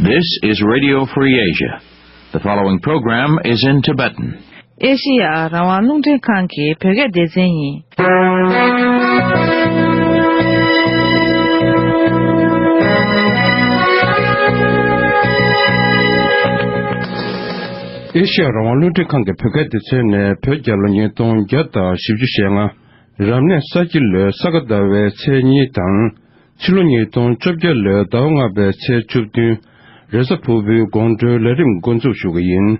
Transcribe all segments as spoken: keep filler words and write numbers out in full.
This is Radio Free Asia. The following program is in Tibetan. ཨེ་ཤི་ཡ་རང་དབང་རླུང་འཕྲིན་ཁང་གི་བོད་སྐད་སྡེ་ཚན་ཡིན། ཨེ་ཤི་ཡ་རང་དབང་རླུང་འཕྲིན་ཁང་གི་བོད་སྐད་སྡེ་ཚན་ནས་བོད་རྒྱལ་ལོ་ཉིས་སྟོང་བརྒྱ་དང་བཞི་བཅུ་ཞེ་ལྔ། རབ་གནས་ས་ཁྱི་ལོའི་ས་ག་ཟླ་བའི་ཚེས་གཉིས་དང་། ཕྱི་ལོ་ཉིས་སྟོང་བཅོ་བརྒྱད་ལོའི་ཟླ་བ་ལྔ་པའི་ཚེས་བཅུ་བདུན། རེས་གཟའ་ཕུར་བུའི་དགོང་དྲོའི་ལས་རིམ་འགོ་འཛུགས་ཞུ་གི་ཡིན།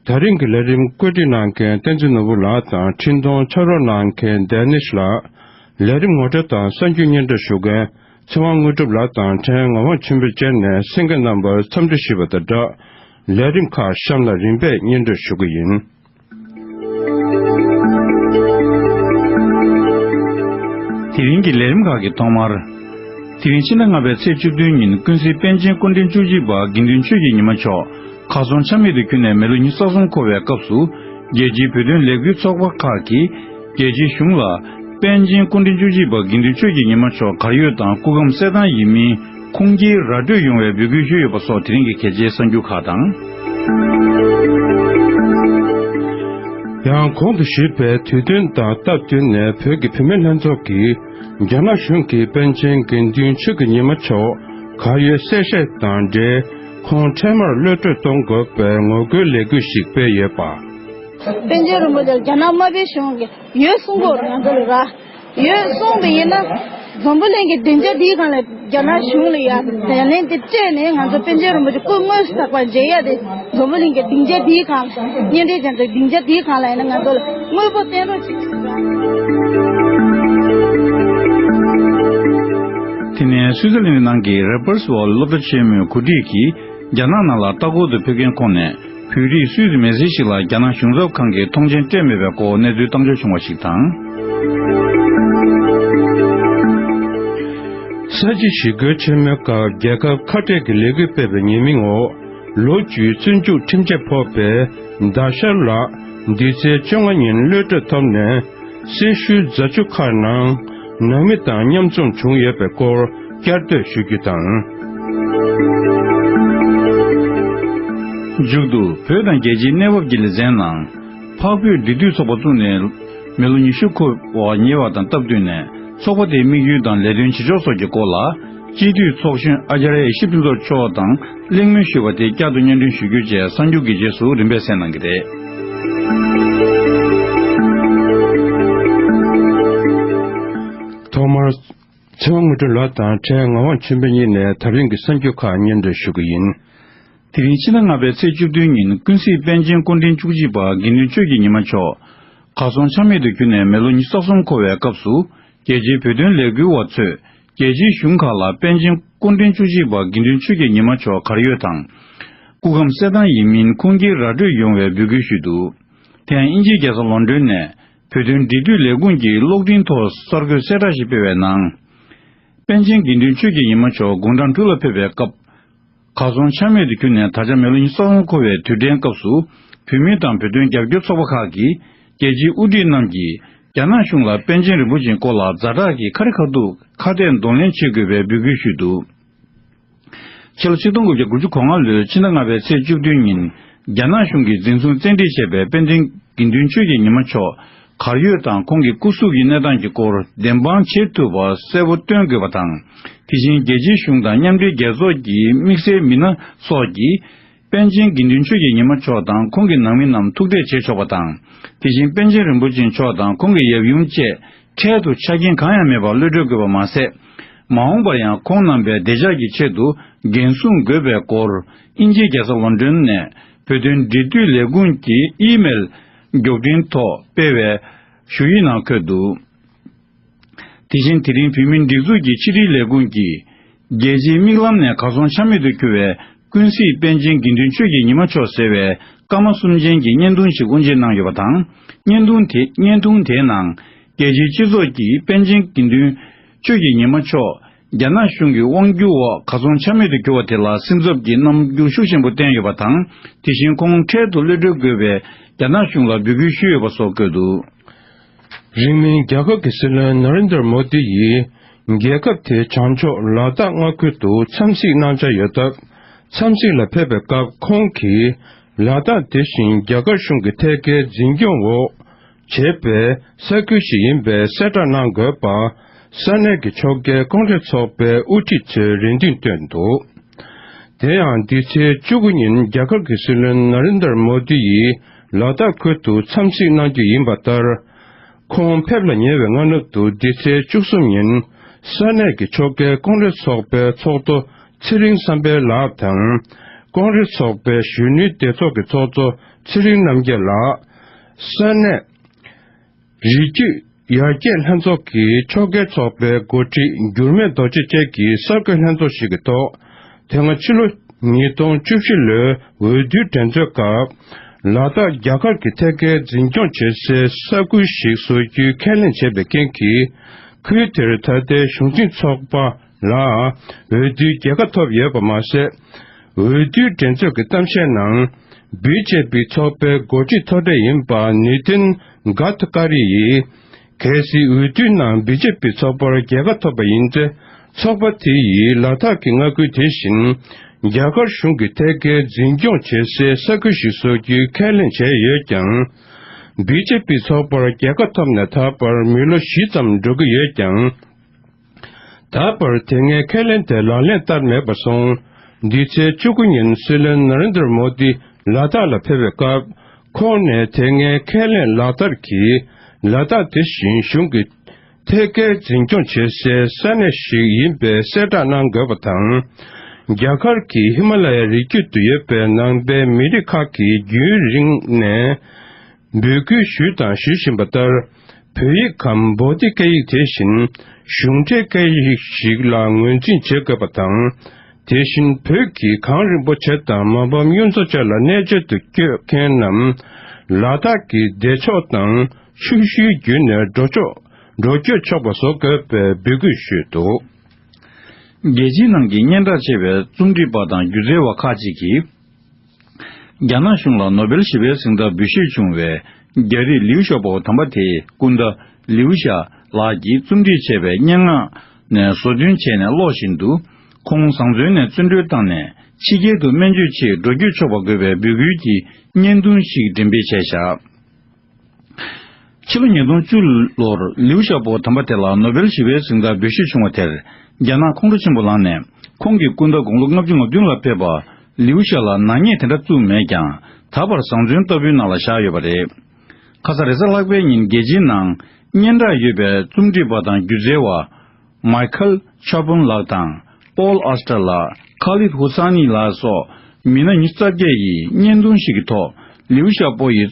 ད་རིང་གི་ལས་རིམ་བཀོད་སྒྲིག་གནང་མཁན་བསྟན་འཛིན་ནོར་བུ་ལགས་དང་འཕྲིན་གཏོང་ཕྱག་རོགས་གནང་མཁན་ཌེ་ནིཤ་ལགས། ལས་རིམ་ངོ་སྤྲོད་དང་གསར་འགྱུར་སྙན་སྒྲོན་ཞུ་མཁན་ཚེ་དབང་དངོས་གྲུབ་ལགས་དང་ཕྲན་ངག་དབང་ཆོས་འཕེལ་བཅས་ནས་གསན་མཁན་རྣམ་པར་འཚམས་འདྲི་ཞུས་པ་དང་སྦྲགས། ལས་རིམ་ཁག་གཤམ་ལ་རིམ་པས་སྙན་སྒྲོན་ཞུ་གི་ཡིན། དེ་རིང་གི་ལས་རིམ་ཁག་གི་ཐོག་མར། དེ་རིང་ཕྱི་ཟླ་ལྔ་པའི་ཚེས་བཅུ་བདུན་ཉིན་ཀུན་གཟིགས་པཎ་ཆེན་སྐུ་ཕྲེང་བཅུ་གཅིག་པ་དགེ་འདུན་ཆོས་ཀྱི་ཉི་མ་མཆོག་གར་སོང་ཆ་མེད་དུ་གྱུར་ནས་མི་ལོ་ཉི་ཤུ་རྩ་གསུམ་འཁོར་བའི་སྐབས་སུ། རྒྱལ་སྤྱིའི་བོད་དོན་ལས་འགུལ་ཚོགས་པ་ཁག་གིས་རྒྱལ་སྤྱིའི་གཞུང་ལ་པཎ་ཆེན་སྐུ་ཕྲེང་བཅུ་གཅིག་པ་དགེ་འདུན་ཆོས་ཀྱི་ཉི་མ་མཆོག་གར་ཡོད་དང་སྐུ་ཁམས་གསལ་ཐང་ཡིན་མིན་ཁུངས་སྐྱེལ་ར་སྤྲོད་ཡོང་བའི་འབོད་སྐུལ་ཞུས་ཡོད་པ་སོགས་དེ་རིང་གི་གལ་ཆེའི་གསར་འགྱུར་ཁག་དང་། ཡང་གོང་དུ་ཞུས་པའི་དུས་སྟོན་དང་སྟབས་བསྟུན་ནས་བོད་ཀྱི་བུད་མེད་ལྷན་ཚོགས་ཀྱིས་རྒྱ་ནག་གཞུང་གིས་པཎ་ཆེན་དགེ་འདུན་ཆོས་ཀྱི་ཉི་མ་མཆོག་གར་ཡོད་གསལ་བཤད་དང་འབྲེལ་ཁོང་འཕྲལ་མར་གློད་བཀྲོལ་གཏོང་དགོས་པའི་ངོ་རྒོལ་ལས་འགུལ་ཞིག་སྤེལ་ཡོད་པ། པཎ་ཆེན་རིན་པོ་ཆེ་རྒྱ་ནག་དམར་པོའི་གཞུང་གིས་ཡོད་གསུང་གི་ཡོད་རེད། ང་ཚོ་ལ་ར་ཡོད་གསུངས་པ་ཡིན་ན། འཛམ་བུ་གླིང་གི་སྡིངས་ཆ་འདིའི་སྒང་ལ་རྒྱ་ནག་གཞུང་ལ་ཡ་ལན་དེ་སྤྲད་ནས་ང་ཚོ་པཎ་ཆེན་རིན་པོ་ཆེ་སྐུ་དངོས་སུ་ད་བར་མཇལ་ཡ་དེ་འཛམ་བུ་གླིང་གི་སྡིངས་ཆ་འདིའི་སྒང་ལ་གཉེན་འབྲེལ་ཅན་ཚོའི་སྡིངས་ཆ་འདིའི་སྒང་ལ་ཡིན་ན་ང་ཚོ་ལ་དངོས་པོ་བསྟན་རོགས་བྱེད་ཀྱི་ཡོད། དེ་ནས་སུའུ་ཙེར་ལན་ནང་གི་རེ་པར་སི་ཝལ་སློབ་གྲྭ་ཆེན་མོའི་གོ་སྒྲིག་གིས་རྒྱ་ནག་ནང་ལ་ལྟ་སྐོར་དུ་ཕེབས་མཁན་ཁོངས་ནས། བོད་རིགས་སུད་སི་མི་སེར་ཞིག་ལ་རྒྱ་ནག་གཞུང་ཚབ་ཁང་གིས་ཐོངས་མཆན་སྤྲད་མེད་པའི་སྐོར་གནས་ཚུལ་བཏང་འབྱོར་བྱུང་བ་ཞིག་དང་། ས་བྱི་ཞི་རྒོལ་ཆེན་མོའི་སྐབས་རྒྱལ་ཁབ་ཁ་བྲལ་གྱི་ལས་འགུལ་སྤེལ་བའི་ཉེས་མིང་འོག་ལོ་བཅུའི་བཙོན་འཇུག་ཁྲིམས་ཆད་ཕོག་པའི་ཟླ་ཤར་ལགས་འདི་ཚེས་བཅོ་ལྔ་ཉིན་གློད་བཀྲོལ་ཐོབ་ནས། གསེར་ཞུའི་རྫ་ཆུ་ཁག་ནང་ནང་མི་དང་མཉམ་འཛོམས་བྱུང་ཡོད་པའི་སྐོར་བསྐྱར་ཟློས་ཞུ་རྒྱུ་དང་། མཇུག་ཏུ་བོད་དང་རྒྱལ་སྤྱིའི་གནས་བབ་ཀྱི་ལེ་ཚན་ནང་། འཕགས་བོད་འབྲེལ་མཐུད་ཚོགས་པ་བཙུགས་ནས་མི་ལོ་ཉི་ཤུ་འཁོར་བ་ཉེ་བ་དང་སྟབས་བསྟུན་ནས་ཚོགས་པ་དེའི་དམིགས་ཡུལ་དང་ལས་དོན་བྱེད་ཕྱོགས་སོགས་ཀྱི་སྐོར་ལ། སྤྱི་འཐུས་ཚོགས་གཞོན་ཨ་ཙརྱ་ཡེ་ཤེས་ཕུན་ཚོགས་མཆོག་དང་གླེང་མོལ་ཞུས་པ་དེ་བསྐྱར་དུ་སྙན་སྒྲོན་ཞུ་རྒྱུ་བཅས་གསར་འགྱུར་གྱི་རྗེས་སུ་རིམ་པས་གསན་གནང་གི་རེད། ཐོག་མར། ཚེ་དབང་དངོས་གྲུབ་ལགས་དང་ཕྲན་ངག་དབང་ཆོས་འཕེལ་གཉིས་ནས་ད་རིང་གི་གསར་འགྱུར་ཁག་སྙན་སྒྲོན་ཞུ་གི་ཡིན། དེ་རིང་ཕྱི་ཟླ་ལྔ་པའི་ཚེས་བཅུ་བདུན་ཉིན་ཀུན་གཟིགས་པཎ་ཆེན་སྐུ་ཕྲེང་བཅུ་གཅིག་པ་དགེ་འདུན་ཆོས་ཀྱི་ཉི་མ་མཆོག་གར་སོང་ཆ་མེད་དུ་གྱུར་ནས་མི་ལོ་ཉི་ཤུ་རྩ་གསུམ་འཁོར་བའི་སྐབས་སུ། རྒྱལ་སྤྱིའི་བོད་དོན་ལས་འགུལ་བ་ཚོས་རྒྱལ་སྤྱིའི་གཞུང་ཁག་ལ་པཎ་ཆེན་སྐུ་ཕྲེང་བཅུ་གཅིག་པ་དགེ་འདུན་ཆོས་ཀྱི་ཉི་མ་མཆོག་གར་ཡོད་དང་། སྐུ་ཁམས་གསལ་ཐང་ཡིན་མིན་ཁུངས་སྐྱེལ་ར་སྤྲོད་ཡོང་བའི་འབོད་སྐུལ་ཞུས་འདུག་དེ་ཡང་དབྱིན་ཇིའི་རྒྱལ་ས་ལོན་ཌོན་ནས་བོད་དོན་འབྲེལ་མཐུད་ལས་ཁུངས་ཀྱིས་གློག་འཕྲིན་ཐོག་གསར་འགོད་གསལ་བསྒྲགས་ཤིག་སྤེལ་བའི་ནང་། པཎ་ཆེན་དགེ་འདུན་ཆོས་ཀྱི་ཉི་མ་མཆོག་དགུང་གྲངས་དྲུག་ལ་ཕེབས་པའི་སྐབས། གར་སོང་ཆ་མེད་དུ་གྱུར་ནས་ད་ཆ་མི་ལོ་ཉི་ཤུ་རྩ་གསུམ་འཁོར་བའི་དུས་དྲན་སྐབས་སུ། བོད་མི་དང་བོད་དོན་རྒྱབ་སྐྱོར་ཚོགས་པ་ཁག་གིས་རྒྱལ་སྤྱིའི་དབུ་ཁྲིད་རྣམས་ཀྱིས་རྒྱ་ནག་གཞུང་ལ་པཎ་ཆེན་རིན་པོ་ཆེའི་སྐོར་ལ་ཛ་དྲག་གིས་ཁ་རི་ཁ་ཐུག་ཁ་གཏད་གདོང་ལེན་བྱེད་དགོས་པའི་འབོད་སྐུལ་ཞུས་འདུག་ཕྱི་ལོ་ཆིག་སྟོང་དགུ་བརྒྱ་དགུ་བཅུ་གོ་ལྔ་ལོའི་ཕྱི་ཟླ་ལྔ་པའི་ཚེས་བཅུ་བདུན་ཉིན། རྒྱ་ནག་གཞུང་གིས་འཛིན་བཟུང་བཙན་ཁྲིད་བྱས་པའི་པཎ་ཆེན་དགེ་འདུན་ཆོས་ཀྱི་ཉི་མ་མཆོག་གར་ཡོད་དང་ཁོང་གི་སྐུ་གཟུགས་ཀྱི་གནས་སྟངས་ཀྱི་སྐོར་བདེན་དཔང་བྱེད་ཐུབ་པ་གསལ་པོ་སྟོན་དགོས་པ་དང་། དེ་བཞིན་རྒྱལ་སྤྱིའི་གཞུང་དང་མཉམ་འབྲེལ་རྒྱལ་ཚོགས་ཀྱི་དམིགས་བསལ་མི་སྣ་སོགས་ཀྱིས། པཎ་ཆེན་དགེ་འདུན་ཆོས་ཀྱི་ཉི་མ་མཆོག་དང་ཁོང་གི་ནང་མི་རྣམས་ཐུག་འཕྲད་བྱེད་ཆོག་པ་དང་། དེ་བཞིན་པཎ་ཆེན་རིན་པོ་ཆེ་མཆོག་དང་ཁོང་གི་ཡབ་ཡུམ་བཅས་འཕྲལ་དུ་ཆ་རྐྱེན་གང་ཡང་མེད་པར་གློད་བཀྲོལ་དགོས་པ་མ་ཟད། མ་འོངས་པར་ཡང་ཁོང་རྣམ་པའི་བདེ་འཇགས་ཀྱི་ཆེད་དུ་འགན་སྲུང་དགོས་པའི་སྐོར། དབྱིན་ཇིའི་རྒྱལ་ས་ལོན་ཌོན་ནས་བོད་དོན་འབྲེལ་མཐུད་ལས་ཁུངས་ཀྱི་ཨི་མེལ་མགྱོགས་འཕྲིན་ཐོག་སྤེལ་བའི་ཞུ་ཡིག་ནང་འཁོད་འདུག་དེ་བཞིན་དེ་རིང་བོད་མིའི་སྒྲིག་འཛུགས་ཀྱི་ཕྱི་དྲིལ་ལས་ཁུངས་ཀྱིས། རྒྱལ་སྤྱིའི་མིག་ལམ་ནས་གར་སོང་ཆ་མེད་དུ་གྱུར་བའི་ཀུན་གཟིགས་པཎ་ཆེན་དགེ་འདུན་ཆོས་ཀྱི་ཉི་མ་མཆོག་ཟེར་བའི་སྐར་མ་གསུམ་ཅན་གྱི་བརྙན་ཐུང་ཞིག་དབུ་འབྱེད་གནང་ཡོད་པ་དང་། བརྙན་ཐུང་དེ་བརྙན་ཐུང་དེའི་ནང་། རྒྱལ་སྤྱིའི་སྤྱི་ཚོགས་ཀྱིས་པཎ་ཆེན་དགེ་འདུན་ཆོས་ཀྱི་ཉི་མ་མཆོག་རྒྱ་ནག་གཞུང་གི་དབང་སྒྱུར་འོག་གར་སོང་ཆ་མེད་དུ་གྱུར་བ་དེ་ལ་སེམས་འཚབ་ཀྱི་རྣམ་འགྱུར་ཤུགས་ཆེན་པོ་བསྟན་ཡོད་པ་དང་། དེ་བཞིན་ཁོང་འཕྲལ་དུ་གློད་བཀྲོལ་དགོས་པའི་རྒྱ་ནག་གཞུང་ལ་འབོད་སྐུལ་ཞུས་ཡོད་པ་སོགས་བཀོད་འདུག་རིང་མིན་རྒྱ་གར་གྱི་སྲིད་བློན་ན་རེན་དར་མོ་དི་ཡིས་རྒྱལ་ཁབ་དེའི་བྱང་ཕྱོགས་ལ་དྭགས་མངའ་ཁུལ་དུ་འཚམས་གཟིགས་གནང་འཆར་ཡོད་སྟབས། འཚམས་གཟིགས་ལ་ཕེབས་པའི་སྐབས་ཁོང་གིས་ལ་དྭགས་དེ་བཞིན་རྒྱ་གར་གཞུང་གི་ཐད་ཀའི་འཛིན་སྐྱོང་འོག་བྱས་པའི་ས་ཁུལ་ཞིག་ཡིན་པའི་གསལ་བསྒྲགས་གནང་དགོས་པ། ས་གནས་ཀྱི་ཕྱོགས་འགལ་ཀོང་ཀྲེས་ཚོགས་པའི་དབུ་ཁྲིད་ཚོས་རེ་འདུན་བཏོན་འདུག་དེ་ཡང་འདི་ཚེས་བཅུ་དགུ་ཉིན་རྒྱ་གར་གྱི་སྲིད་བློན་ན་རེན་དར་མོ་དི་ཡིས་ལ་དྭགས་ཁུལ་དུ་འཚམས་གཟིགས་གནང་རྒྱུ་ཡིན་པ་ལྟར། ཁོང་ཕེབས་ལ་ཉེ་བའི་སྔ་ནུབ་ཏུ་འདི་ཚེས་བཅུ་གསུམ་ཉིན་ས་གནས་ཀྱི་ཕྱོགས་འགལ་ཀོང་ཀྲེས་ཚོགས་པའི་ཚོགས་གཙོ་ཚེ་རིང་བསམ་འཕེལ་ལགས་དང་། ཀོང་ཀྲེས་ཚོགས་པའི་གཞོན་ནུའི་སྡེ་ཚོགས་ཀྱི་ཚོགས་གཙོ་ཚེ་རིང་རྣམ་རྒྱལ་ལགས། ས་གནས་རི་རྒྱུད་ཡར་རྒྱས་ལྷན་ཚོགས་ཀྱི་ཕྱོགས་འགལ་ཚོགས་པའི་འགོ་ཁྲིད་འགྱུར་མེད་རྡོ་རྗེ་བཅས་ཀྱི་གསར་འགོད་ལྷན་ཚོགས་ཤིག་གི་ཐོག་དེ་སྔ་ཕྱི་ལོ་ཉིས་སྟོང་བཅུ་བཞི་ལོའི་འོས་བསྡུའི་འགྲན་རྩོད་སྐབས། ལ་དྭགས་རྒྱ་གར་གྱི་ཐད་ཀའི་འཛིན་སྐྱོང་བྱེད་སའི་ས་ཁུལ་ཞིག་བཟོ་རྒྱུའི་ཁས་ལེན་བྱས་པའི་རྐྱེན་གྱིས། ཁུལ་དེར་ད་ལྟའི་གཞུང་འཛིན་ཚོགས་པ་ལ་འོས་བསྡུའི་རྒྱལ་ཁ་ཐོབ་ཡོད་པ་མ་ཟད། འོས་བསྡུའི་འགྲན་རྩོད་ཀྱི་གཏམ་བཤད་ནང་། བི་ཇེ་པི་ཚོགས་པའི་འགོ་ཁྲིད་མཐོ་གྲས་ཡིན་པ་ནི་ཏིན་གྷ་ཏ་ཀ་རི་ཡིས། གལ་སྲིད་འོས་བསྡུའི་ནང་བི་ཇེ་པི་ཚོགས་པར་རྒྱལ་ཁ་ཐོབ་པ་ཡིན་ཚེ། ཚོགས་པ་དེ་ཡིས་ལ་དྭགས་ཀྱི་མངའ་ཁུལ་དེ་བཞིན། རྒྱ་གར་གཞུང་གི་ཐད་ཀའི་འཛིན་སྐྱོང་བྱེད་སའི་ས་ཁུལ་ཞིག་བཟོ་རྒྱུའི་ཁས་ལེན་བྱས་ཡོད་ཀྱང་། བི་ཇེ་པི་ཚོགས་པར་རྒྱལ་ཁ་ཐོབ་ནས་ད་བར་མི་ལོ་བཞི་ཙམ་འགྲོ་གི་ཡོད་ཀྱང་། ད་བར་དེ་སྔའི་ཁས་ལེན་དེ་ལག་ལེན་བསྟར་མེད་པར་སོང་། འདི་ཚེས་བཅུ་དགུ་ཉིན་སྲིད་བློན་ན་རེན་དར་མོ་དི་ལ་དྭགས་ལ་ཕེབས་པའི་སྐབས། ཁོང་ནས་དེ་སྔའི་ཁས་ལེན་ལག་བསྟར་གྱིས་ལ་དྭགས་དེ་བཞིན་གཞུང་གི་ཐད་ཀའི་འཛིན་སྐྱོང་བྱེད་སའི་ས་གནས་ཤིག་ཡིན་པའི་གསལ་བསྒྲགས་གནང་དགོས་པ་དང་། རྒྱ་གར་གྱི་ཧི་མ་ལ་ཡའི་རི་རྒྱུད་དུ་ཡོད་པའི་ནང་པའི་མི་རིགས་ཁག་གིས་རྒྱུན་རིང་ནས། འབོད་སྐུལ་ཞུས་དང་ཞུ་བཞིན་པ་ལྟར། བོད་ཡིག་གམ་བོ་ཏི་སྐད་ཡིག་དེ་བཞིན་གཞུང་འབྲེལ་སྐད་ཡིག་ཞིག་ལ་ངོས་འཛིན་བྱེད་དགོས་པ་དང་། དེ་བཞིན་བོད་ཀྱི་གངས་རིན་པོ་ཆེ་དང་མ་ཕམ་གཡུ་མཚོ་བཅས་ལ་གནས་མཆེད་དུ་བསྐྱོད་མཁན་རྣམས་ལ་དྭགས་ཀྱི་བདེ་ཕྱོགས་དང་ཆུ་ཤུལ་བརྒྱུད་ནས་འགྲོ་ཆོག་འགྲོ་སྐྱོད་ཆོག་པ་བཟོ་དགོས་པའི་འབོད་སྐུལ་ཞུས་འདུག་རྒྱལ་སྤྱིའི་ནང་གི་སྙན་གྲགས་ཆེ་བའི་རྩོམ་སྒྲིག་པ་དང་སྒྱུ་རྩལ་བ་ཁག་ཅིག་གིས། རྒྱ་ནག་གཞུང་ལ་ནོ་བེལ་ཞི་བའི་གཟེངས་རྟགས་འབུལ་བཞེས་བྱུང་བའི་རྒྱ་རིགས་ལིའུ་ཞའོ་པོ་དམ་པ་དེའི་སྐུ་ཟླ་ལིའུ་ཞ་ལགས་ཀྱིས་རྩོམ་སྒྲིག་བྱས་པའི་སྙན་ངག་ནས་བཟོ་སྐྲུན་བྱས་ནས་ཀློག་བཞིན་དུ། ཁོང་བཟང་བཙོན་ནས་བཙོན་གྲོལ་བཏང་ནས་ཕྱི་རྒྱལ་དུ་སྨན་བཅོས་ཆེད་འགྲོ་སྐྱོད་ཆོག་པ་དགོས་པའི་འབོད་སྐུལ་གྱི་བརྙན་ཐུང་ཞིག་འགྲེམས་སྤེལ་བྱས་བཞག་ཕྱི་ལོ་ཉིས་སྟོང་བཅུ་ལོར་ལིའུ་ཞའོ་པོ་དམ་པ་དེ་ལ་ནོ་བེལ་ཞི་བའི་གཟེངས་རྟགས་འབུལ་བཞེས་བྱུང་བ་དེར། རྒྱ་ནག་ཁོང་ཁྲོ་ཆེན་པོ་ལངས་ནས། ཁོང་གི་སྐུ་ཟླ་དགུང་ལོ་ལྔ་བཅུ་ང་བདུན་ལ་ཕེབས་པ་ལིའུ་ཞ་ལ་ནག་ཉེས་དེ་འདྲ་བཙུགས་མེད་ཀྱང་། ད་བར་བཟང་བཙོན་ལྟ་བུའི་ནང་ལ་བཞག་ཡོད་པ་རེད། ཁ་ས་རེས་གཟའ་ལྷག་པའི་ཉིན་རྒྱལ་སྤྱིའི་ནང་སྙན་གྲགས་ཡོད་པའི་རྩོམ་སྒྲིག་པ་དང་སྒྱུ་རྩལ་བ། མའི་ཁལ་ཆོ་པོན་ལགས་དང་། པོལ་ཨ་སྟར་ལགས། ཁ་ལིད་ཧུ་ས་ནི་ལགས་སོགས་མི་སྣ་ཉི་ཤུ་རྩ་བརྒྱད་ཡིས་བརྙན་ཐུང་ཞིག་གི་ཐོག་ལིའུ་ཞའོ་པོ་ཡི་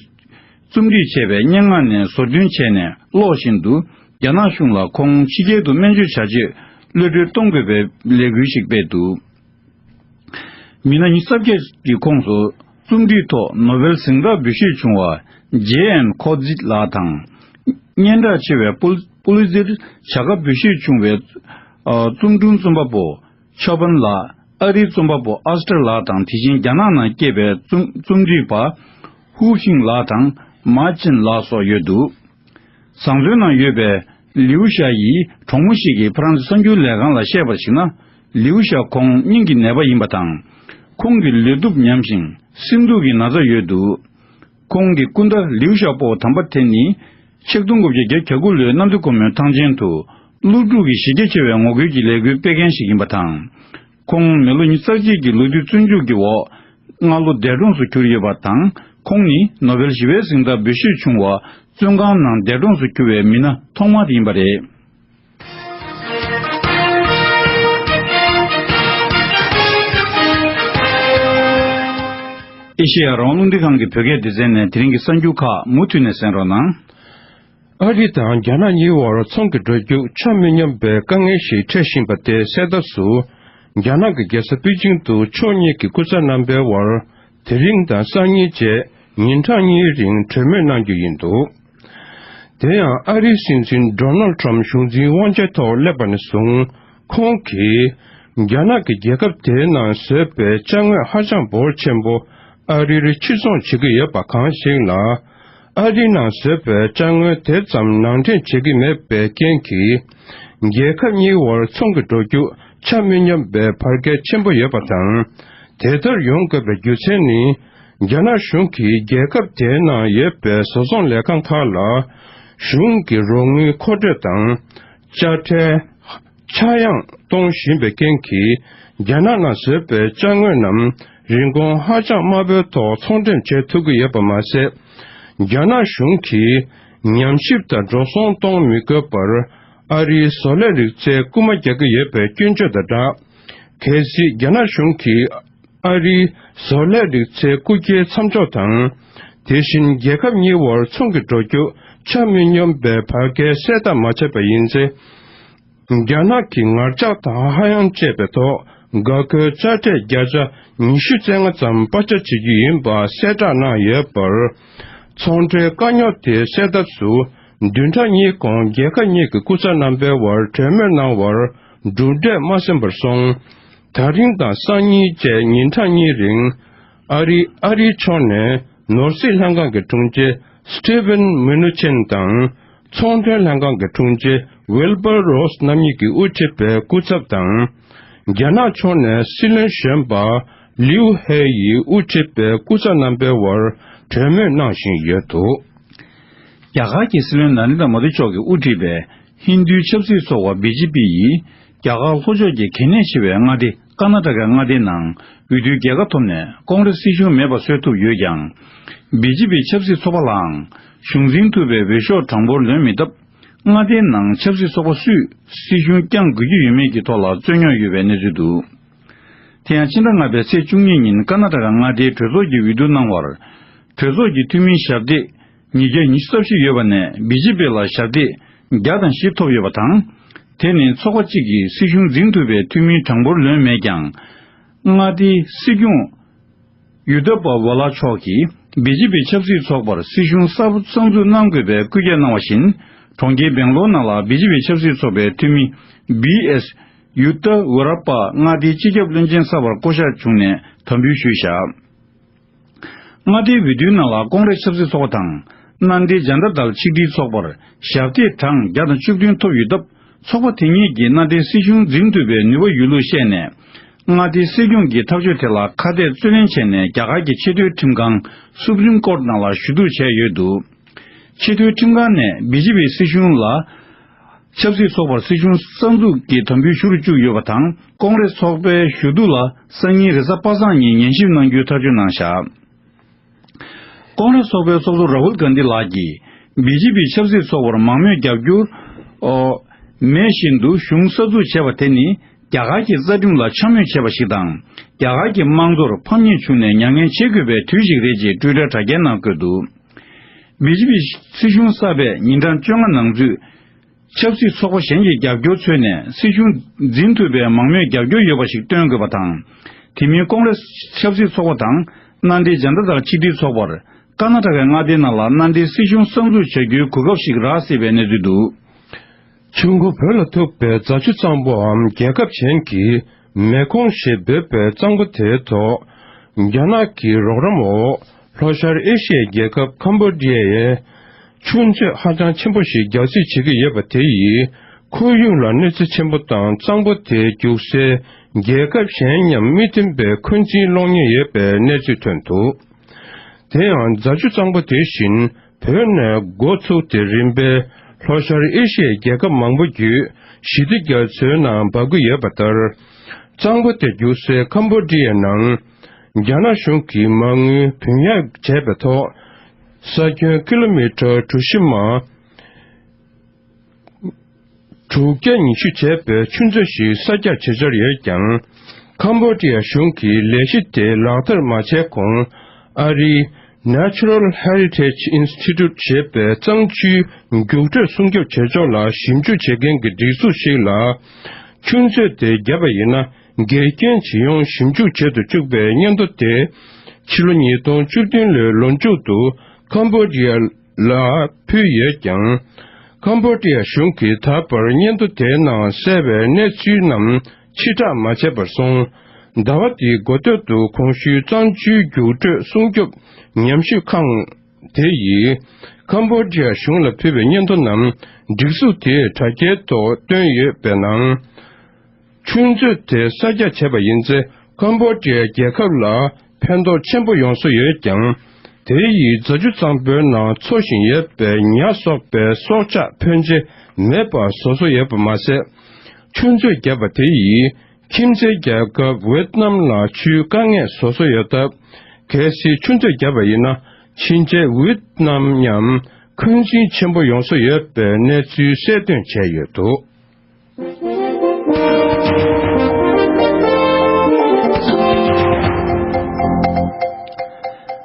རྩོམ་སྒྲིག་བྱས་པའི་སྙན་ངག་ནས་བཟོ་སྐྲུན་བྱས་ནས་ཀློག་བཞིན་དུ། རྒྱ་ནག་གཞུང་ལ་ཁོང་ཕྱི་རྒྱལ་དུ་སྨན་བཅོས་བྱ་ཆེད་གློད་གྲོལ་གཏོང་དགོས་པའི་ལས་འགུལ་ཞིག་སྤེལ་འདུག་མི་སྣ་ཉི་ཤུ་རྩ་བརྒྱད་ཀྱི་ཁོངས་སུ་རྩོམ་སྒྲིག་ཐོག་ནོ་བེལ་གཟེངས་རྟགས་འབུལ་བཞེས་བྱུང་བ་ཇེ་ཨེན་ཁོ་ཛིད་ལགས་དང་། སྙན་གྲགས་ཆེ་བའི་པུལ་པུ་ལི་ཛེར་བྱ་དགའ་འབུལ་བཞེས་བྱུང་བའི་རྩོམ་སྒྲུང་རྩོམ་པ་པོ་ཆོ་པན་ལགས། ཨ་རིའི་རྩོམ་པ་པོ་ཨ་སྟར་ལགས་དང་། དེ་བཞིན་རྒྱ་ནག་ནང་སྐྱེས་པའི་རྩོམ་རྩོམ་སྒྲིག་པ་ཧུའུ་ཤིང་ལགས་དང་། མཱ་ཅིན་ལགས་སོགས་ཡོད་འདུག་བཟང་བཙོན་ནང་ཡོད་པའི་ལིའུ་ཞ་ཡི་གྲོགས་མོ་ཞིག་གིས་ཕ་རན་སི་གསར་འགྱུར་ལས་ཁང་ལ་བཤད་པར་གཞིགས་ན། ལིའུ་ཞ་ཁོང་སྙིང་གི་ནད་པ་ཡིན་པ་དང་། ཁོང་གི་ལུས་སྟོབས་ཉམས་ཤིང་སེམས་སྡུག་གི་ན་ཚ་ཡོད་འདུག་ཁོང་གི་སྐུ་ཟླ་ལིའུ་ཞའོ་པོ་དམ་པ་དེ་ནི། ཆིག་སྟོང་དགུ་བརྒྱ་བརྒྱད་ཅུ་གྱ་དགུ་ལོའི་གནམ་བདེ་སྒོ་མོའི་ཐང་ཆེན་དུ། ཀླུ་སྒྲུབ་ཀྱི་གཞི་རྒྱ་ཆེ་བའི་ངོ་རྒོལ་གྱི་ལས་འགུལ་སྤེལ་མཁན་ཞིག་ཡིན་པ་དང་། ཁོང་མི་ལོ་ཉི་ཤུ་རྩ་གཅིག་གི་ལོ་དུས་བཙོན་འཇུག་གི་འོག་སྔ་ལོ་འདས་གྲོངས་སུ་གྱུར་ཡོད་པ་དང་། ཁོང་ནི་ནོ་བེལ་ཞི་བའི་གཟེངས་རྟགས་འབུལ་བཞེས་བྱུང་བ། བཙོན་ཁང་ནང་འདས་གྲོངས་སུ་གྱུར་བའི་མི་སྣ་ཐོག་མ་དེ་ཡིན་པ་རེད། ཨེ་ཤེ་ཡ་རང་དབང་རླུང་འཕྲིན་ཁང་གི་བོད་སྐད་སྡེ་ཚན་ནས་དེ་རིང་གི་གསར་འགྱུར་ཁག་མུ་མཐུད་ནས་གསན་རོགས་གནང་། ཨ་རི་དང་རྒྱ་ནག་གཉིས་བར་ཚོང་གི་འགྲོ་རྒྱུག་ཆ་མི་སྙོམས་པའི་དཀའ་ངལ་ཞིག་འཕྲད་བཞིན་པ་དེ་གསལ་བརྡ་སུ། རྒྱ་ནག་གི་རྒྱལ་ས་པེ་ཅིང་དུ་ཕྱོགས་གཉིས་ཀྱི་སྐུ་ཚབ་རྣམ་པའི་དབར། དེ་རིང་དང་སང་ཉིན་བཅས་ཉིན་གྲངས་གཉིས་རིང་གྲོས་མོལ་གནང་རྒྱུ་ཡིན་འདུག་དེ་ཡང་ཨ་རིའི་སྲིད་འཛིན་ཌོ་ནལ་ཁྲམ་གཞུང་འཛིན་དབང་ཆའི་ཐོག་སླེབས་པ་ནས་བཟུང་། ཁོང་གིས་རྒྱ་ནག་གི་རྒྱལ་ཁབ་དེའི་ནང་བཟོས་པའི་ཅ་དངོས་ཧ་ཅང་འབོར་ཆེན་པོ་ཨ་རིར་ཕྱིར་ཚོང་བྱེད་ཀྱི་ཡོད་པ་གང་ཞིག་ལ། ཨ་རིའི་ནང་བཟོས་པའི་ཅ་དངོས་དེ་ཙམ་ནང་འདྲེན་བྱེད་ཀྱི་མེད་པའི་རྐྱེན་གྱིས། རྒྱལ་ཁབ་གཉིས་བར་ཚོང་གི་འགྲོ་རྒྱུག་ཆ་མི་སྙོམས་པའི་བར་ཁྱད་ཆེན་པོ་ཡོད་པ་དང་། དེ་ལྟར་ཡོང་དགོས་པའི་རྒྱུ་མཚན་ནི། རྒྱ་ནག་གཞུང་གིས་རྒྱལ་ཁབ་དེའི་ནང་ཡོད་པའི་བཟོ་ཚོང་ལས་ཁང་ཁག་ལ་གཞུང་གི་རོགས་དངུལ་མཁོ་སྤྲོད་དང་། དཔྱ་ཁྲལ། ཆག་ཡང་གཏོང་བཞིན་པའི་རྐྱེན་གྱིས། རྒྱ་ནག་ནང་བཟོས་པའི་ཅ་དངོས་རྣམས་རིན་གོང་ཧ་ཅང་དམའ་བོའི་ཐོག་ཚོང་འགྲེམས་བྱེད་ཐུབ་ཀྱི་ཡོད་པ་མ་ཟད། རྒྱ་ནག་གཞུང་གིས་ཉམས་ཞིབ་དང་འགྲོ་སོང་གཏོང་མི་དགོས་པར། ཨ་རིའི་བཟོ་ལས་རིག་རྩལ་རྐུ་མ་རྒྱག་གི་ཡོད་པའི་སྐྱོན་བརྗོད་དང་སྦྲགས། གལ་སྲིད་རྒྱ་ནག་གཞུང་གིས་ཨ་རིའི་བཟོ་ལས་རིག་རྩལ་རྐུ་འཁྱེར་མཚམས་འཇོག་དང་། དེ་བཞིན་རྒྱལ་ཁབ་གཉིས་བར་ཚོང་གི་འགྲོ་རྒྱུ་ཆ་མི་སྙོམས་པའི་བར་བརྒལ་གསལ་བསྒྲགས་མ་བྱས་པ་ཡིན་ཚེ། རྒྱ་ནག་གི་ངར་ལྕགས་དང་ཧ་ཡང་བཅས་པའི་ཐོག་འགག་སྒོའི་དཔྱ་ཁྲལ་བརྒྱ་ཆ་ཉི་ཤུ་རྩ་ལྔ་ཙམ་སྤར་ཆ་བྱེད་རྒྱུ་ཡིན་པ་གསལ་བསྒྲགས་གནང་ཡོད་པར། ཚོང་འབྲེལ་དཀའ་རྙོག་དེ་སེལ་ཐབས་སུ། བདུན་ཕྲག་གཉིས་གོང་རྒྱལ་ཁབ་གཉིས་ཀྱི་སྐུ་ཚབ་རྣམ་པའི་དབར་གྲོས་མོལ་གནང་བར་གྲུབ་འབྲས་མ་སོན་པར་སོང་། ད་རིང་དང་སང་ཉིན་བཅས་ཉིན་གྲངས་གཉིས་རིང་། ཨ་རི་ཨ་རིའི་ཕྱོགས་ནས་ནོར་སྲིད་ལྷན་ཁང་གི་དྲུང་ཆེ་སི་ཏི་ཝན་མུ་ནུ་ཆིན་དང་། ཚོང་དོན་ལྷན་ཁང་གི་དྲུང་ཆེ་ཝིལ་བར་རོ་སི་རྣམ་གཉིས་ཀྱིས་དབུ་ཁྲིད་པའི་སྐུ་ཚབ་དང་། རྒྱ་ནག་ཕྱོགས་ནས་སྲིད་བློན་གཞོན་པ་ལིའུ་ཧེ་ཡིས་དབུ་ཁྲིད་པའི་སྐུ་ཚབ་རྣམ་པའི་དབར་གྲོས་མོལ་གནང་བཞིན་ཡོད་འདུག། རྒྱ་གར་གྱི་སྲིད་བློན་ན་རེན་དྲ་མོ་དི་མཆོག་གིས་དབུ་ཁྲིད་པའི་ཧིན་རྡུའི་ཆབ་སྲིད་ཚོགས་པ་བི་ཇེ་པི་ཡིས། རྒྱ་གར་ལྷོ་ཕྱོགས་ཀྱི་གལ་གནད་ཆེ་བའི་མངའ་སྡེ་ཀར་ན་ཊ་ཀའི་མངའ་སྡེའི་ནང་འོས་བསྡུའི་རྒྱལ་ཁ་ཐོབ་ནས་ཀོང་རེ་སི་སྲིད་གཞུང་མེད་པ་བཟོ་ཐུབ་ཡོད་ཀྱང་། བི་ཇེ་པི་ཆབ་སྲིད་ཚོགས་པ་ལའང་གཞུང་འཛིན་ཐུབ་པའི་འོས་ཤོག་གྲངས་འབོར་ལོན་མེད་སྟབས། མངའ་སྡེའི་ནང་ཆབ་སྲིད་ཚོགས་པ་སུས་སྲིད་གཞུང་བསྐྱངས་དགོས་ཀྱི་ཡོད་མེད་ཀྱི་ཐོག་ལ་རྩོད་རྙོག་ཡོད་པའི་གནས་ཚུལ་འདུག། དེ་ཡང་ཕྱི་ཟླ་ལྔ་པའི་ཚེས་བཅུ་གཉིས་ཉིན་ཀར་ན་ཊ་ཀ་མངའ་སྡེའི་གྲོས་ཚོགས་ཀྱི་འོས་བསྡུ་གནང་བར། གྲོས་ཚོགས་ཀྱི་འཐུས་མིའི་ཞབས་སྟེགས་ཉིས་བརྒྱ་ཉི་ཤུ་རྩ་བཞི་ཡོད་པ་ནས་བི་ཇེ་པི་ལ་ཞབས་སྟེགས་བརྒྱ་དང་བཞི་ཐོབ་ཡོད་པ་དང་། དེ་ནི་ཚོགས་པ་གཅིག་གིས་སྲིད་གཞུང་འཛིན་ཐུབ་པའི་འཐུས་མིའི་གྲངས་འབོར་ལོན་མེད་ཀྱང་། མངའ་སྡེའི་སྲིད་སྐྱོང་ཡུ་དྷ་པ་ཝ་ལ་མཆོག་གིས་བི་ཇེ་པི་ཆབ་སྲིད་ཚོགས་པར་སྲིད་གཞུང་གསར་པ་གསར་འཛུགས་གནང་དགོས་པའི་སྐུལ་སྐྱོན་གནང་བ་བཞིན། གྲོང་ཁྱེར་སྦེང་ལོར་ནང་ལ་བི་ཇེ་པི་ཆབ་སྲིད་ཚོགས་པའི་འཐུས་མི་བི་ཨེས་ཡུ་དྷ་ཝི་ར་པ་མངའ་སྡེའི་སྤྱི་ཁྱབ་བློན་ཆེན་གསར་པར་བསྐོ་གཞག་བྱུང་ནས་དམ་འབུལ་ཞུས་བཞག། མངའ་སྡེའི་འོས་བསྡུའི་ནང་ལ་ཀོང་རེས་ཆབ་སྲིད་ཚོགས་པ་དང་། མནའ་འབྲེལ་ཇན་ཏ་དལ་ཆིག་སྒྲིལ་ཚོགས་པར་ཞབས་སྟེགས་གྲངས་བརྒྱ་དང་བཅུ་བདུན་ཐོབ་ཡོད་སྟབས། ཚོགས་པ་དེ་གཉིས་ཀྱིས་མནའ་འབྲེལ་སྲིད་གཞུང་འཛིན་ཐུབ་པའི་ནུས་པ་ཡོད་ལུགས་བཤད་ནས། མངའ་སྡེའི་སྲིད་སྐྱོང་གི་ཐག་གཅོད་དེ་ལ་ཁ་གཏད་རྩོད་ལེན་བྱས་ནས། རྒྱ་གར་གྱི་ཆེས་མཐོའི་ཁྲིམས་ཁང་སུ་པྲིམ་ཀོར་ཊི་ནང་ལ་ཞུ་གཏུག་བྱས་ཡོད་འདུག། ཆེས་མཐོའི་ཁྲིམས་ཁང་ནས་བི་ཇེ་པི་སྲིད་གཞུང་ལ། ཆབ་སྲིད་ཚོགས་པར་སྲིད་གཞུང་གསར་འཛུགས་ཀྱི་དམ་འབུལ་ཞུ་རུ་བཅུག་ཡོད་པ་དང་། ཀོང་རེས་ཚོགས་པའི་ཞུ་གཏུག་ལ་སང་ཉིན་རེས་གཟའ་པ་སངས་ཉིན་ཉན་ཞིབ་གནང་རྒྱུའི་ཐག་གཅོད་གནང་བཞག། ཀོང་རེས་ཚོགས་པའི་ཚོགས་གཙོ་ར་ཧུལ་གྷན་དྷི་ལགས་ཀྱིས། བི་ཇེ་པི་ཆབ་སྲིད་ཚོགས་པར་མང་མོས་རྒྱབ་སྐྱོར་མེད་བཞིན་དུ་གཞུང་གསར་འཛུགས་བྱས་པ་དེ་ནི། རྒྱ་གར་གྱི་རྩ་ཁྲིམས་ལ་འཕྱ་སྨོད་བྱས་པ་ཞིག་དང་། རྒྱ་གར་གྱི་དམངས་གཙོར་ཕམ་ཉེས་བྱུང་ནས་མྱ་ངན་བྱེད་དགོས་པའི་དུས་ཤིག་རེད་ཅེས་ཊུའི་ཊར་དྲ་རྒྱའི་ནང་བཀོད་འདུག། བི་ཇེ་པི་སྲིད་གཞུང་གསར་པས་ཉིན་གྲངས་བཅོ་ལྔ་ནང་ཚུད། ཆབ་སྲིད་ཚོགས་པ་གཞན་གྱི་རྒྱབ་སྐྱོར་འཚོལ་ནས་སྲིད་གཞུང་འཛིན་ཐུབ་པའི་མང་མོས་རྒྱབ་སྐྱོར་ཡོད་པ་ཞིག་སྟོན་དགོས་པ་དང་། དེ་མིན་ཀོང་རེས་ཆབ་སྲིད་ཚོགས་པ་དང་མནའ་འབྲེལ་ཇན་ཏ་དལ་ཆིག་སྒྲིལ་ཚོགས་པར་ཀར་ན་ཊ་ཀའི་མངའ་སྡེའི་ནང་ལ་མནའ་འབྲེལ་སྲིད་གཞུང་གསར་འཛུགས་བྱ་རྒྱུའི་གོ་སྐབས་ཤིག་རག་སྲིད་པའི་གནས་ཚུལ་འདུག། ཆུ་མགོ་བོད་ལ་ཐུག་པའི་རྫ་ཆུ་གཙང་པོའམ་རྒྱལ་ཁབ་གཞན་གྱི་མེ་ཁོང་ཞེས་འབོད་པའི་གཙང་པོ་དེའི་ཐོག་རྒྱ་ནག་གི་རོགས་རམ་འོག་ལྷོ་ཤར་ཨེ་ཤི་ཡའི་རྒྱལ་ཁབ་ཁམ་བོ་ཌི་ཡའི་ཆུ་མཛོད་ཧ་ཅང་ཆེན་པོ་ཞིག་རྒྱག་རྩིས་བྱེད་ཀྱི་ཡོད་པ་དེ་ཡིས། ཁོར་ཡུག་ལ་གནོད་འཚེ་ཆེན་པོ་དང་། གཙང་པོ་དེ་རྒྱུག་སའི་རྒྱལ་ཁབ་གཞན་མཉམ་མི་མཐུན་པའི་འཁོན་འཛིན་སློང་ཉེན་ཡོད་པའི་གནས་ཚུལ་ཐོན་འདུག། དེ་ཡང་རྫ་ཆུ་གཙང་པོ་དེ་བཞིན་བོད་ནས་འགོ་ཚུགས་ཏེ། རིམ་པས་ལྷོ་ཤར་ཨེ་ཤི་ཡའི་རྒྱལ་ཁབ་མང་པོ་བརྒྱུད་ཞི་བདེ་རྒྱ་མཚོའི་ནང་འབབ་ཀྱི་ཡོད་པ་ལྟར། གཙང་པོ་དེ་རྒྱུག་སའི་ཁམ་བོ་ཌི་ཡའི་ནང་རྒྱ་ནག་གཞུང་གིས་མ་དངུལ་བུན་གཡར་བྱས་པའི་ཐོག་ས་ཁྱོན་ཀི་ལོ་མི་ཊར་གྲུ་བཞི་མ་དྲུག་བརྒྱ་ཉི་ཤུ་བྱས་པའི་ཆུ་མཛོད་ཞིག་གསར་རྒྱག་བྱེད་འཆར་ཡོད་ཀྱང་། ཁམ་བོ་ཌི་ཡ་གཞུང་གིས་ལས་གཞི་དེ་ལག་བསྟར་མ་བྱས་གོང་། ཨ་རིའི་Natural Heritage Institute ཞེས་པའི་གཙང་ཆུའི་རྒྱུགས་སྤྲོད་སྲུང་སྐྱོབ་བྱེད་ཕྱོགས་ལ་ཞིབ་འཇུག་བྱེད་མཁན་གྱི་སྒྲིག་འཛུགས་ཤིག་ལ། ཆུ་མཛོད་དེ་བརྒྱབ་པ་ཡིན་ན། འགལ་རྐྱེན་ཇི་ཡོང་ཞིབ་འཇུག་བྱེད་དུ་བཅུག་པའི་སྙན་ཐོ་དེ། ཕྱི་ལོ་ཉིས་སྟོང་བཅུ་བདུན་ལོའི་ལོ་མཇུག་ཏུ་ཁམ་བོ་ཌི་ཡ་ལ་ཕུལ་ཡོད་ཀྱང་། ཁམ་བོ་ཌི་ཡ་གཞུང་གིས་ད་བར་སྙན་ཐོ་དེའི་ནང་གསལ་བའི་གནས་ཚུལ་རྣམས་ཕྱིར་བསྒྲགས་མ་བྱས་པར་སོང་། ཟླ་བ་འདིའི་འགོ་སྟོད་དུ་གོང་ཞུས་གཙང་ཆུའི་རྒྱུགས་སྤྲོད་སྲུང་སྐྱོབ་ཉམས་ཞིབ་ཁང་དེ་ཡིས་ཁམ་བོ་ཌི་ཡ་གཞུང་ལ་ཕུལ་བའི་སྙན་ཐོ་རྣམས་སྒྲིག་འཛུགས་དེས་དྲ་རྒྱའི་ཐོག་བཏོན་ཡོད་པའི་ནང་། ཆུ་མཛོད་དེ་གསར་རྒྱག་བྱས་པ་ཡིན་ཚེ། ཀམ་བོ་ཌི་ཡ་རྒྱལ་ཁབ་ལ་ཕན་ཐོགས་ཆེན་པོ་ཡོང་ས་ཡོད་ཀྱང་། དེ་ཡི་རྫ་ཆུ་གཙང་པོའི་ནང་འཚོ་བཞིན་ཡོད་པའི་ཉ་སོགས་པའི་སྲོག་ཆགས་ཕོན་ཆེ་མེད་པར་བཟོ་ས་ཡོད་པ་མ་ཟད། ཆུ་མཛོད་བརྒྱབ་པ་དེ་ཡིས་ཁྱིམ་མཚེས་རྒྱལ་ཁབ་ཝེད་ནམ་ལ་ཆུའི་དཀའ་ངལ་བཟོ་ས་ཡོད་སྟབས། གལ་སྲིད་ཆུ་མཛོད་བརྒྱབ་པ་ཡིན་ན། ཕྱིན་ཆད་ཝེད་ནམ་མཉམ་འཁོན་འཛིན་ཆེན་པོ་ཡོང་ས་ཡོད་པའི་གནས་ཚུལ་གསལ་སྟོན་བྱས་ཡོད་འདུག།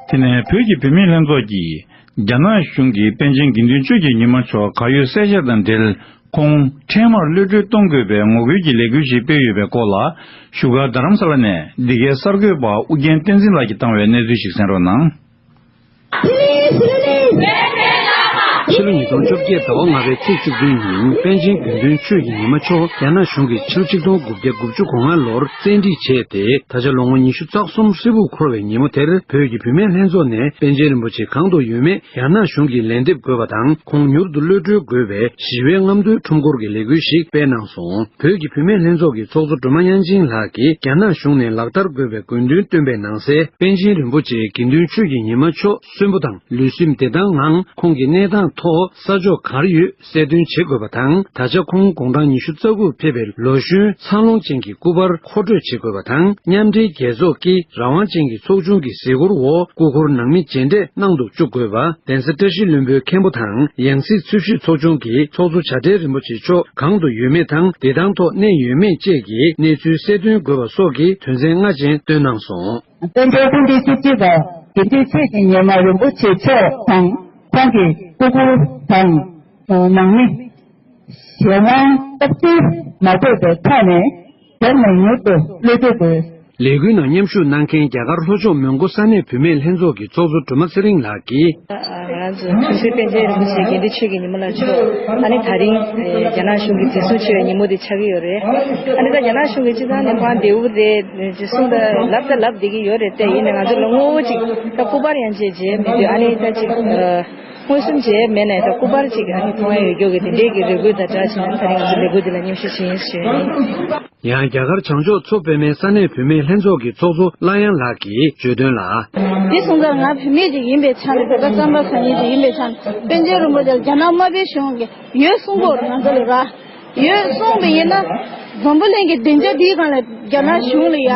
དེ་ནས་བོད་ཀྱི་བུད་མེད་ལྷན་ཚོགས་ཀྱིས་རྒྱ་ནག་གཞུང་གིས་པཎ་ཆེན་དགེ་འདུན་ཆོས་ཀྱི་ཉི་མ་མཆོག་གར་ཡོད་གསལ་བཤད་དང་འབྲེལ། ཁོང་འཕྲལ་མར་གློད་གྲོལ་གཏོང་དགོས་པའི་ངོ་རྒོལ་གྱི་ལས་འགུལ་ཞིག་སྤེལ་ཡོད་པའི་སྐོར་ལ། བཞུགས་སྒར་རྡ་རམ་ས་ལ་ནས་འདི་གའི་གསར་འགོད་པ་ཨུ་རྒྱན་བསྟན་འཛིན་ལགས་ཀྱིས་བཏང་བའི་གནས་ཚུལ་ཞིག་གསན་རོགས་གནང་། ཕྱི་ལོ་ཉིས་སྟོང་བཅོ་བརྒྱད་ཟླ་བ་ལྔ་པའི་ཚེས་བཅུ་བདུན་ཉིན་པཎ་ཆེན་དགེ་འདུན་ཆོས་ཀྱི་ཉི་མ་མཆོག་རྒྱ་ནག་གཞུང་གིས་ཕྱི་ལོ་ཆིག་སྟོང་དགུ་བརྒྱ་དགུ་བཅུ་གོ་ལྔ་ལོར་བཙན་ཁྲིད་བྱས་ཏེ། ད་ཆ་ལོ་ངོ་ཉི་ཤུ་རྩ་གསུམ་ཧྲིལ་པོ་འཁོར་བའི་ཉིན་མོ་དེར། བོད་ཀྱི་བུད་མེད་ལྷན་ཚོགས་ནས་པཎ་ཆེན་རིན་པོ་ཆེ་གང་དུ་ཡོད་མེད་རྒྱ་ནག་གཞུང་གིས་ལན་འདེབས་དགོས་པ་དང་། ཁོང་མྱུར་དུ་གློད་གྲོལ་དགོས་པའི་ཞི་བའི་རྔམ་སྟོན་ཁྲོམ་སྐོར་གྱི་ལས་འགུལ་ཞིག་སྤེལ་གནང་སོང་། བོད་ཀྱི་བུད་མེད་ལྷན་ཚོགས་ཀྱི་ཚོགས་གཙོ་སྒྲོལ་མ་དབྱངས་ཅན་ལགས་ཀྱིས་རྒྱ་ནག་གཞུང་ནས་ལག་བསྟར་དགོས་པའི་དགོས་འདུན་བཏོན་པའི་ནང་གསལ། པཎ་ཆེན་རིན་པོ་ཆེ་དགེ་འདུན་ཆོས་ཀྱི་ཉི་མ་མཆོག་གསོན་པོ་དང་ལུས་སེམས་བདེ་ཐང་ངང་ཁོང་གི་གནས་སྟངས་ཐོག་ས་ཕྱོགས་ག་རེ་ཡོད། གསལ་སྟོན་བྱེད་དགོས་པ་དང་། ད་ཆ་ཁོང་དགུང་གྲངས་ཉི་ཤུ་རྩ་དགུ་ཕེབས་པའི་ལོ་གཞོན་འཚར་ལོངས་ཅན་གྱི་སྐུ་པར་མཁོ་སྤྲོད་བྱེད་དགོས་པ་དང་། མཉམ་འབྲེལ་རྒྱལ་ཚོགས་ཀྱི་རང་དབང་ཅན་གྱི་ཚོགས་ཆུང་གི་གཟིགས་སྐོར་འོག་སྐུ་འཁོར་ནང་མི་མཇལ་འཕྲད་གནང་དུ་བཅུག་དགོས་པ། གདན་ས་བཀྲ་ཤིས་ལྷུན་པོའི་མཁན་པོ་དང་། ཡང་སྲིད་ཚོས་གཞི་ཚོགས་ཆུང་གི་ཚོགས་གཙོ་བྱ་བྲལ་རིན་པོ་ཆེ་མཆོག་གང་དུ་ཡོད་མེད་དང་། བདེ་ཐང་ཐོག་གནས་ཡོད་མེད་བཅས་ཀྱི་གནས་ཚུལ་གསལ་སྟོན་དགོས་པ་སོགས་ཀྱི་དོན་ཚན་ལྔ་ཅན་བཏོན་གནང་སོང་། པཎ་ཆེན་སྐུ་ཕྲེང་བཅུ་གཅིག་པ་དགེ་འདུན་ཆོས་ཀྱི་ཉི་མ་རིན་པོ་ཆེ་མཆོག་དང་ཁོང་གི་སྐུ་འཁོར་དང་། ནང་མི་གཞན་དབང་སྟབས་བསྟུན་མ་དགོས་པའི་ཐོག་ནས་རྒྱབ་ནས་མྱུར་དུ་གློད་གྲོལ་དགོས། ལས་འགུལ་ནང་མཉམ་ཞུགས་གནང་མཁན་རྒྱ་གར་ལྷོ་ཕྱོགས་མོན་གྷོ་ས་གནས་བུད་མེད་ལྷན་ཚོགས་ཀྱི་ཚོགས་གཙོ་སྒྲོལ་མ་ཚེ་རིང་ལགས་ཀྱིས། ང་ཚོ་ཁྲུང་ཆུའི་པཎ་ཆེན་རིན་པོ་ཆེ་དགེ་འདུན་ཆོས་ཀྱི་ཉི་མ་ལགས་མཆོག་ཨ་ནི་ད་རིང་རྒྱ་ནག་གཞུང་གིས་འཛིན་བཟུང་བྱས་པའི་ཉིན་མོ་དེ་ཆགས་ཀྱི་ཡོད་རེད། ཨ་ནི་ད་རྒྱ་ནག་གཞུང་གིས་སྤྱི་བཏང་ནས་ཁོང་བདེ་པོ་རེད་ཅེས་གསུངས། ད་ལབ་ད་ལབ་བསྡད་ཀྱི་ཡོད་རེད་དེ། ཡིན་ནའི་ང་ཚོ་ལོ་ངོ་བོ་ཅིག་ད་སྐུ་པར་ཡང་མཇལ་མཇལ་མི་འདུག་ཨ་ནི་ད་ཅིག་མངོན་སུམ་མཇལ་མེད་ནའི་ད་སྐུ་པར་ཅིག་ཨ་ནི་མཐོང་ཡ་ཡོད་རྒྱུ་གི་དེ་འདྲའི་གི་རེ་སྐུལ་དང་སྦྲགས་བྱས་ནས་ད་རིང་ང་ཚོ་ལས་འགུལ་འདི་ལ་མཉམ་ཞུགས་བྱེད་ཡིན་ཞུས་ཡིན། ཡང་རྒྱ་གར་བྱང་ཕྱོགས་མཚོ་པདྨའི་ས་གནས་བུད་མེད་ལྷན་ཚོགས་ཀྱི་ཚོགས་གཙོ་གླ་དབྱངས་ལགས་ཀྱིས་བརྗོད་དོན་ལ། འདི་སོང་ཙང་ང་བུད་མེད་ཅིག་ཡིན་པའི་ཆ་ནས། བོད་པ་རྩམ་པ་ཟ་མཁན་ཅིག་ཡིན་པའི་ཆ་ནས། པཎ་ཆེན་རིན་པོ་ཆེ་རྒྱ་ནག་དམར་པོའི་གཞུང་གིས་ཡོད་གསུང་གི་ཡོད་རེད། ང་ཚོ་ལ་ར་ཡོད་གསུངས་པ་ཡིན་ན། འཛམ་བུ་གླིང་གི་སྡིངས་ཆ་འདིའི་སྒང་ལ་རྒྱ་ནག་གཞུང་ལ་ཡ་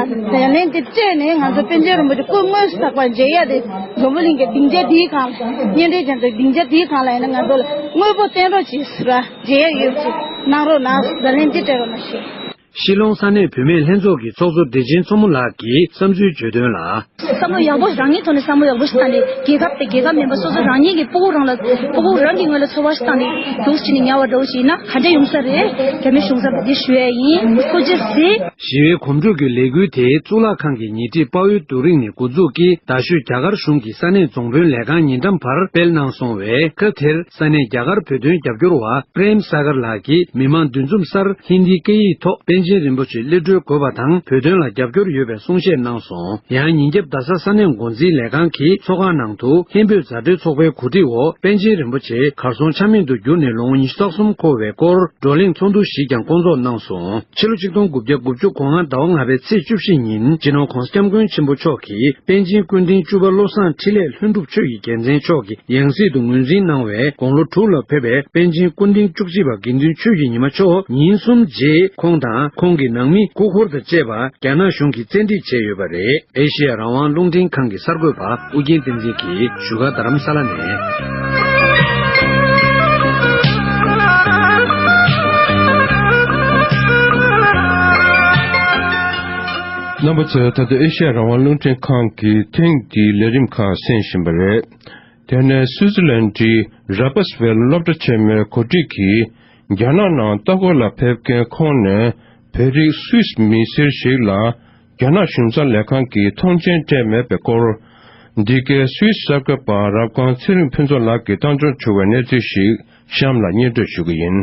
ལན་དེ་སྤྲད་ནས། ང་ཚོ་པཎ་ཆེན་རིན་པོ་ཆེ་སྐུ་དངོས་སུ་དག་པར་མཇལ་ཡ་དེ་འཛམ་བུ་གླིང་གི་སྡིངས་ཆ་འདིའི་སྒང་ལ། གཉེན་འབྲེལ་རྒྱ་མཚོའི་སྡིངས་ཆ་འདིའི་སྒང་ལ་ཡིན་ན། ང་ཚོ་ལ་དངོས་པོ་བསྟན་རོགས་གྱིས་ཟེར་ར། མཇལ་ཡ་ཡོད་ཅིག་གནང་རོགས་གནང་། ད་ལན་ཅིག་སྤྲད་རོགས་གནང་ཞུ། ཤི་ལོང་ས་གནས་བུད་མེད་ལྷན་ཚོགས་ཀྱི་ཚོགས་གཙོ་བདེ་ཆེན་མཚོ་མོ་ལགས་ཀྱིས་བསམ་ཚུལ་བརྗོད་དོན་ལ། བསམ་བློ་ཡག་པོ་རང་ཉིད་ཐོག་ནས་བསམ་བློ་ཡག་པོ་ཞིག་བཏང་སྟེ། རྒྱལ་ཁབ་དེ་རྒྱལ་ཁབ་མིན་པ་སོ་སོ་རང་ཉིད་ཀྱི་སྤུ་གུ་རང་ལ་སྤུ་གུ་རང་གི་ངོས་ལ་ཚོར་བ་ཞིག་བཏང་སྟེ་འདུག་སེ་བྱས་ནས་ཉར་བ་འདྲ་བོ་ཞིག་ཡིན་ན་ག་འདྲ་ཡོང་ས་རེད། རྒྱ་མི་གཞུང་ཚབ་ལ་འདི་ཞུ་ཡ་ཡིན། ཐུགས་རྗེ་གཟིགས། ཞི་བའི་གོམ་བགྲོད་ཀྱི་ལས་འགུལ་དེ་གཙུག་ལག་ཁང་གི་ཉེ་འཁྲིས་དཔའ་བོའི་རྡོ་རིང་ནས་འགོ་འཛུགས་ཀྱིས། རྡ་ཤོད་རྒྱ་གར་གཞུང་གི་ས་གནས་རྫོང་དཔོན་ལས་ཁང་ཉེ་འགྲམ་བར་སྤེལ་གནང་སོང་བས། སྐབས་དེར་ས་གནས་རྒྱ་གར་བོད་དོན་རྒྱབ་སྐྱོར་བ་པྲེམ་སཱ་གར་ལགས་ཀྱིས་མི་མང་འདུ་འཛོམས་སར་ཧིན་དིའི་སྐད་ཡིག་ཐོག་པཎ་ཆེན་རིན་པོ་ཆེ་གློད་གྲོལ་དགོས་པ་དང་། བོད་དོན་ལ་རྒྱབ་སྐྱོར་ཡོད་པའི་གསུང་བཤད་གནང་སོང་། ཡང་ཉིན་རྒྱབ་རྡ་ས་ས་གནས་འགོ་འཛིན་ལས་ཁང་གི་ཚོགས་ཁང་ནང་དུ་ཧིན་བོད་མཛའ་འབྲེལ་ཚོགས་པའི་གོ་སྒྲིག་འོག་པཎ་ཆེན་རིན་པོ་ཆེ་གར་སོང་ཆ་མེད་དུ་གྱུར་ནས་ལོ་ངོ་ཉི་ཤུ་རྩ་གསུམ་འཁོར་བའི་སྐོར་བགྲོ་གླེང་ཚོགས་འདུ་ཞིག་ཀྱང་བསྐོང་ཚོགས་གནང་སོང་། ཕྱི་ལོ་ཆིག་སྟོང་དགུ་བརྒྱ་དགུ་བཅུ་གོ་ལྔ་ཟླ་བ་ལྔ་པའི་ཚེས་བཅུ་བཞི་ཉིན་སྤྱི་ནོར་༧གོང་ས་༧སྐྱབས་མགོན་ཆེན་པོ་མཆོག་གིས་པཎ་ཆེན་སྐུ་ཕྲེང་བཅུ་པ་བློ་བཟང་འཕྲིན་ལས་ལྷུན་གྲུབ་ཆོས་ཀྱི་རྒྱལ་མཚན་མཆོག་གི་ཡང་སྲིད་དུ་ངོས་འཛིན་གནང་བའི་དགུང་ལོ་དྲུག་ལ་ཕེབས་པའི་པཎ་ཆེན་སྐུ་ཕྲེང་བཅུ་གཅིག་པ་དགེ་འདུན་ཆོས་ཀྱི་ཉི་མ་མཆོག་ཉིན་གསུམ་རྗེས་ཁོང་དང་ཁོང་གི་ནང་མི་སྐུ་འཁོར་དང་བཅས་པ་རྒྱ་ནག་གཞུང་གིས་བཙན་ཁྲིད་བྱས་ཡོད་པ་རེད། ཨེ་ཤེ་ཡ་རང་དབང་རླུང་འཕྲིན་ཁང་གི་གསར་འགོད་པ་ཨུ་རྒྱན་བསྟན་འཛིན་གྱིས་བཞུགས་སྒར་རྡ་རམ་ས་ལ་ནས། རྣམ་པ་ཚོས་ད་ལྟ་ཨེ་ཤེ་ཡ་རང་དབང་རླུང་འཕྲིན་ཁང་གི་ཐེངས་འདིའི་ལས་རིམ་ཁག་གསན་བཞིན་པ་རེད། དེ་ནས་སུའུ་ཙི་ལན་ཌི་ར་པ་སི་ཝེལ་སློབ་གྲྭ་ཆེན་མོའི་གོ་སྒྲིག་གིས་རྒྱ་ནག་ནང་ལྟ་སྐོར་ལ་ཕེབས་མཁན་ཁོངས་ནས་བོད་རིགས་སུད་སི་མི་སེར་ཞིག་ལ་རྒྱ་ནག་གཞུང་ཚབ་ལས་ཁང་གིས་ཐོངས་མཆན་སྤྲད་མེད་པའི་སྐོར། འདི་གའི་སུད་སི་གསར་འགོད་པ་རབ་སྒང་ཚེ་རིང་ཕུན་ཚོགས་ལགས་ཀྱིས་བཏང་འབྱོར་བྱུང་བའི་གནས་ཚུལ་ཞིག་གཤམ་ལ་སྙན་སྒྲོན་ཞུ་གི་ཡིན།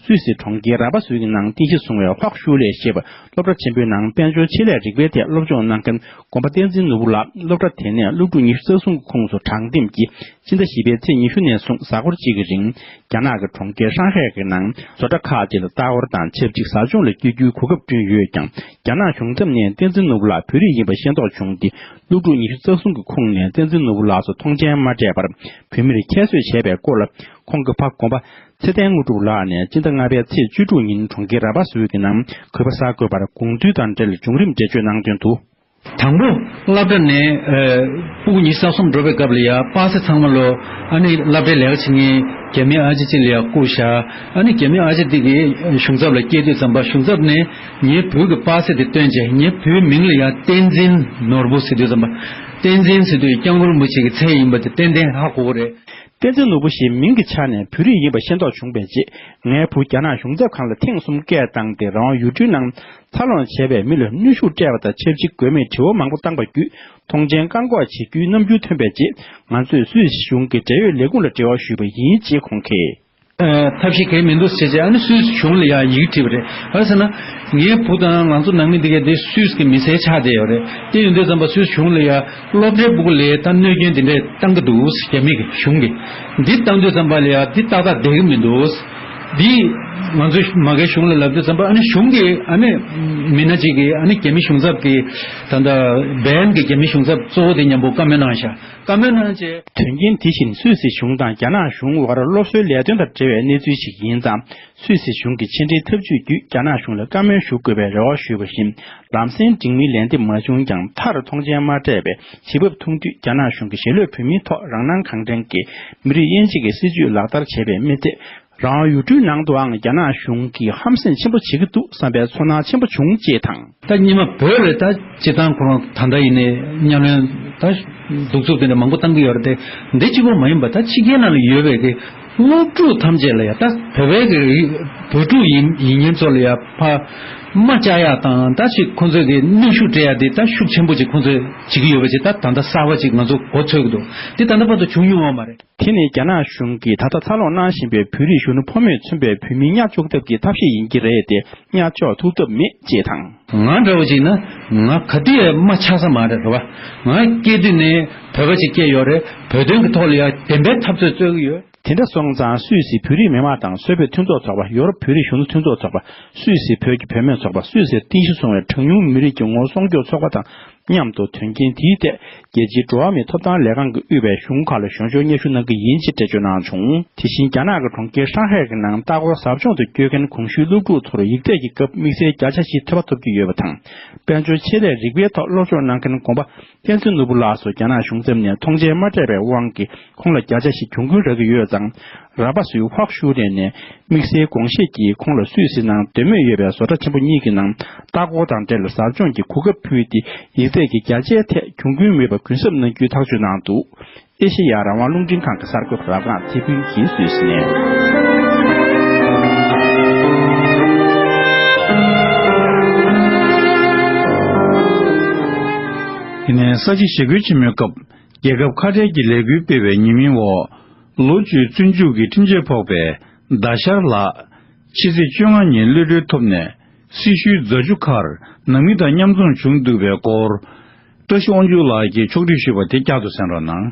སུད་སི་གྲོང་ཁྱེར་ར་པ་སུའི་ནང་རྟེན་གཞི་བཟུང་བའི་ཧོག་ཤུ་ལེ་ཞེས་པ་སློབ་གྲྭ་ཆེན་པོའི་ནང་དཔལ་འབྱོར་ཆེད་ལས་རིག་པའི་ཐད་སློབ་སྦྱོང་གནང་མཁན་དགོན་པ་བསྟན་འཛིན་ནོར་བུ་ལགས་སློབ་གྲྭ་དེ་ནས་སློབ་ཕྲུག་ཉི་ཤུ་རྩ་གསུམ་གྱི་ཁོངས་སུ་དྲང་འདེམས་ཀྱིས། སྤྱི་ཟླ་བཞི་པའི་ཚེས་ཉི་ཤུ་ནས་བཟུང་གཟའ་འཁོར་གཅིག་གི་རིང་། རྒྱ་ནག་གི་གྲོང་ཁྱེར་ཧྲང་ཧའེ་གི་ནང་བཟོ་གྲྭ་ཁག་ཅིག་ལ་ལྟ་སྐོར་དང་ཆབས་ཅིག་ཟབ་སྦྱོང་ལ་བསྐྱོད་རྒྱུའི་གོ་སྐབས་བསྐྲུན་ཡོད་ཀྱང་། རྒྱ་ནག་གཞུང་ཚབ་ནས་བསྟན་འཛིན་ནོར་བུ་ལགས་བོད་རིགས་ཡིན་པ་ཤེས་རྟོགས་བྱུང་སྟེ། སློབ་ཕྲུག་ཉི་ཤུ་རྩ་གསུམ་གྱི་ཁོངས་ནས་བསྟན་འཛིན་ནོར་བུ་ལགས་སུ་ཐོངས་མཆན་མ་སྤྲད་པར་བོད་མིར་ཁྱད་གསོད་བྱས་པའི་སྐོར་ལ། ཁོང་གི་ཕ་དགོན་པ་ཚེ་བརྟན་དངོས་གྲུབ་ལགས་ནས་སྤྱི་ཟླ་ལྔ་པའི་ཚེས་བཅུ་དྲུག་ཉིན་གྲོང་ཁྱེར་ར་པ་སུའུ་གི་ནང་གུས་པ་གསར་འགོད་པར་དགོངས་ཚུལ་དང་འབྲེལ་བྱུང་རིམ་འགྲེལ་བརྗོད་གནང་དོན་དུ། དང་པོ། སློབ་གྲྭ་ནས་ཨ་ཕྲུ་གུ་ཉི་ཤུ་རྩ་གསུམ་འགྲོ་བའི་སྐབས་ལ་ཡ་པ་སེ་ཚང་མ་ལོ། ཨ་ནི་སློབ་གྲྭའི་ལས་ཀ་བྱེད་མཁན་རྒྱ་མི་ཨ་ཅེ་ཅིག་ལ་ཡ་བསྐུར་བཞག་ཨ་ནི་རྒྱ་མི་ཨ་ཅེ་དེ་གིས་གཞུང་ཚབ་ལ་སྐྱེལ་དུས་ཙམ་པ་གཞུང་ཚབ་ནས་ངའི་བུ་གི་པ་སེ་དེ་སྟོན་བྱས། ངའི་བུའི་མིང་ལ་ཡ་བསྟན་འཛིན་ནོར་བུ་ཟེར་དུས་ཙམ་པ། བསྟན་འཛིན་ཟེར་དུས་སྐྱབས་མགོན་རིན་པོ་ཆེ་གི་མཚན་ཡིན་པ་དེ་ཏན་ཏན་ཧ་གོ་གི་རེད། བསྟན་འཛིན་ནོར་བུ་ཞེས་མིང་གི་ཆ་ནས་བོད་རིགས་ཡིན་པ་ཤེས་རྟོགས་བྱུང་བའི་རྗེས། ངའི་བུ་རྒྱ་ནག་གཞུང་ཚབ་ཁང་ལ་ཐེངས་གསུམ་སྐད་བཏང་སྟེ། རང་དབང་ཡུལ་གྲུའི་ནང་འཚར་ལོངས་བྱས་པའི་མི་ལ་གནོན་ཤུགས་སྤྲད་པ་དང་ཆབས་ཅིག་དགོས་མེད་དྲི་བ་མང་པོ་བཏང་པ་བརྒྱུད། ཐོངས་མཆན་བཀག་འགོག་བྱེད་རྒྱུའི་རྣམ་འགྱུར་ཐོན་པའི་རྗེས། ང་ཚོས་སུད་སི་གཞུང་གི་འབྲེལ་ཡོད་ལས་ཁུངས་ལ་འབྲེལ་བ་ཞུས་པ་ཡིན་ཅེས་ཁོང་གིས། ཨ། ཐབས་ཤེས་གང་ཡང་མི་འདུག་ཟེར་བྱས། ཨ་ནི་སུད་སི་གཞུང་ལ་ཡང་ཡི་གེ་བྲིས་པ་རེད། ག་རེ་ཟེར་ན། ངའི་བུ་དང་ང་ཚོ་ནང་མི་འདི་གས་དེ་སུད་སི་གི་མི་སེར་ཆགས་བསྡད་ཡོད་རེད། དེ་ཡིན་དུས་ཙམ་པ་སུད་སི་གཞུང་ལ་ཡ་སློབ་གྲྭའི་སྤུ་གུ་ལ་ད་གནོད་སྐྱོན་དེ་འདྲས་བཏང་གི་འདུག་རྒྱ་མི་གི་གཞུང་གིས། འདི་བཏང་དུས་ཙམ་པ་ལ་ཡ་འདི་ཏག་ཏག་བསྡད་ཀྱི་མི་འདུག་འདི་ང་ཚོ་མ་གའི་གཞུང་ལ་ལབ་དུས་ཙམ་པ། ཨ་ནི་གཞུང་གིས་ཨ་ནི་མི་སྣ་གཅིག་གིས་ཨ་ནི་རྒྱ་མི་གཞུང་ཚབ་ཀྱི་ད་ལྟ་བན་གྱི་རྒྱ་མི་གཞུང་ཚབ་གཙོ་བོ་དེ་མཉམ་པོ་བཀའ་མོལ་གནང་ཤག་བཀའ་མོལ་གནང་རྗེས། དོན་རྐྱེན་དེ་བཞིན་སུད་སི་གཞུང་དང་རྒྱ་ནག་གཞུང་དབར་སློབ་གསོའི་ལས་དོན་དང་འབྲེལ་བའི་གནས་ཚུལ་ཞིག་ཡིན་ཙང་། སུད་སི་གཞུང་གི་ཕྱི་འབྲེལ་ཐབས་ཇུས་བརྒྱུད་རྒྱ་ནག་གཞུང་ལ་བཀའ་མོལ་ཞུ་དགོས་པའི་རེ་བ་ཞུས་པ་བཞིན། ལམ་སེང་འགྲིག་མིན་ལན་འདེབས་མ་བྱུང་ཀྱང་། མཐར་ཐོངས་མཆན་མ་སྤྲད་པའི་བྱེད་བབ་མཐོང་དུས། རྒྱ་ནག་གཞུང་གིས་ཞྭ་ལོས་བོད་མིའི་ཐོག་རང་སྣང་གང་དྲན་གྱིས་མི་རིགས་དབྱེ་འབྱེད་ཀྱི་སྲིད་ཇུས་ལག་བསྟར་བྱས་པའི་མི་ཚད། རང་དབང་ཡུལ་གྲུའི་ནང་དུའང་རྒྱ་ནག་གཞུང་གིས་ཧམ་སེམས་ཆེན་པོ་བྱེད་ཀྱི་འདུག་བསམ་པའི་ཚོར་སྣང་ཆེན་པོ་བྱུང་ཅེས་དང་། ད་སྔོན་མ་བོད་ལ་ད་སྤྱིར་བཏང་ཁོ་རང་ད་ལྟ་ཡིན་ནའི་ཉམས་ལེན་ད་གདུག་རྩུབ་དེ་འདྲ་མང་པོ་བཏང་གི་ཡོད་རེད་དེ། འདི་གཅིག་པོ་མ་ཡིན་པ། ད་ཕྱི་རྒྱལ་ནང་ལ་ཡོད་པའི་གི་སློབ་ཕྲུག་ཐམས་ཅད་ལ་ཡ། ད་བོད་པའི་གི་བོད་ཕྲུག་ཡིན་ཡིན་མཁན་ཚོ་ལ་ཡ་ཕར་དམའ་བཅའ་ཡག་དང་། ད་ཅིག་ཁོ་ཚོས་གི་གནོན་ཤུགས་སྤྲད་ཡག་འདི་ད་ཤུགས་ཆེན་པོ་ཅིག་ཁོ་ཚོས་བྱེད་ཀྱི་ཡོད་པ་ཅིག་ད་ད་ལྟ་གསར་པ་ཅིག་ང་ཚོ་གོ་ཚོད་ཀྱི་འདུག་འདི་ད་ལྟ་བར་དུ་བྱུང་མྱོང་བ་མ་རེད། དེ་ནི་རྒྱ་ནག་གཞུང་གིས་ད་ལྟ་འཚར་ལོངས་གནང་བཞིན་པའི་བོད་རིགས་གཞོན་ནུ་ཕོ་མོས་མཚོན་པའི་བོད་མི་གཉའ་གཅོག་ཐབས་ཀྱི་ཐབས་ཤེས་ཡིན་གྱི་རེད་དེ། གཉའ་གཅོག་ཐུབ་ཐབས་མེད་ཅེས་དང་། ང་འདྲ་བོ་ཅིག་ན་ང་ག་དུས་ཡང་དམའ་ཆགས་ས་མ་རེད། རེད་བ། ང་སྐྱེས་དུས་ནས་བོད་པ་ཅིག་སྐྱེས་ཡོད་རེད། བོད་དོན་གྱི་ཐོག་ལ་ཡང་བདེན་པའི་འཐབ་རྩོད་རྩོད་ཀྱི་ཡོད། དེ་འདྲ་སོང་ཙང་སུད་སི་བོད་རིགས་མི་མང་དང་སུད་བོད་མཐུན་ཚོགས་ཚོགས་པ། ཡོ་རོབ་བོད་རིགས་གཞོན་ནུ་མཐུན་ཚོགས་ཚོགས་པ། སུད་སི་བོད་ཀྱི་བུད་མེད་ཚོགས་པ། སུད་སིར་རྟེན་གཞི་བཟུང་བའི་གྲངས་ཉུང་མི་རིགས་ཀྱི་ངོ་བོ་སྲུང་སྐྱོབ་ཚོགས་པ་དང་མཉམ་དུ་དོན་རྐྱེན་དེའི་ཐད། རྒྱལ་སྤྱིའི་འགྲོ་བ་མིའི་ཐོབ་ཐང་ལས་ཁང་གིས་དབུས་པའི་གཞུང་ཁག་ལ་གཞུང་ཞབས་སྙན་ཞུ་གནང་གི་ཡིན་ཅེས་འགྲེལ་བརྗོད་གནང་བྱུང་། དེ་བཞིན་རྒྱ་ནག་གི་གྲོང་ཁྱེར་ཧྲང་ཧའེ་གི་ནང་ལྟ་སྐོར་ཟབ་སྦྱོང་དུ་བསྐྱོད་མཁན་གོང་ཞུས་སློབ་ཕྲུག་ཚོར་ཡིག་ཚད་ཀྱི་སྐབས་དམིགས་བསལ་བརྒྱ་ཆ་བཞི་ཐོབ་པ་ཐོབ་ཀྱི་ཡོད་པ་དང་། དཔལ་འབྱོར་ཆེད་ལས་རིག་པའི་ཐོག་སློབ་སྦྱོང་གནང་མཁན་དགོན་པ་བསྟན་འཛིན་ནོར་བུ་ལགས་སུ་རྒྱ་ནག་གཞུང་ཚབ་ནས་ཐོངས་མཆན་མ་སྤྲད་པའི་དབང་གིས། ཁོང་ལ་བརྒྱ་ཆ་བཞི་གྱོང་གུན་རག་གི་ཡོད་ཙང་། ར་པ་སུའི་ཧོག་ཤུ་རེན་ནས་དམིགས་བསལ་དགོངས་བཞེས་ཀྱིས་ཁོང་ལ་སུད་སི་ནང་འདོད་མོས་ཡོད་པའི་བཟོ་གྲྭ་ཆེན་པོ་གཉིས་ཀྱི་ནང་ལྟ་སྐོར་དང་འབྲེལ་ཟབ་སྦྱོང་གི་གོ་སྐབས་ཕུལ་ཏེ། ཡིག་ཚད་ཀྱི་བརྒྱ་ཆའི་ཐད་གྱོང་གུན་མེད་པ་གུན་གསབ་གནང་རྒྱུའི་ཐག་གཅོད་གནང་འདུག་ཨེ་ཤེ་ཡ་རང་དབང་རླུང་འཕྲིན་ཁང་གི་གསར་འགོད་པ་རབ་སྒང་ཚེ་ཕུན་གྱིས་སུད་སི་ནས། དེ་ནས་ས་བྱི་ཞི་རྒོལ་ཆེན་མོའི་སྐབས། རྒྱལ་ཁབ་ཁ་བྲལ་གྱི་ལས་འགུལ་སྤེལ་བའི་ཉེས་མིང་འོག་ལོ་བཅུའི་བཙོན་འཇུག་གི་ཁྲིམས་ཆད་ཕོག་པའི་ཟླ་ཤར་ལགས། ཕྱི་ཚེས་བཅོ་ལྔ་ཉིན་གློད་གྲོལ་ཐོབ་ནས། སྲི་ཞུའི་རྫ་ཆུ་ཁར་ནང་མི་དང་མཉམ་འཛོམས་བྱུང་འདུག་པའི་སྐོར། བཀྲ་ཤིས་དབང་ཕྱུག་ལགས་ཀྱིས་ཕྱོགས་སྒྲིག་ཞུས་པ་དེ་བསྐྱར་དུ་གསན་རོགས་གནང་།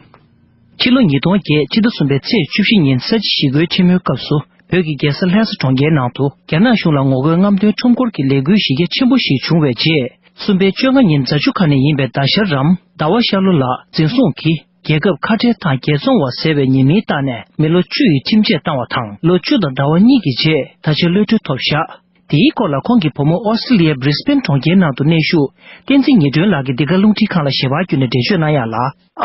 ཕྱི་ལོ་ཉིས་སྟོང་བརྒྱད། ཕྱི་ཟླ་གསུམ་པའི་ཚེས་བཅུ་བཞི་ཉིན་ས་བྱི་ཞི་རྒོལ་ཆེན་མོའི་སྐབས་སུ། བོད་ཀྱི་རྒྱལ་ས་ལྷ་ས་གྲོང་ཁྱེར་ནང་དུ། རྒྱ་ནག་གཞུང་ལ་ངོ་རྒོལ་རྔམ་སྟོན་ཁྲོམ་སྐོར་གྱི་ལས་འགུལ་གཞི་རྒྱ་ཆེན་པོ་ཞིག་བྱུང་བའི་རྗེས། གསུམ་པའི་བཅོ་ལྔ་ཉིན་རྫ་ཆུ་ཁ་ནས་ཡིན་པའི་ཟླ་ཤར་རམ། ཟླ་བ་ཤར་ལོ་ལགས་འཛིན་བཟུང་གིས། རྒྱལ་ཁབ་ཁ་བྲལ་དང་རྒྱལ་བཙོང་བ་ཟེར་བའི་ཉེས་མིང་བཏགས་ནས། མི་ལོ་བཅུ་ཡི་ཁྲིམས་ཆད་བཏང་བ་དང་། ལོ་བཅུ་དང་ཟླ་བ་གཉིས་ཀྱི་རྗེས། ད་ཆ་གློད་གྲོལ་ཐོབ་བཞག་དེའི་སྐོར་ལ། ཁོང་གི་བུ་མོ་ཨོ་སི་ལི་ཡའི་བྷི་རི་སྦེན་གྲོང་ཁྱེར་ནང་དུ་གནས་བཞུགས། བསྟན་འཛིན་ཉི་སྒྲོན་ལགས་ཀྱིས་འདི་ག་རླུང་འཕྲིན་ཁང་ལ་ཞལ་པར་བརྒྱུད་ནས་འགྲེལ་བརྗོད་གནང་ཡག་ལ།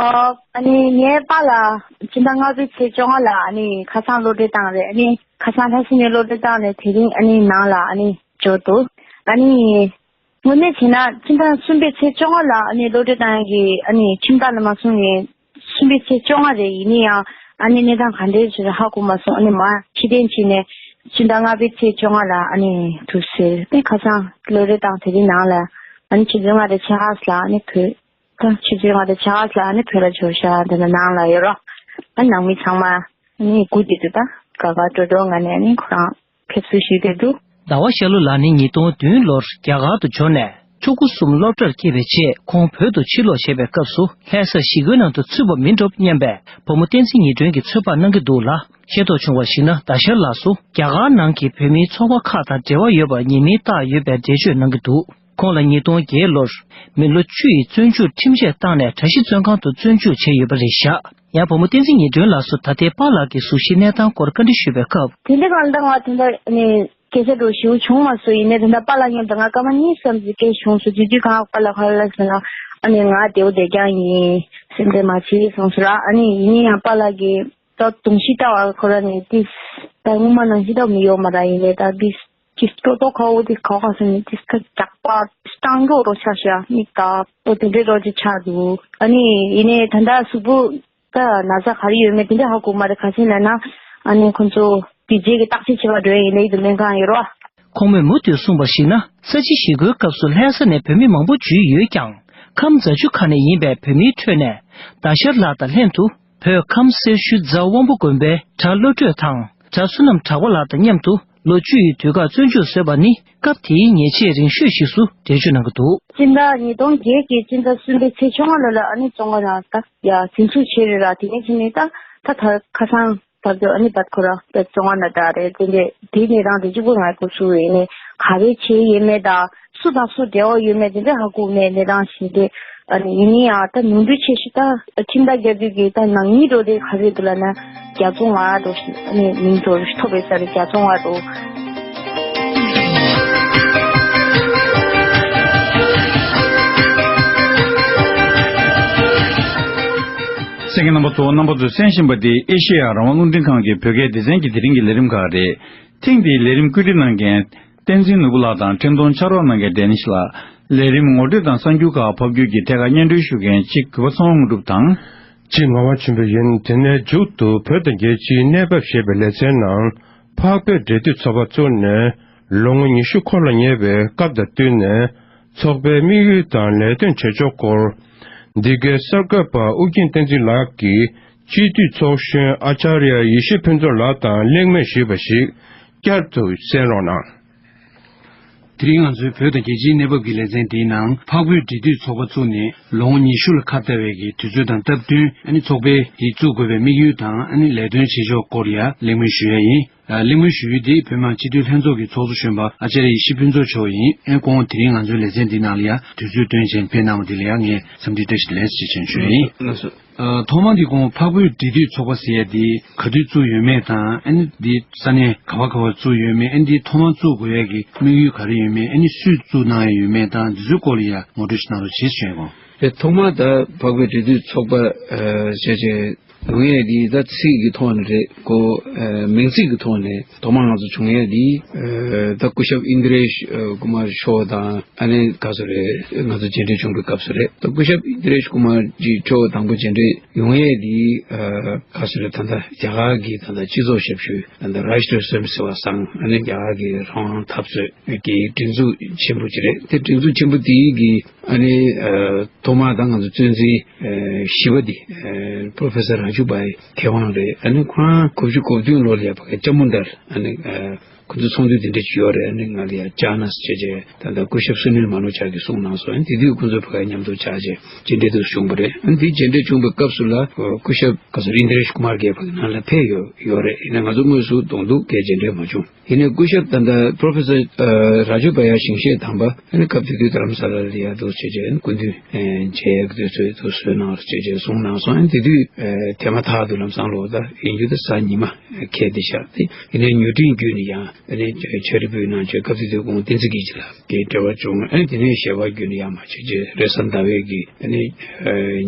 ཨོ། ཨ་ནི་ངའི་པཱ་ལགས་ཕྱི་ཟླ་ལྔ་པའི་ཚེས་བཅོ་ལྔ་ལ་ཨ་ནི་ཁ་སང་གློད་གྲོལ་བཏང་རེད། ཨ་ནི་ཁ་སང་ལྷ་ས་ནས་གློད་གྲོལ་བཏང་ནས་དེ་རིང་ཨ་ནི་ནང་ལ་ཨ་ནི་འབྱོར་འདུག་ཨ་ནི་དངོས་གནས་བྱས་ན་ཕྱི་ཟླ་གསུམ་པའི་ཚེས་བཅོ་ལྔ་ལ་ཨ་ནི་གློད་གྲོལ་བཏང་ཡག་གི་ཨ་ནི་ཁྲིམས་ཐག་ལ་མ་སོང་ངས། གསུམ་པའི་ཚེས་བཅོ་ལྔ་རེད། ཡིན་ན་ཡང་ཨ་ནི་གནས་སྟངས་ག་འདྲས་ཞིག་རེད་ཧ་གོ་མ་སོང་། ཨ་ནི་མར་ཕྱིར་འཐེན་བྱས་ནས་ཕྱི་ཟླ་ལྔ་པའི་ཚེས་བཅོ་ལྔ་ལ་ཨ་ནི་འདུག་ཟེར་ཏེ། ཁ་སང་གློད་གྲོལ་བཏང་དེ་རིང་ནང་ལ་ཨ་ནི་ཆུ་ཚོད་ལྔ་དང་ཕྱེད་ཀ་ལ་ཨ་ནི་བོད། ད་ཆུ་ཚོད་ལྔ་དང་ཕྱེད་ཀ་ལ་ཨ་ནི་བོད་ལ་འབྱོར་ཤག་དེ་ལ་ནང་ལ་ཡོད་རོགས། ཨ་ནི་ནང་མི་ཚང་མ་ཨ་ནི་སྒུག་བསྡད་འདུག་ད་དགའ་དགའ་སྤྲོ་སྤྲོ་ངང་ནས་ཨ་ནི་ཁོ་རང་ཕེབས་བསུ་ཞུས་བསྡད་འདུག་ཟླ་བ་ཤར་ལོ་ལགས་ནི་ཉིས་སྟོང་བདུན་ལོར་རྒྱ་གར་དུ་འབྱོར་ནས། ཕྲུ་གུ་གསུམ་སློབ་གྲྭར་སྐྱེས་པའི་རྗེས་ཁོང་བོད་དུ་ཕྱིར་ལོག་བྱས་པའི་སྐབས་སུ་ལྷ་ས་གཞིས་ཁོའི་ནང་དུ་ཚུད་པ་མིན་འགྲོ་སྙམ་པའི་བུ་མོ་བསྟན་འཛིན་ཉི་སྒྲོན་གྱིས་ཚོད་དཔག་གནང་གི་འདུག་ལ། ཤེས་རྟོགས་བྱུང་བར་གཞིགས་ན། ཟླ་ཤར་ལགས་སུ་རྒྱ་གར་ནང་གི་བོད་མིའི་ཚོགས་པ་ཁག་དང་འབྲེལ་བ་ཡོད་པར་ཉེས་མིང་བཏགས་ཡོད་པའི་འགྲེལ་བརྗོད་གནང་གི་འདུག་ཁོང་ལ་ཉིས་སྟོང་བརྒྱད་ལོར་མི་ལོ་བཅུ་ཡི་བཙོན་འཇུག་ཁྲིམས་ཆད་བཏང་ནས་གྲྭ་བཞི་བཙོན་ཁང་དུ་བཙོན་འཇུག་བྱས་ཡོད་པ་རེད་བཞག་ཡང་བུ་མོ་བསྟན་འཛིན་ཉི་སྒྲོན་ལགས་སུ་ད་ལྟའི་པཱ་ལགས་ཀྱི་གཟུགས་གཞིའི་གནས་སྟངས་སྐོར་བཀའ་འདྲི་ཞུས་པའི་སྐབས། དེ་འདྲ་གང་ལྟར་ང་དེ་འདྲ་ནི་སྐད་ཆ་འདྲ་ཞིག་བྱུང་མ་སོང་། ཡིན་ནའི་དེ་འདྲ་པཱ་ལགས་མཉམ་དུ་ང་སྐར་མ་གཉིས་ཙམ་ཞིག་སྐད་བྱུང་སོང་། དེ་དུས་གང་པཱ་ལགས་ག་རེ་ལབ་ཟེར་ན། ཨ་ནི་ང་བདེ་པོ་བསྡད་རྐྱང་ཡིན། སེམས་ཁྲལ་མ་བྱེད་གསུངས་སོང་ར། ཨ་ནི་ཡིན་ནའི་ཡང་པཱ་ལགས་ཀྱིས་ད་གདོང་ཤིག་ལྟ་བ་ཁོ་རང་ནས་ཏིས་ད་སྔོན་མ་ནང་བཞིན་ལྟ་བུ་མི་ཡོད་མ་རེད། ཡིན་ནའི་ད་ཏིས་ཅིག་ཏོག་ཏོག་ཁ་བོ་དེ་ཁ་བ་སོང་ནས་ཏིས་ཁ་རྒྱག་པ་སྤྲང་རྒྱག་རོ་ཆགས་ཤག་མིག་ད་ཨོ་དེ་འདྲའི་རོ་ཅིག་ཆགས་འདུག་ཨ་ནི་ཡིན་ནའི་ད་ལྟ་གཟུགས་པོ་ད་ན་ཚ་ག་རེ་ཡོད་མེད་དེ་འདྲ་ཧ་གོ་མ་རེད། ག་ཅི་ལབ་ན་ཨ་ནི་ཁོ་ཚོ་དེ་རྗེས་ཀྱི་བརྟག་དཔྱད་བྱེད་པར་འགྲོ་ཡ་ཡིན་ལབ་ཡོད་དུ་སྨན་ཁང་ཡོད་རོ། ཁོང་མོས་མུ་མཐུད་གསུངས་པར་གཞིགས་ན། ས་བྱི་ཞི་རྒོལ་སྐབས་སུ་ལྷ་ས་ནས་བོད་མི་མང་པོ་འཇུས་ཡོད་ཀྱང་། ཁམས་རྫ་ཆུ་ཁ་ནས་ཡིན་པའི་བོད་མིའི་ཁྲོད་ནས་ཟླ་ཤར་ལགས་དང་ལྷན་དུ་བོད་ཁམས་སེར་ཤུལ་རྫ་དབང་པོ་དགོན་པའི་གྲྭ་བློ་གྲོས་དང་གྲྭ་བསོད་ནམས་གྲགས་པ་ལགས་དང་མཉམ་དུ་ལོ་བཅུ་ཡི་དུས་བཀག་བཙོན་འཇུག་བཟོས་པ་ནི་སྐབས་དེའི་ཉེས་ཆད་རིང་ཤོས་ཤིག་སུ་འགྲེལ་བརྗོད་གནང་གི་འདུག་སྤྱི་ཟླ་ཉིས་སྟོང་བརྒྱད་ཀྱི་སྤྱི་ཟླ་གསུམ་པའི་ཚེས་བཅོ་ལྔ་ལོ་ལ་ཨ་ནི་བཙོན་ཁང་ནང་ད་ཡ་འཛིན་བཟུང་བྱས་རེད་ར། དེ་ནས་ཕྱིན་ནས་ད་ད་ད་ཁ་སང་བར་དུ་ཨ་ནི་བར་ཁོ་རང་བཙོན་ཁང་ནང་བསྡད་རེད། དེ་འདྲས་དེ་ནས་རང་དེ་གཅིག་པུ་ང་སྐུ་གཟུགས་ཡིན་ནས་ག་རེ་བྱས་ཡོད་མེད་དང་སུ་དང་སུ་འབྲེལ་བ་ཡོད་མེད་དེ་འདྲས་ཧ་གོ་མེད་གནས་སྟངས་ཤིག་རེད། ཨ་ནི་ཡིན་ནའི་ཡང་ད་ནོར་འཁྲུལ་ཆེ་ཤོས་ད་ཁྲིམས་ཐག་བརྒྱབ་དུས་ཀྱི་ད་ནག་ཉེས་འགྲོ་དེ་ག་རེ་འདུག་ལབ་ན་བརྒྱ་དང་ལྔ་འགྲོ་ཞིག་ཨ་ནི་མིང་ཐོ་ཐོབ་པའི་ས་རེད། བརྒྱ་དང་ལྔ་འགྲོ། གསན་མཁན་རྣམ་པ་ཚོ། རྣམ་པ་ཚོས་གསན་བཞིན་པ་འདི་ཨེ་ཤེ་ཡ་རང་དབང་རླུང་འཕྲིན་ཁང་གི་བོད་སྐད་སྡེ་ཚན་གྱི་དེ་རིང་གི་ལས་རིམ་ཁག་རེད། ཐེངས་འདིའི་ལས་རིམ་བཀོད་སྒྲིག་གནང་མཁན། བསྟན་འཛིན་ནོར་བུ་ལགས་དང་འཕྲིན་གཏོང་ཕྱག་རོགས་གནང་མཁན་ཌེ་ནིཤ་ལགས། ལས་རིམ་ངོ་སྤྲོད་དང་གསར་འགྱུར་ཁག་ཕབ་སྒྱུར་གྱི་ཐད་ཀར་སྙན་སྒྲོན་ཞུ་མཁན་གཅིག་གུས་པ་ཚེ་དབང་དངོས་གྲུབ་དང་། གཅིག་ངག་དབང་ཆོས་འཕེལ་ཡིན། དེ་ནས་མཇུག་ཏུ་བོད་དང་རྒྱལ་སྤྱིའི་གནས་བབ་ཞེས་པའི་ལེ་ཚན་ནང་། འཕགས་བོད་འབྲེལ་མཐུད་ཚོགས་པ་བཙུགས་ནས་ལོ་ངོ་ཉི་ཤུ་འཁོར་ལ་ཉེ་བའི་སྐབས་དང་བསྟུན་ནས་ཚོགས་པའི་དམིགས་ཡུལ་དང་ལས་དོན་བྱེད་ཕྱོགས་སྐོར། འདི་གའི་གསར་འགོད་པ་ཨུ་རྒྱན་བསྟན་འཛིན་ལགས་ཀྱིས་སྤྱི་འཐུས་ཚོགས་གཞོན་ཨ་ཅཱརྱ་ཡེ་ཤེས་ཕུན་ཚོགས་ལགས་དང་གླེང་མོལ་ཞུས་པ་ཞིག་བསྐྱར་དུ་གསན་རོགས་གནང་། དེ་རིང་ང་ཚོའི་བོད་དང་རྒྱལ་སྤྱིའི་གནས་བབ་ཀྱི་ལེ་ཚན་འདིའི་ནང་། འཕགས་བོད་འབྲེལ་མཐུད་ཚོགས་པ་བཙུགས་ནས་ལོ་ངོ་ཉི་ཤུ་ལ་ཁ་བརྡ་བའི་གི་དུས་ཚོད་དང་སྟབས་བསྟུན། ཨ་ནི་ཚོགས་པའི་དེ་བཙུགས་དགོས་པའི་དམིགས་ཡུལ་དང་། ཨ་ནི་ལས་དོན་བྱེད་ཕྱོགས་སྐོར་ཡ་གླེང་མོལ་ཞུ་ཡ་ཡིན། ཨ། གླེང་མོལ་ཞུ་ཡུལ་དེ་བོད་མི་མང་སྤྱི་འཐུས་ལྷན་ཚོགས་ཀྱི་ཚོགས་གཙོ་གཞོན་པ་ཨ་ཅཱརྱ་ཡེ་ཤེས་ཕུན་ཚོགས་མཆོག་ཡིན། ཨ་ནི་ཁོང་དེ་རིང་ང་ཚོའི་ལེ་ཚན་འདི་ནང་ལ་ཡ་དུས་ཚོད་བཏོན་བྱས་ཕེབས་གནང་བ་དེ་ལ་ཡ་ངས་འཚམས་འདྲི་བཀྲ་ཤིས་བདེ་ལེགས་ཞེས་བྱས་ཞུ་ཡ་ཡིན། ལགས་སོ། ཨ། ཐོག་མར་འདི་གོང་འཕགས་བོད་འབྲེལ་མཐུད་ཚོགས་པ་ཟེར་ཡ་འདི་ག་དུས་བཙུགས་ཡོད་མེད་དང་། ཨ་ནི་འདི་ས་གནས་ག་བ་ག་བར་བཙུགས་ཡོད་མེད། ཨ་ནི་འདི་ཐོག་མར་བཙུགས་དགོས་ཡ་གི་དམིགས་ཡུལ་ག་རེ་ཡོད་མེད། ཨ་ནི་སུས་བཙུགས་གནང་ཡ་ཡོད་མེད་དང་། འདི་ཚོའི་སྐོར་ལ་ཡ་ངོ་སྤྲོད་ཞིག་གནང་རོགས་བྱེད་ཞུ་ཡ་གོ། དེ་ཐོག་མར་ད་འཕགས་བོད་འབྲེལ་མཐུད་ཚོགས་པ་ཨ་ཞེས་བྱས་ཡོང་ཡས་འདི་ད་ཚིག་གི་ཐོག་ནས་རེད་གོ། ཨ། མིང་ཚིག་གི་ཐོག་ནས་ཐོག་མར་ང་ཚོ་བྱུང་ཡས་འདི་ཨ་ད་སྐུ་ཞབས་ཨིན་དྲེཤ་ཨ་ཀུ་མར་མཆོག་དང་། ཨ་ནི་ག་ཚོད་རེད། ང་ཚོ་མཇལ་འཕྲད་བྱུང་བའི་སྐབས་སུ་རེད། ད་སྐུ་ཞབས་ཨིན་དྲེཤ་ཀུ་མར་ཇི་མཆོག་དང་པོ་མཇལ་འཕྲད་ཡོང་ཡས་འདི་ཨ་ག་ཚོད་རེད། ད་ལྟ་རྒྱ་གར་གྱི་ད་ལྟ་སྤྱི་ཚོགས་ཞབས་ཞུ་ད་ལྟ་རཱ་ཤི་ཏྲ་སྭ་མི་ཟེར་བ་སང་། ཨ་ནི་རྒྱ་གར་གྱི་རང་དབང་འཐབ་རྩོད་ཀྱི་སྒྲིག་འཛུགས་ཆེན་པོ་ཅིག་རེད། དེ་སྒྲིག་འཛུགས་ཆེན་པོ་དེའི་གི་ཨ་ནི་ཨ་ཐོག་མར་ད་ང་ཚོ་གཙོ་འཛིན་ཨ་བཞི་པ་འདི་ཨ་པོ་རོ་ཕེ་སར་རཱ་ཇུ་བྷའི་མཁས་དབང་རེད། ཨ་ནི་ཁོ་རང་དགུ་བཅུ་གོ་བདུན་ལོ་ལ་ཡ་ཕ་གི་ཅ་མུན་དར་ཨ་ནི་ཨ་ཁོ་ཚོ་ཚོགས་འདུ་དེ་འདྲ་ཅིག་ཡོད་རེད། ཨ་ནི་ང་ལ་ཡ་ཅཱ་ན་ཟེར་བྱས་བྱས་ད་ལྟ་སྐུ་ཞབས་སུ་ནིལ་མ་ནོ་ཇ་གིས་གསུངས་གནང་སོང་། ཨ་ནི་དེ་དུས་ཁོ་ཚོ་ཕ་གི་མཉམ་དུ་ཆགས་བྱས་མཇལ་འཕྲད་དུ་བྱུང་བ་རེད། ཨ་ནི་དེ་མཇལ་འཕྲད་བྱུང་བའི་སྐབས་སུ་ལ་སྐུ་ཞབས་ག་ཚོད་ཨིན་དྲེཤ་ཀུ་མར་གྱིས་ཕ་གི་ནང་ལ་ཕེབས་ཡོད་ཡོད་རེད། ཡིན་ནའི་ང་ཚོ་དངོས་སུ་གདོང་ཐུག་གིས་མཇལ་འཕྲད་མ་བྱུང་། ཡིན་ནའི་སྐུ་ཞབས་ད་ལྟ་པོ་རོ་ཕེ་སར་ཨ་རཱ་ཇུ་བྷ་ཡ་ཞིང་གཤེགས་དམ་པ་ཨ་ནི་སྐབས་དེ་དུས་རྡ་རམ་ས་ལ་ལ་ཡ་འདུག་བྱས་བྱས་སྐུ་མདུན་ཨ་མཇལ་ཡག་དུས་ཚོད་དུ་བཟོས་གནང་རོགས་བྱས་བྱས་གསུངས་གནང་སོང་། ཨ་ནི་དེ་དུས་ཨ་དེ་མ་ཐག་ཏུ་ལམ་སང་ལོག་ད་ཡིན་རྒྱུ་ད་གཟའ་ཉི་མ་ཁེལ་བསྡད་ཤག་དེ་ཡིན་ནའི་མྱུར་འཕྲིན་བརྒྱུད་ནས་ཡང་ཨ་ནི་ཕྱག་བྲིས་ཕུལ་གནང་བྱས་སྐབས་དེ་དུས་ཁོང་བསྟན་འཛིན་དགེ་བྱེད་ལགས་ཀྱི་འབྲེལ་བ་བྱུང་། ཨ་ནི་དེ་ནས་ཞལ་པར་བརྒྱུད་ནས་ཡང་མ་བྱས་བྱས་རེས་གཟའ་ཟླ་བའི་གི་ཨ་ནི་ཨ་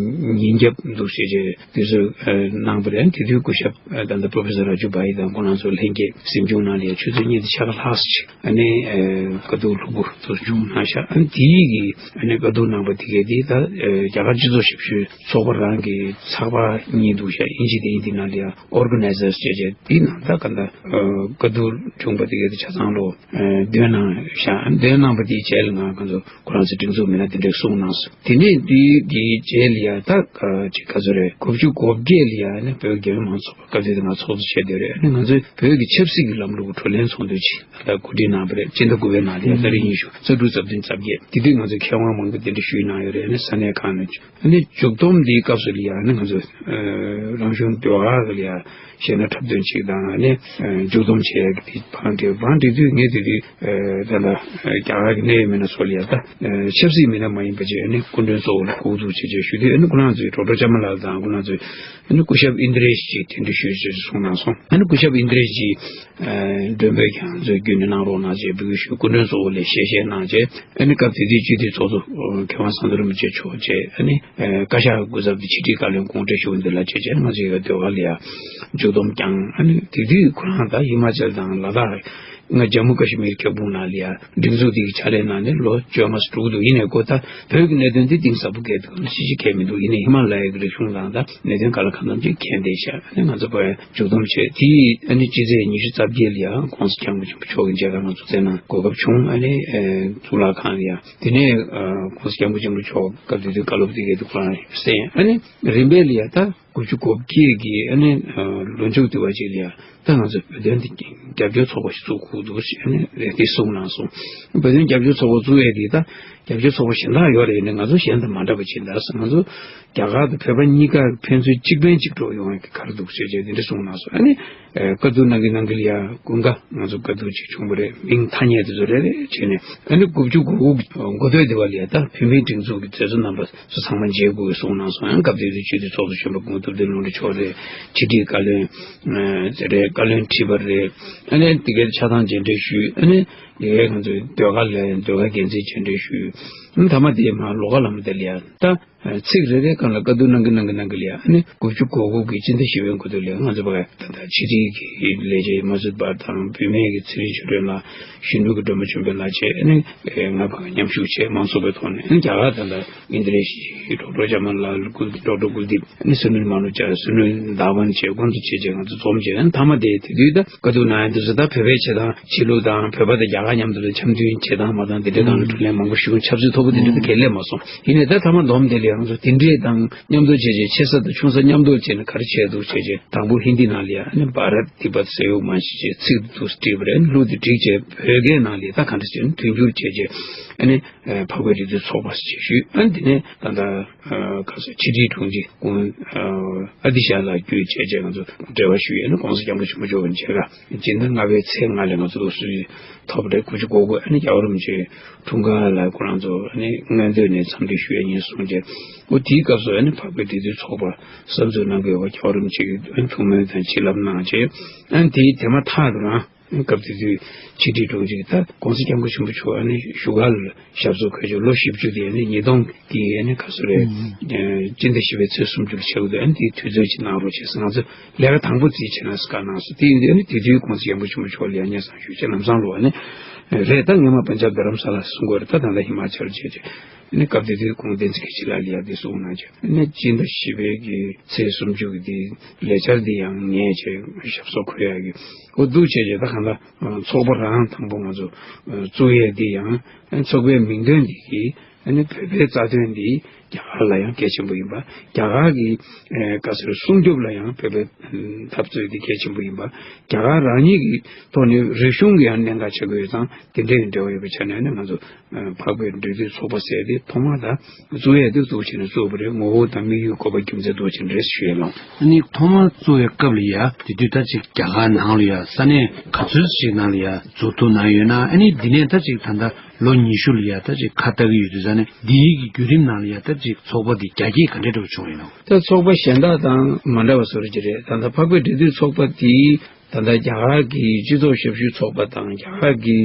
ཉིན་རྒྱབ་འདུག་བྱས་བྱས་དུས་ཚོད་ཨ་གནང་བ་རེད། ཨ་ནི་དེ་དུས་སྐུ་ཞབས་ཨ་ད་ལྟ་པོ་རོ་ཕེ་སར་རཱ་ཇུ་བྷ་ཡ་དང་ཁོང་རང་ཚོ་ལྷན་རྒྱས་གཟིམ་ཆུང་ནང་ལ་ཡ་ཆུ་ཚོད་གཉིས་དང་ཕྱེད་ཀ་ལྷག་ཙམ་ཅིག་ཨ་ནི་ཨ་དགའ་སྡུག་ལྷུག་པོ་དུ་བྱུང་གནང་ཤག་ཨ་ནི་དེའི་གི་ཨ་ནི་དགའ་སྡུག་གནང་པ་དེ་གས་དེ་ད་ཨ་རྒྱ་གར་སྤྱི་ཚོགས་ཞབས་ཞུའི་ཚོགས་པ་རང་གི་ཚགས་པར་གཉིས་འདུག་ཤག་ཨིན་ཇི་དང་ཧིན་དི་ནང་ལ་ཡ་ཨོར་ག་ནའི་ཛར་ཟེར་བྱས་དེའི་ནང་ད་ག་ད་ཨ་དགའ་སྡུག་བྱུང་པ། དེ་གའི་ཆ་ཚང་ལོ་འདོན་གནང་བཞག་འདོན་གནང་པ་དེའི་རྗེས་ལ་ང་ང་ཚོ་ཁོ་རང་ཚོ་སྒྲིག་འཛུགས་མི་སྣ་དེ་འདྲས་གསུངས་གནང་སོང་། དེ་ནས་དེའི་དེའི་རྗེས་ལ་ཡ་ད་ཅིག་ག་ཚོད་རེད། དགུ་བཅུ་གོ་བརྒྱད་ལ་ཡ་ནི་བོད་རྒྱལ་ཡོངས་མང་གཙོ་སྐབས་དེ་དུས་ང་ཚོགས་གཙོ་བྱས་བསྡད་རེད། ཨ་ནི་ང་ཚོས་བོད་ཀྱི་ཆབ་སྲིད་ཀྱི་ལམ་ལུགས་ཀྱི་བགྲོ་གླེང་ཚོགས་འདུ་ཅིག་ད་གོ་སྒྲིག་གནང་བ་རེད། སྤྱི་ཟླ་དགུ་པའི་ནང་ལ་ཡ་ཏ་རིག་ཉི་ཤུ་རྩ་དྲུག་རྩ་བདུན་རྩ་བརྒྱད་དེ་དུས་ང་ཚོས་མཁས་དབང་མང་པོ་གདན་འདྲེན་ཞུས་གནང་ཡོད་རེད། ཨ་ནི་ས་གནས་ཁག་ནས་ཨ་ནི་མཇུག་བསྡོམས་འདིའི་སྐབས་སུ་ལ་ཡ་ཨ་ནི་ང་ཚོ་རང་གཞུང་ཟློས་གར་ལ་ཡ་གཞས་སྣ་འཁྲབ་སྟོན་ཅིག་དང་ཨ་ནི་མཇུག་བསྡོམས་བྱས་ཀྱི་དེ་བང་སྒྲིག་བང་སྒྲིག་དུས་ངས་དེ་དུས་ད་ལྟ་རྒྱ་གར་གྱི་གནད་ཡོད་མི་སྣ་ཚོ་ལ་ཡ་ད་ཆབ་སྲིད་མི་སྣ་མ་ཡིན་པ་ཅིག་ཨ་ནི་སྐུ་མགྲོན་གཙོ་བོ་ལ་ཕེབས་འདུག་ཅེས་བྱས་ཞུ་དུས་ཨ་ནི་ཁོ་རང་ཚོའི་ཌོག་ཊར་ལྕམ་མ་ལགས་དང་ཁོ་རང་ཚོའི་ཨ་ནི་སྐུ་ཞབས་ཨིན་དྲེ་ཞི་ཅིག་གདན་འདྲེན་ཞུས་ཅེས་གསུངས་གནང་སོང་། ཨ་ནི་སྐུ་ཞབས་ཨིན་དྲེ་ཞི་མགྲོན་འབོད་ཀྱང་ང་ཚོའི་བརྒྱུད་ནས་གནང་རོགས་གནང་ཅེས་འབོད་སྐུལ་ཞུས། སྐུ་མགྲོན་གཙོ་བོ་ལས་ཞལ་བཞེས་གནང་རྗེས་ཨ་ནི་སྐབས་དེ་དུས་སྤྱི་འཐུས་ཚོགས་གཙོ་མཁས་དབང་བསམ་གྲུབ་རིན་པོ་ཆེ་མཆོག་བཅས་ཨ་ནི་བཀའ་ཤག་སྐུ་ཚབ་དེ་ཕྱི་དྲིལ་བཀའ་བློན་ཀོང་སྤྲུལ་ཞུ་འདི་ལ་བཅས་བཅས་ང་ཚོའི་ཟློས་གར་ལ་ཡ་མཇུག་བསྡོམས་ཀྱང་ཨ་ནི་དེ་དུས་ཁོ་རང་ད་ཧི་མ་ཅལ་དང་ལ་དྭགས་ང་ཇམ་མུ་ཀ་ཤི་མིར་ཁྱབ་ཁོངས་ནང་ལ་ཡ་སྒྲིག་འཛུགས་དེ་གི་ཕྱག་ལས་གནང་ནས་ལོ་བཅོ་ལྔ་ཙམ་འགྲོ་གི་འདུག་ཡིན་ནའི་ཁོ་ད་བོད་ཀྱི་གནད་དོན་དེ་གཏིང་ཟབ་པོ་གལ་འདུག་ཨ་ནི་ཤེས་ཀྱི་མི་འདུག་ཡིན་ནའི་ཧི་མ་ལ་ཡའི་རིག་གཞུང་དང་ད་གནད་དོན་ག་ལ་གང་འཚམ་ཅིག་མཁྱེན་བསྡད་ཤག་ཨ་ནི་ང་ཚོ་བར་མཇུག་བསྡོམས་བྱས་དེ་ཨ་ནི་སྤྱི་ཚེས་ཉི་ཤུ་རྩ་བརྒྱད་ལ་ཡང་༸གོང་ས་༸སྐྱབས་མགོན་ཆེན་པོ་མཆོག་གི་མཇལ་ཁ་ང་ཚོ་བསྩལ་གནང་གོ་སྐབས་བྱུང་། ཨ་ནི་གཙུག་ལག་ཁང་ལ་ཡང་དེ་ནས་༸གོང་ས་༸སྐྱབས་མགོན་ཆེན་པོ་མཆོག་སྐབས་དེ་དུས་བཀའ་སློབ་དེ་གའི་དུ་ཁོ་རང་གསན། ཨ་ནི་རིམ་པས་ལ་ཡང་ད་དགུ་བཅུ་གོ་བརྒྱད་ཀྱི་ཨ་ནི་ལོ་མཇུག་དུ་བ་ཅིག་ལ་ཡང་ད་ང་ཚོ་བོད་དོན་དེ་རྒྱབ་སྐྱོར་ཚོགས་པ་ཞིག་བཙུགས་དགོས་འདུག་ཟེར་ཨ་ནི་རེ་སྐུལ་གསུངས་གནང་སོང་། བོད་དོན་རྒྱབ་སྐྱོར་ཚོགས་པ་བཙུགས་ཡས་དེ་ད་རྒྱབ་སྐྱོར་ཚོགས་པ་གཞན་དག་ཡོད་རེད། ཡིན་ནའི་ང་ཚོ་གཞན་དང་མ་འདྲ་བ་ཅིག་ད་ང་ཚོ་རྒྱ་གར་དང་བོད་པ་གཉིས་ཀ་ཕན་ཚུན་གཅིག་ཕན་གཅིག་གྲོགས་ཡོང་ཡ་གི་ག་རེ་འདུག་ཟེར་བྱས་དེ་འདྲ་གསུངས་གནང་སོང་། ཨ་ནི་ཨེ་བཀའ་བསྡུར་གནང་གིན་གནང་གིན་ལ་ཡ་དགུན་ཁ་ང་ཚོ་བཀའ་བསྡུར་ཅིག་བྱུང་བ་རེད། མིང་ཐ་སྙད་དེ་ཚོ་རེ་རེ་བྱས་ནས་ཨ་ནི་དགུ་བཅུ་གོ་དགུ་འགོ་སྟོད་དེ་བ་ལ་ཡ་ད་བོད་མིའི་སྒྲིག་འཛུགས་ཀྱི་མཛད་གཙོ་རྣམ་པ་ཚོ་ཚང་མ་མཇལ་དགོས་གསུངས་གནང་སོང་། ཡང་སྐབས་དེ་དུས་སྤྱི་འཐུས་ཚོགས་གཙོ་གཞོན་པ་སྐུ་ངོ་ཐུབ་བསྟན་ལུང་རིགས་མཆོག་རེད། ཕྱི་དྲིལ་བཀའ་བློན་ཨེ་དེ་རེད། བཀའ་བློན་ཁྲི་པ་རེད། ཨ་ནི་དེ་གའི་ཆ་ཚང་མཇལ་འཕྲད་ཞུས། ཨ་ནི་དེ་གའི་ང་ཚོའི་ཟློས་གར་ལ་ཡང་ཟློས་གར་འགན་འཛིན་མཇལ་འཕྲད་ཞུས། ཨ་ནི་མཐའ་མ་དེ་མར་ལོགས་ཀ་ལམ་དེ་ལ་ཡ་ད། ཚིག་རེ་རེའི་སྒང་ལ་བཀའ་བསྡུར་གནང་གི་གནང་གི་གནང་གི་ལ་ཡ་ཨ་ནི་དགུ་བཅུ་གོ་དགུ་གི་སྤྱི་ཟླ་བཞི་པའི་འགོ་སྟོད་ལ་ང་ཚོ་ཕ་གི་ད་ལྟ་ཕྱི་དྲིལ་གྱི་ལས་བྱེད་མ་སུ་པ་དང་བུད་མེད་ཀྱི་ཚེ་རིང་ཆོས་སྒྲོན་ལགས། གཞོན་ནུ་གི་སྒྲོལ་མ་ཆོས་འཕེལ་ལགས་བཅས་ཨ་ནི་ང་ཕ་གི་མཉམ་ཞུགས་བྱས་མང་ཚོགས་པའི་ཐོག་ནས་ཨ་ནི་རྒྱ་གར་ད་ལྟ་ཨིན་ཌི་རེ་ཤི་ཡའི་ཌོག་ཊར་ཇ་མ་ལ་ལ་ཀུལ་ཌོག་ཊར་ཀུལ་དིབ་ཨ་ནི་སུ་ནིལ་མ་ནོ་ཅར་སུ་ནིལ་དྷ་ཝན་བཅས་ཁོང་ཚོ་བཅས་བཅས་ང་ཚོ་འཛོམས་བྱས་ཨ་ནི་མཐའ་མ་དེ་དེ་དུས་ད་བཀའ་བསྡུར་གནང་ཡ་དེ་ཚོ་ད་བོད་པའི་བྱེད་སྟངས་ཆོས་ལུགས་དང་བོད་པ་དང་རྒྱ་གར་མཉམ་དུ་ལ་འཆམ་མཐུན་བྱེད་སྟངས་མ་དང་དེ་འདྲའི་སྒང་ལ་བགྲོ་གླེང་མང་པོ་ཞུ་ཆབ་སྲིད་ཐོག་པོ་དེ་འདྲ་ད་གལ་སླེབས་མ་སོང་། ཡིན་ནའི་ད་མཐའ་མ་བསྡོམས་དེ་ལ་ང་ཚོ་དེ་འདྲས་དང་མཉམ་དུ་བྱས་བྱས་ཆེ་ས་དང་ཆུང་ས་མཉམ་དུ་བྱས་ནས་ག་རེ་བྱས་འདུག་བྱས་བྱས་དང་པོ་ཧིན་དི་ནང་ལ་ཡ་ཨ་ནི་བྷ་རཏ་ཏི་བྷཏ་སེ་ཡོག་མཱན་ཞེས་བྱས་ཚིག་འདུག་བྲིས་པ་རེད། གླུ་དེ་བསྒྲིགས་བྱས་བོད་སྐད་ནང་ལ་ཡ་ད་ག་འདྲ་བྱས་ནས་མཐུན་འགྱུར་བྱས་བྱས་ཨ་ནི་འཕགས་པའི་རིགས་རུས་ཚོགས་པ་ཞེས་ཞུས། ཨ་ནི་དེ་ནས་ད་ལྟ་ཁ་སང་ཕྱི་དྲིལ་དྲུང་ཆེ་ཀུན་ཨ་ཏི་ཤ་ལགས་བརྒྱུད་བྱས་བྱས་ང་ཚོ་འབྲེལ་བ་ཞུས་ཡས་ནི་༸གོང་ས་༸སྐྱབས་མགོན་ཆེན་པོ་མཆོག་གི་མཇལ་ཁ་སྤྱི་ཟླ་ལྔ་པའི་ཚེས་ལྔ་ལ་ང་ཚོ་ལོ་སུ་ཐོབ་རེད། དགུ་བཅུ་གོ་དགུ་ཨ་ནི་རྒྱལ་བ་རིན་པོ་ཆེ་འཁྲུངས་སྐར་ལ་ཁོ་རང་ཚོ་ཨ་ནི་མངོན་བསྟོད་ནས་འཚམས་འདྲི་ཞུ་ཡས་ཡིན་གསུངས་བྱས། འོ་དེའི་སྐབས་སུ་ཨ་ནི་འཕགས་པའི་རིགས་རུས་ཚོགས་པ་གསར་འཛུགས་གནང་དགོས་པ་རྒྱལ་བ་རིན་པོ་ཆེ་གིས་ཨ་ནི་ཐུགས་སྨོན་དང་བྱིན་རླབས་གནང་བྱས། ཨ་ནི་དེའི་དེ་མ་ཐག་ཏུ་རང་སྐབས་དེ་དུས་ཕྱི་དྲིལ་དྲུང་ཆེ་གིས་ད་༸གོང་ས་༸སྐྱབས་མགོན་ཆེན་པོ་མཆོག་ཨ་ནི་བཞུགས་སྒར་ལ་ཞབས་སོར་འཁོད་བྱས་ལོ་བཞི་བཅུ་དེ་ཨ་ནི་ཉིས་སྟོང་གི་ཨ་ནི་ག་ཚོད་རེད། ཨུམ། སྤྱི་ཟླ་བཞི་པའི་ཚེས་སུམ་ཅུ་ལ་ཆགས་འདུག་ཨ་ནི་དེའི་དུས་ཚོད་ཅིག་གནང་རོགས་བྱས་ཟེར་ང་ཚོ་ལས་ཀ་དང་པོ་རྩིས་བྱས་ན་ཟེར་བཀའ་གནང་སོང་། དེ་ཡིན་དུས་ཨ་ནི་དེ་དུས་༸གོང་ས་༸སྐྱབས་མགོན་ཆེན་པོ་མཆོག་ལ་ཡང་སྙན་སེང་ཞུས་བྱས་ལམ་སང་ལོ་ཨ་ནི་རེད། ད་སྔོན་མ་པན་ཇབ་རྡ་རམ་ས་ལ་གསུང་གི་ཡོད་རེད། ད་ད་ལྟ་ཧི་མ་ཅལ་བྱས་བྱས་ཨ་ནི་སྐབས་དེ་དུས་ཁོང་བསྟན་འཛིན་སྐྱིད་ཆེ་ལགས་ལ་ཡ་དེ་གསུང་གནང་བྱས་ཨ་ནི་སྤྱི་ཟླ་བཞི་པའི་གི་ཚེས་སུམ་ཅུ་གི་དེ་ལས་འཆར་དེ་ཡང་ངས་བྱས་ཞབས་སོར་འཁོད་ཡ་གི་འོ་འདུག་བྱས་བྱས་ད་གང་ལྟར་ཚོགས་པ་རང་དང་པོ་ང་ཚོ་བཙུགས་ཡས་དེ་ཡང་ཚོགས་པའི་མིང་དོན་དེ་གི་ཨ་ནི་བོད་པའི་རྩ་དོན་འདི་རྒྱ་གར་ལ་ཡང་གལ་ཆེན་པོ་ཡིན་པ། རྒྱ་གར་གྱི་ཨེ་བཀའ་ཟུར་སྲུང་སྐྱོབ་ལ་ཡང་བོད་པའི་ཨམ་འཐབ་རྩོད་འདི་གལ་ཆེན་པོ་ཡིན་པ། རྒྱ་གར་རང་ཉིད་ཀྱི་ཐོག་ནས་རིག་གཞུང་གི་ཡང་གནད་འགག་ཆགས་ཀྱི་ཡོད་ཙང་དེ་འདྲའི་འབྲེལ་བ་ཡོད་པའི་ཆ་ནས་ནི་ང་ཚོ་ཨ་འཕགས་པའི་རིགས་རུས་ཚོགས་པ་ཟེར་དེ་ཐོག་མར་ད་བཙུགས་ཡས་དེ་བཙུགས་བྱས་ནས་བཙུགས་པ་རེད། ངོ་བོ་དང་དམིགས་ཡུལ་དགོས་པ་རྒྱུ་མཚན་དེ་བྱས་ནས་རེད་ཞུ་ཡས་ལགས། ཨ་ནི་ཐོག་མར་བཙུགས་པའི་སྐབས་ལ་ཡ་དེ་དུས་ད་ཅིག་རྒྱ་གར་ནང་ལ་ཡ་ས་གནས་ག་ཚོད་ཅིག་ནང་ལ་ཡ་འཛུགས་ཐུབ་གནང་ཡོད་ན། ཨ་ནི་འདི་ནས་ད་ཅིག་ད་ལྟ་ལོ་ཉི་ཤུ་ལ་ཡ་ད་ཅིག་ཁ་བཏགས་ཀྱི་ཡོད་དུས་ཙང་ནས་འདིའི་གི་བརྒྱུད་རིམ་ནང་ལ་ཡ་ད་ཅིག་ཚོགས་པ་འདི་རྒྱ་སྐྱེད་ག་འདྲས་འགྲོ་བྱུང་ཡོད་ནམ། ད་ཚོགས་པ་གཞན་དག་དང་མ་འདྲ་བ་བཟོ་འདྲ་ཅིག་རེད། ད་ལྟ་འཕགས་པའི་རིགས་རུས་ཚོགས་པ་འདི་ད་ལྟ་རྒྱ་གར་གྱི་སྤྱི་ཚོགས་ཞབས་ཞུའི་ཚོགས་པ་དང་རྒྱ་གར་གྱི་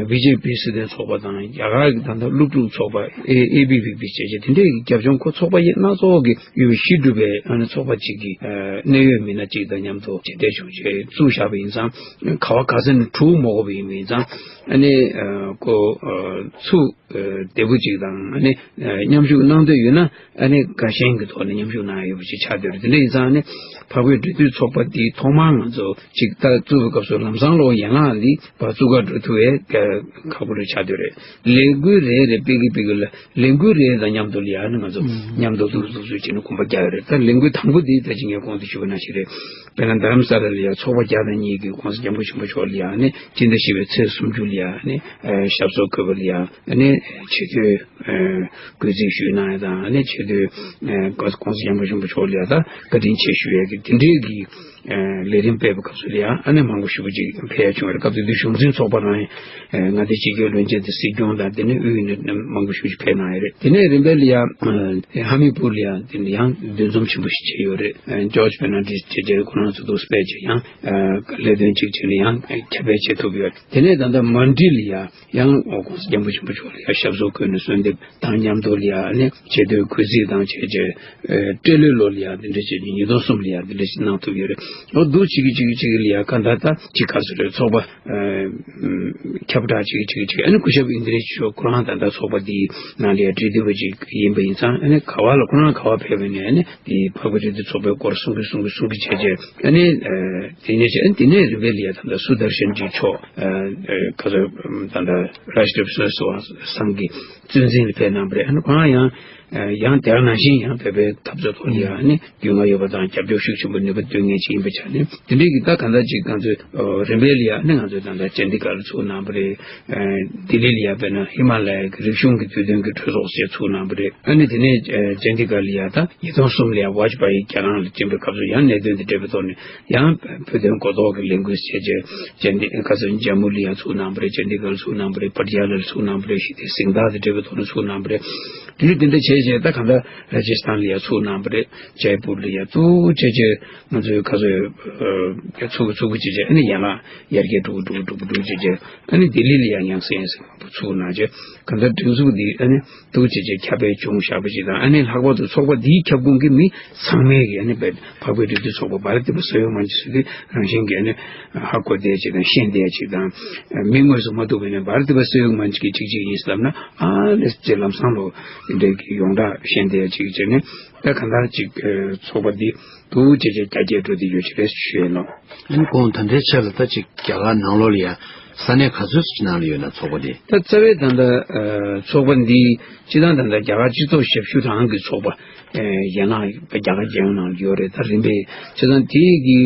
བི་ཇེ་པི་སྲིད་དོན་ཚོགས་པ་དང་རྒྱ་གར་གྱི་ད་ལྟ་སློབ་ཕྲུག་ཚོགས་པ་ཨེ་ཨེ་བི་བི་བི་བཅས་བཅས་དེ་འདྲའི་རྒྱབ་ལྗོངས་ཁོ་ཚོགས་པ་ཡིན་སྣ་ཚོགས་ཀྱི་ཡོད་པའི་གཞི་གྲུབ་པའི་ཨ་ནི་ཚོགས་པ་གཅིག་གི་གནད་ཡོད་མི་སྣ་གཅིག་དང་མཉམ་དུ་མཇལ་འཕྲད་བྱུང་བྱས་བཙུགས་བཞག་པ་ཡིན་ཙང་ག་བ་ག་ས་ནས་གྲུ་མ་དགོས་པ་ཡིན་པ་ཡིན་ཙང་ཨ་ནི་ཁོ་ཚུགས། བདེ་པོ་ཅིག་དང་ཨ་ནི་མཉམ་ཞུགས་གནང་འདོད་ཡོད་ན་ཨ་ནི་དགའ་ཞེན་གྱི་ཐོག་ནས་མཉམ་ཞུགས་གནང་ཡ་ཡོད་པ་ཅིག་ཆགས་བསྡད་རེད། དེ་འདྲ་ཡིན་ཙང་ཨ་ནི་འཕགས་པའི་འབྲེལ་མཐུད་ཚོགས་པ་འདིའི་ཐོག་མར་ང་ཚོ་ཅིག་ ད་བཙུགས་པའི་སྐབས་སུ་ལམ་སང་ལོ་ཡན་ལག་འདི་བཙུགས་ག་འགྲོ་ཐུབ་པའི་ཁག་པོ་རེ་ཆགས་བསྡད་རེད། ལས་འགུལ་རེ་རེ་སྤེལ་གི་སྤེལ་གི་ལ་ལས་འགུལ་རེ་དང་མཉམ་དུ་ལ་ཡ་ནི་ང་ཚོ་མཉམ་དུ་འདུག་འདུག་འདུག་བྱས་ནས་གོམ་པ་རྒྱག་ཡོད་རེད། ད་ལས་འགུལ་དང་པོ་འདི་ད་ཅི་ངས་གོང་དུ་ཞུས་པ་ནང་བཞིན་རེད། དཔེར་ན་རྡ་རམ་ས་ལ་ལ་ཡ་ཚོགས་པ་བརྒྱ་དང་གཉིས་ཀྱིས་༸གོང་ས་༸སྐྱབས་མགོན་ཆེན་པོ་མཆོག་ལ་ཡ་ནི་སྤྱི་ཟླ་བཞི་པའི་ཚེས་སུམ་ཅུ་ལ་ཡ་ནི་ཞབས་སོར་བཀོད་པ་ལ་ཡ་ནི་ཆེ་བསྟོད་གུས་བརྩི་ཞུས་གནང་ཡ་དང་ནི་ཆེ་བསྟོད་༸གོང་ས་༸སྐྱབས་མགོན་ཆེན་པོ་མཆོག་ལ་ཡ་ད་བཀའ་དྲིན་ཆེ་ཞུ་ཡ་གི་དེ་འདྲའི་གི་ལས་རིམ་སྤེལ་བའི་སྐབས་སུ་ལ་ཡང་ཨ་ནེ་མང་པོ་ཞེ་པོ་ཅིག་ཕེབས་ཡ་བྱུང་བ་རེད། སྐབས་དེ་དུས་གཞུང་འཛིན་ཚོགས་པ་རང་ཡང་མངའ་སྡེ་སྤྱི་ཁྱབ་བློན་ཆེན་དང་སྲིད་སྐྱོང་དང་དེ་ནས་དབུས་ནས་མང་པོ་ཞེ་པོ་ཅིག་ཕེབས་གནང་ཡོད་རེད། དེ་ནས་རིམ་པས་ལ་ཡང་ཧ་མི་པུར་ལ་ཡང་དེ་ནས་ཡང་འདུ་འཛོམས་ཆེན་པོ་ཞིག་བྱས་ཡོད་རེད། ཇོརྗ་ཕེར་ནན་ཌེས་བྱས་རྗེས་ཁོ་རང་ཚོ་དུ་སྤེལ་བྱས་ཡང་ལས་དོན་གཅིག་བྱས་ནས་ཡང་ཁྱབ་སྤེལ་བྱེད་ཐུབ་ཡོད། དེ་ནས་ད་ལྟ་མན་ཌི་ལ་ཡང་ཡང་༸གོང་ས་༸སྐྱབས་མགོན་ཆེན་པོ་མཆོག་ལ་ཡང་ཞབས་སོར་བཀོད་ནས་གསོལ་འདེབས་དང་མཉམ་དུ་ལ་ཡང་ནི་ཆེ་བསྟོད་གུས་བརྩི་དང་བྱས་རྗེས་སྤྲེལ་ལོའི་ལོ་ལ་ཡང་འདི་འདྲ་བྱས་ནས་ཉིས་སྟོང་གསུམ་ལ་ཡང་འདི་འདྲ་ཞིག་གནང་ཐུབ་ཡོད་རེད། ཨོ་འདུག་བྱེད་ཀྱི་བྱེད་ཀྱི་བྱེད་ཀྱི་ལ་ཡང་ག་འདྲ་ད་ཅིག་ག་ཚོད་རེད། ཚོགས་པ་ཁྱབ་བསྒྲགས་བྱེད་ཀྱི་བྱེད་ཀྱི་བྱེད་ཀྱི་ཨ་ནི་སྐུ་ཞབས་ཨིན་དྲ་ནི་མཆོག་ཁོ་རང་ད་ལྟ་ཚོགས་པ་འདིའི་ནང་ལ་ཡང་འབྲེལ་མཐུད་པ་ཅིག་ཡིན་པ་ཡིན་ཙང་ཨ་ནི་ག་བ་ལ་ཁོ་རང་ག་བ་ཕེབས་པ་ཡིན་ནའི་ཨ་ནི་དེའི་འཕགས་པའི་རི་རྩེ་ཚོགས་པའི་སྐོར་གསུང་གི་གསུང་གི་གསུང་གི་བྱས་རྗེས་ཨ་ནི་དེ་ནས་བྱས་ཨ་ནི་དེ་ནས་རིམ་པས་ལ་ཡང་ད་ལྟ་སུ་དར་ཤན་ཇི་མཆོག་ག་ཚོད་ད་ལྟ་རཱ་ཤི་ཏྲ་བསོད་ནམས་སངས་ཀྱི་གཙོ་འཛིན་ལ་ཕེབས་གནང་བ་རེད། ཨ་ནི་ཁོ་རང་ཡང་ཡང་དེ་ག་ནང་བཞིན་ཡང་བོད་པའི་འཐབ་རྩོད་ཐོག་ལ་ཡང་ནི་རྒྱུས་མངའ་ཡོད་པ་དང་རྒྱབ་སྐྱོར་ཤུགས་ཆེན་པོ་ནུས་པ་བཏོན་མཁན་ཅིག་ཡིན་པའི་ཆ་ནས་དེ་འདྲའི་གི་ད་གང་ལྟར་ཅིག་ང་ཚོས་རིམ་པས་ལ་ཡང་ནི་ང་ཚོས་ད་ལྟ་ཅན་དི་གྷར་ཚུགས་གནང་བ་རེད། ལྡི་ལི་ལ་ཡང་དཔེར་ན་ཧི་མ་ལ་ཡའི་གི་རིག་གཞུང་གི་དུས་སྟོན་གྱི་གྲོས་ཚོགས་ཞེས་ཚུགས་གནང་བ་རེད། ཨ་ནི་དེ་ནས་ཅན་དི་གྷར་ལ་ཡང་ད་ཉིས་སྟོང་གསུམ་ལ་ཡང་ཝཱཇ་པ་ཡི་རྒྱ་ནག་ལ་བཅར་བའི་སྐབས་སུ་ཡང་གནད་དོན་དེ་འབྲེལ་བའི་ཐོག་ནས། ཡང་བོད་དོན་གོ་རྟོགས་ཀྱི་ལས་འགུལ་བྱས་རྗེས་ཅན་དི་ཁ་སང་ཇམ་མུ་ལ་ཡང་ཚུགས་གནང་བ་རེད། ཅན་དི་གྷར་ལ་ཚུགས་གནང་བ་རེད། པ་ཊི་ཡ་ལ་ལ་ཚུགས་གནང་བ་རེད། ཞི་བདེ་གཟེངས་རྟགས་དང་འབྲེལ་བའི་ཐོག་ནས་ཚུགས་གནང་བ་རེད། དེ་འདྲ་དེ་འདྲ་བྱས་རྗེས་ད་གང་ལྟར་ར་ཇི་སི་ཐན་ལ་ཡང་ཚུགས་གནང་བ་རེད། ཇའི་པུར་ལ་ཡང་ཚུགས་བྱས་རྗེས་ང་ཚོའི་ཁ་སང་ཚུགས་ཚུགས་བྱས་རྗེས་ཨ་ནི་ཡན་ལག་ཡར་རྒྱས་འགྲོ་འགྲོ་འགྲོ་འགྲོ་བྱས་རྗེས་ཨ་ནི་ལྡི་ལི་ལ་ཡང་ཡང་སེ་ཡང་སེ་མང་པོ་ཚུགས་གནང་རྗེས་གང་ལྟར་སྒྲིག་འཛུགས་འདི་ཨ་ནི། ཐུགས་རྗེ་ཆེ། ཁྱབ་སྤེལ་བྱུང་བཞག་པ་ཞིག་དང་ཨ་ནི་ལྷག་པར་དུ་ཚོགས་པ་འདིའི་ཁྱབ་ཁོངས་ཀྱི་མི་ཚང་མས་ཀྱི་ཨ་ནི་འཕགས་པའི་རི་རྩེ་ཚོགས་པ་བར་དུ་པ་ས་ཡོམ་མ་འཇིག་སུ་དེ་རང་བཞིན་གྱི་ཨ་ནི་ཧ་གོ་བསྡད་ཅིག་དང་ཤེས་བསྡད་ཅིག་དང་མི་དངོས་སུ་མ་ཐུག་པ་ནས་བར་དུ་པ་ས་ཡོམ་མ་འཇིག་གི་ཅིག་ཅིག་ཡིན་ཟེར་ལབ་ན་ཨ་ལས་ཅེ་ལམ་སང་ལོ་འདྲའི་གི་ཡོངས་གྲགས་ཤེས་བསྡད་ཅིག་བྱས་ནས་ད་གང་ལྟར་ཅིག་ཚོགས་པ་འདི་ཐུགས་རྗེ་ཆེ་རྒྱ་སྐྱེད་འགྲོ་དེ་ཡོད་ཅིག་རེད་ཞུ་ཡས་ལོ། ཨ་ནི་ཁོང་ད་ལྟའི་ཆ་ལ་ད་ཅིག་རྒྱ་གར་ནང་ལོགས་ལ་ཡ་ས་གནས་ག་ཚོད་ཅིག་ནང་ལ་ཡོད་ན་ཚོགས་པ་འདི། ད་རྩ་བའི་ད་ལྟ་ཚོགས་པ་འདི་སྤྱི་བཏང་ད་ལྟ་རྒྱ་གར་སྤྱི་ཚོགས་ཞབས་ཞུ་རང་གི་ཚོགས་པ་ཡན་ལག་རྒྱ་གར་རྒྱལ་ཡོངས་ནང་ལ་ཡོད་རེད། ད་རིམ་པས་སྤྱི་བཏང་དེ་གི་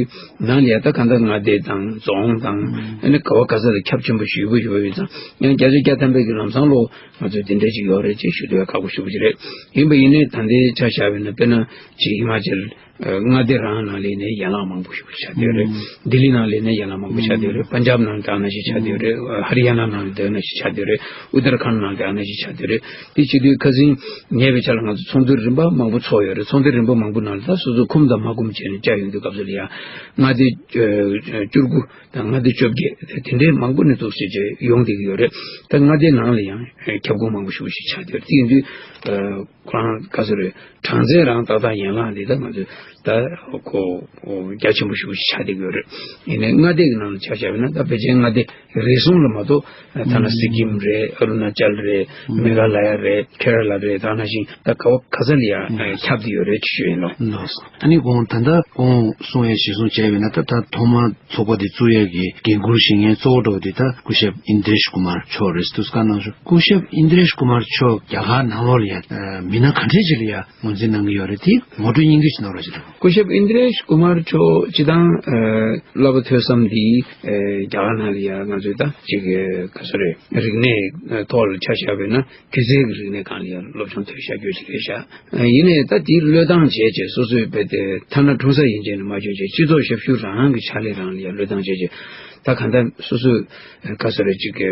ནང་ལ་ཡ་ད་ག་ད་མངའ་སྡེ་དང་རྫོང་དང་ཨ་ནི་ག་བ་ག་ས་ལ་ཁྱབ་ཆེན་པོ་ཞེ་པོ་ཡོད་པ་ཡོད་ཙང་ཡང་བརྒྱ་ཆ་བརྒྱ་ཐམ་པའི་གི་ལམ་སང་ལོ་ང་ཚོ་དེ་འདྲ་ཅིག་ཡོད་རེད་ཅེས་ཞུ་འདོད་ཁག་པོ་ཞེ་པོ་ཅིག་རེད། ཡིན་པ་ཡིན་ནའི་ད་ལྟའི་ཆ་བཞག་པ་ཡིན་ན་དཔེར་ན་ཅིག་ཧི་མ་ཅལ། མངའ་སྡེ་རང་ནང་ལས་ནས་ཡན་ལག་མང་པོ་ཞིག་ཆགས་བསྡད་རེད། ལྡི་ལི་ནང་ལས་ནས་ཡན་ལག་མང་པོ་ཆགས་བསྡད་རེད། པན་ཇབ་ནང་དེ་ཨ་ནང་བཞིན་ཆགས་བསྡད་རེད། ཧ་རི་ཡ་ན་ནང་དེ་ཨ་ནང་བཞིན་ཆགས་བསྡད་རེད། ཨུ་ཏར་ཁཱན་ནང་དེ་ཨ་ནང་བཞིན་ཆགས་བསྡད་རེད། དེ་བྱེད་དུས་ཁ་སང་ཉེ་བའི་ཆར་ལ་ང་ཚོ་ཚོགས་འདུ་རིམ་པ་མང་པོ་ཚོགས་ཡོད་རེད། ཚོགས་འདུ་རིམ་པ་མང་པོ་ནང་ལ་ད་སོ་སོ་འཁུམ་དང་མ་འཁུམ་བྱས་ནས་བཅར་ཡོང་དུས་སྐབས་སུ་ལ་ཡང་མངའ་སྡེ་བཅུ་དགུ་དང་མངའ་སྡེ་བཅོ་བརྒྱད་དེ་འདྲའི་མང་པོ་ནས་འདུག་སེ་བྱས་ཡོང་བསྡད་ཀྱི་ཡོད་རེད། ད་མངའ་སྡེ་ནང་ལ་ཡང་ཁྱབ་ཁོངས་མང་པོ་ཞེ་པོ་ཞིག་ཆགས་བསྡད་ཡོད་རེད། དེ་ཡིན་དུས། ཁོ་རང་ག་ཚོད་རེད། གྲངས་ཚད་རང་ཏག་ཏག་ཡན་ལག་འདི་ད་ང་ཚོས་ད་ཁོ་རྒྱ་ཆེན་པོ་ཞེ་པོ་ཞིག་ཆགས་བསྡད་ཀྱི་ཡོད་རེད། ཡིན་ནའི་མངའ་སྡེ་གི་ནང་ལ་ཆ་བཞག་པ་ཡིན་ན་ད་ཕལ་ཆེར་མངའ་སྡེ་རེ་ཟུང་ལ་མ་གཏོགས་ཐ་ན་སི་ཀིམ་རེད། ཨ་རུ་ན་ཅལ་རེད། མེ་གྷ་ལ་ཡ་རེད། ཁེ་ར་ལ་རེད། ད་ནང་བཞིན་ད་ག་བ་ག་ས་ལ་ཡང་ཁྱབ་བསྡད་ཡོད་རེད་ཅེས་ཞུ་ཡིན་ལོ། ལགས་སོ། ཨ་ནི་ཁོང་ད་ལྟ་ཁོང་གསུང་ཡས་གཞིར་བཟུང་བྱས་པ་ཡིན་ན་ད་ད་ཐོག་མར་ཚོགས་པ་འདི་བཙུགས་ཡས་ཀྱི་འགན་འཁུར་བཞེས་མཁན་གཙོ་བོ་འདྲ་བོ་འདི་ད་སྐུ་ཞབས་ཨིན་དྲེཤ་ཀུ་མར་མཆོག་རེད་འདུག་བཀའ་གནང་ཤོག་སྐུ་ཞབས་ཨིན་དྲེཤ་ཀུ་མར་མཆོག་རྒྱ་གར་ནང་ལོགས་ལ་ཡ་མི་སྣ་ག་འདྲས་ཅིག་ལ་ཡ་ངོས་འཛིན་གནང་གི་ཡོད་རེད། དེ་ངོ་སྤྲོད་སྙིང་བསྡུས་ཤིག་གནང་རོགས་ཞུ་དང་། སྐུ་ཞབས་ཨིན་དྲེཤ་ཀུ་མར་མཆོག་སྤྱི་བཏང་བསླབ་པ་ཐོས་བསམ་འདི་རྒྱ་གར་ནང་ལ་ཡ་ང་ཚོའི་ད་ཅིག་ག་ཚོད་རེད། རིག་གནས་ཐོག་ལ་ཆ་བཞག་པ་ཡིན་ན། སྒྱུ་རྩལ་གྱི་རིག་གནས་སྒང་ལ་ཡང་སློབ་སྦྱོང་ཐོན་བཞག་རྒྱུ་ཞིག་རེད་ཤག་ཡིན་ནའི་ད་དེའི་བློས་བཏང་བྱས་རྗེས་སོ་སོའི་བེད་དེ་ཐ་ན་གྲོང་གསེབ་ཡན་ཆད་ནས་མ་བྱུང་རྗེས་སྤྱི་ཚོགས་ཞབས་ཞུ་རང་གི་ཕྱག་ལས་རང་ལ་ཡང་བློས་བཏང་བྱས་རྗེས་ད་ག་འདྲ་སོ་སོའི་ག་ཚོད་རེད་ཅིག་གི་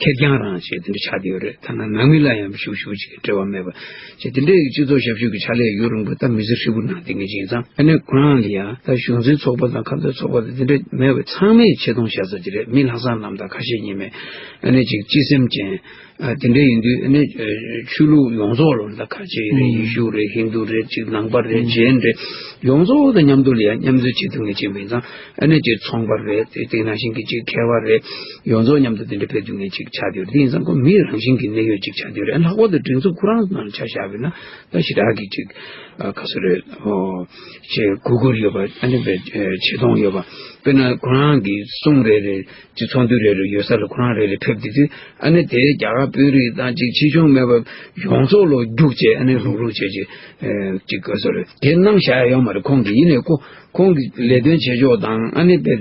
ཁེར་རྐྱང་རང་བྱས་དེ་འདྲ་ཆགས་བསྡད་ཡོད་རེད། ཐ་ན་ནང་མི་ལ་ཡང་ཞུ་ཞུ་ཅིག་འབྲེལ་བ་མེད་པ་བྱས་དེ་འདྲའི་སྤྱི་ཚོགས་ཞབས་ཞུ་གི་ཕྱག་ལས་ཡུན་རིང་པོ་ད་མི་ཚེ་ཧྲིལ་པོ་གནང་བསྡད་མཁན་ཅིག་ཡིན་ཙང་ཨ་ནི་ཁོ་རང་ལ་ཡང་ད་གཞུང་འཛིན་ཚོགས་པ་དང་ཁ་བརྡའི་ཚོགས་པ་དང་དེ་འདྲ་མེད་པའི་ཚང་མས་ཆེ་མཐོང་བཞག་ས་ཅིག་རེད། མི་ལྷག་བསམ་རྣམ་དག་ཁ་ཞེ་གཉིས་མེད་ཨ་ནི་ཅིག་སྤྱི་སེམས་ཅན། ཨ་དེ་འདྲ་ཡིན་དུས་ཨ་ནི་ཨ་ཆོས་ལུགས་ཡོངས་རྫོགས་ལ་ད་ཁ་ཆེ་རེད། ཨུམ། ཡེ་ཤུ་རེད། ཧིན་དུ་རེད། ཅིག་ནང་པ་རེད། ཨུམ། ཇེན་རེད། ཡོངས་རྫོགས་དང་མཉམ་དུ་ལ་ཡང་མཉམ་འཛོམས་བྱེད་ཐུབ་མཁན་ཅིག་ཡིན་ཙང་ཨ་ནི་ཅིག་ཚོང་པ་རེད། དེ་དེ་ནང་བཞིན་གྱི་ཅིག་མཁས་པ་རེད། ཡོངས་རྫོགས་མཉམ་དུ་དེ་འདྲ་ཕེབས་ཐུབ་མཁན་ཅིག་ཆགས་བསྡད་ཡོད་རེད། དེ་ཡིན་ཙང་ཁོ་མི་རང་བཞིན་གྱི་གནད་ཡོད་ཅིག་ཆགས་བསྡད་ཡོད་རེད། ཨ་ལྷག་པར་དུ་སྒྲིག་འཛུགས་ཁོ་རང་ནང་ཆ་བཞག་པ་ཡིན་ན་ད་ཞེ་དྲག་གི་ཅིག་ཨ་ག་ཚོད་རེད། ཨོ་ཅེ་གུས་བཀུར་ཡོད་པ། ཨ་ནི་བའི་ཆེ་མཐོང་ཡོད་པ། དཔེར་ན་ཁོ་རང་གི་གསུང་རེ་རེ་ཅིག་ཚོགས་འདུ་རེ་རེ་ཡོད་ས་ལ་ཁོ་རང་རེ་རེ་ཕེབས་དུས་དུས་ཨ་ནི་དེ་རྒྱ་གར་དཔོན་རིགས་དང་ཅིག་ཕྱིས་འབྱུང་མེད་པ་ཡོངས་རྫོགས་ལོ་རྒྱུགས་བྱས་ཨ་ནི་རུག་རུག་བྱས་ཅིག་ཨེ་ཅིག་ག་ཚོད་རེད། དེ་གནང་བཞག་ཡ་ཡོད་མ་རེད། ཁོང་གིས་ཡིན་ནའི་ཁོ་ཁོང་གི་ལས་དོན་བྱེད་ཕྱོགས་དང་ཨ་ནི་དཔེ་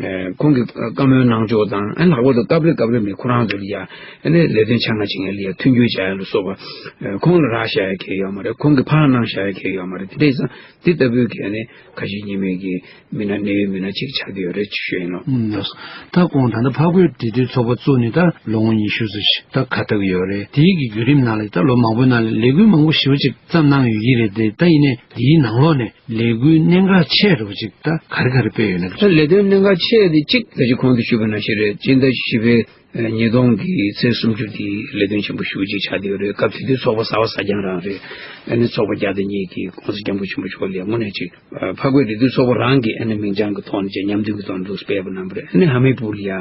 ཨེ་ཁོང་གི་བཀའ་མོལ་གནང་ཕྱོགས་དང་ཨ་ནི་ལྷག་པར་དུ་སྐབས་རེ་སྐབས་རེ་མི་ཁོ་རང་ཚོ་ལ་ཡ་ཨ་ནི་ལས་དོན་ཆ་ཚང་བྱེད་མཁན་ལ་ཡ་མཐུན་འགྱུར་བྱ་ཡ་ལ་སོགས་པ་ཨེ་ཁོང་ལ་རག་བཞག་ཡ་གང་ཡང་ཡོད་མ་རེད། ཁོང་གིས་ཕར་གནང་བཞག་ཡ་གང་ཡང་ཡོད་མ་རེད། དེ་འདྲ་ཡིན་ཙང་དེ་ལྟ་བུའི་གི་ཨ་ནི་ཁ་ཞེ་གཉིས་མེད་ཀྱི་མི་སྣ་གནད་ཡོད་མི་སྣ་གཅིག་ཆགས་བསྡད་ཡོད་རེད་ཅེས་ཞུ་ཡིན་ནོ། ཨུམ། ལགས་སོ། ད་ཁོང་ད་ལྟ་འཕགས་བོད་འབྲེལ་མཐུད་ཚོགས་པ་བཙུགས་ནས་ད་ལོ་ངོ་ཉི་ཤུ་ཙམ་ཞིག་ད་ག་ཐུག་ཡོད་རེད། དེའི་གི་བརྒྱུད་རིམ་ནང་ལ་ད་ལོ་མང་པོའི་ནང་ལ་ལས་འགུལ་མང་པོ་ཞེ་པོ་ཅིག་བརྩམས་གནང་ཡོད་ཀྱི་རེད་དེ། ད་ཡིན་ནའི་དེའི་ནང་ལོགས་ནས་ལས་འགུལ་གནད་འགག་ཆེ་རུ་ཅིག་ད་ག་རེ་ག་རེ་སྤེལ་ཡོད་ན། ད་ལས་དོན་གནད་འགག་ཆེ་དེ་གཅིག་ད་ཅི་གོང་དུ་ཞུས་པ་ནང་བཞིན་རེད། སྤྱི་ཟླ་བཞི་པའི་ཉིས་སྟོང་གི་ཚེས་སུམ་ཅུ་དེ་ལས་དོན་ཆེན་པོ་ཞེ་པོ་ཅིག་ཆགས་བསྡད་ཡོད་རེད། སྐབས་དེ་དུས་ཚོགས་པ་གསར་པ་གསར་རྐྱང་རང་རེད། ཨ་ནི་ཚོགས་པ་བརྒྱ་དང་གཉིས་ཀྱི་༸གོང་ས་༸སྐྱབས་མགོན་ཆེན་པོ་མཆོག་ལ་ཡ་དངོས་གནས་ཅིག་འཕགས་བོད་འབྲེལ་མཐུད་ཚོགས་པ་རང་གི་ཨ་ནི་མིང་བྱང་གི་ཐོག་ནས་ཅིག་མཉམ་མཐུན་གྱི་ཐོག་ནས་འདུག་སྤེལ་བ་གནང་བ་རེད། ཨ་ནི་ཧ་མི་པུར་ལ་ཡ་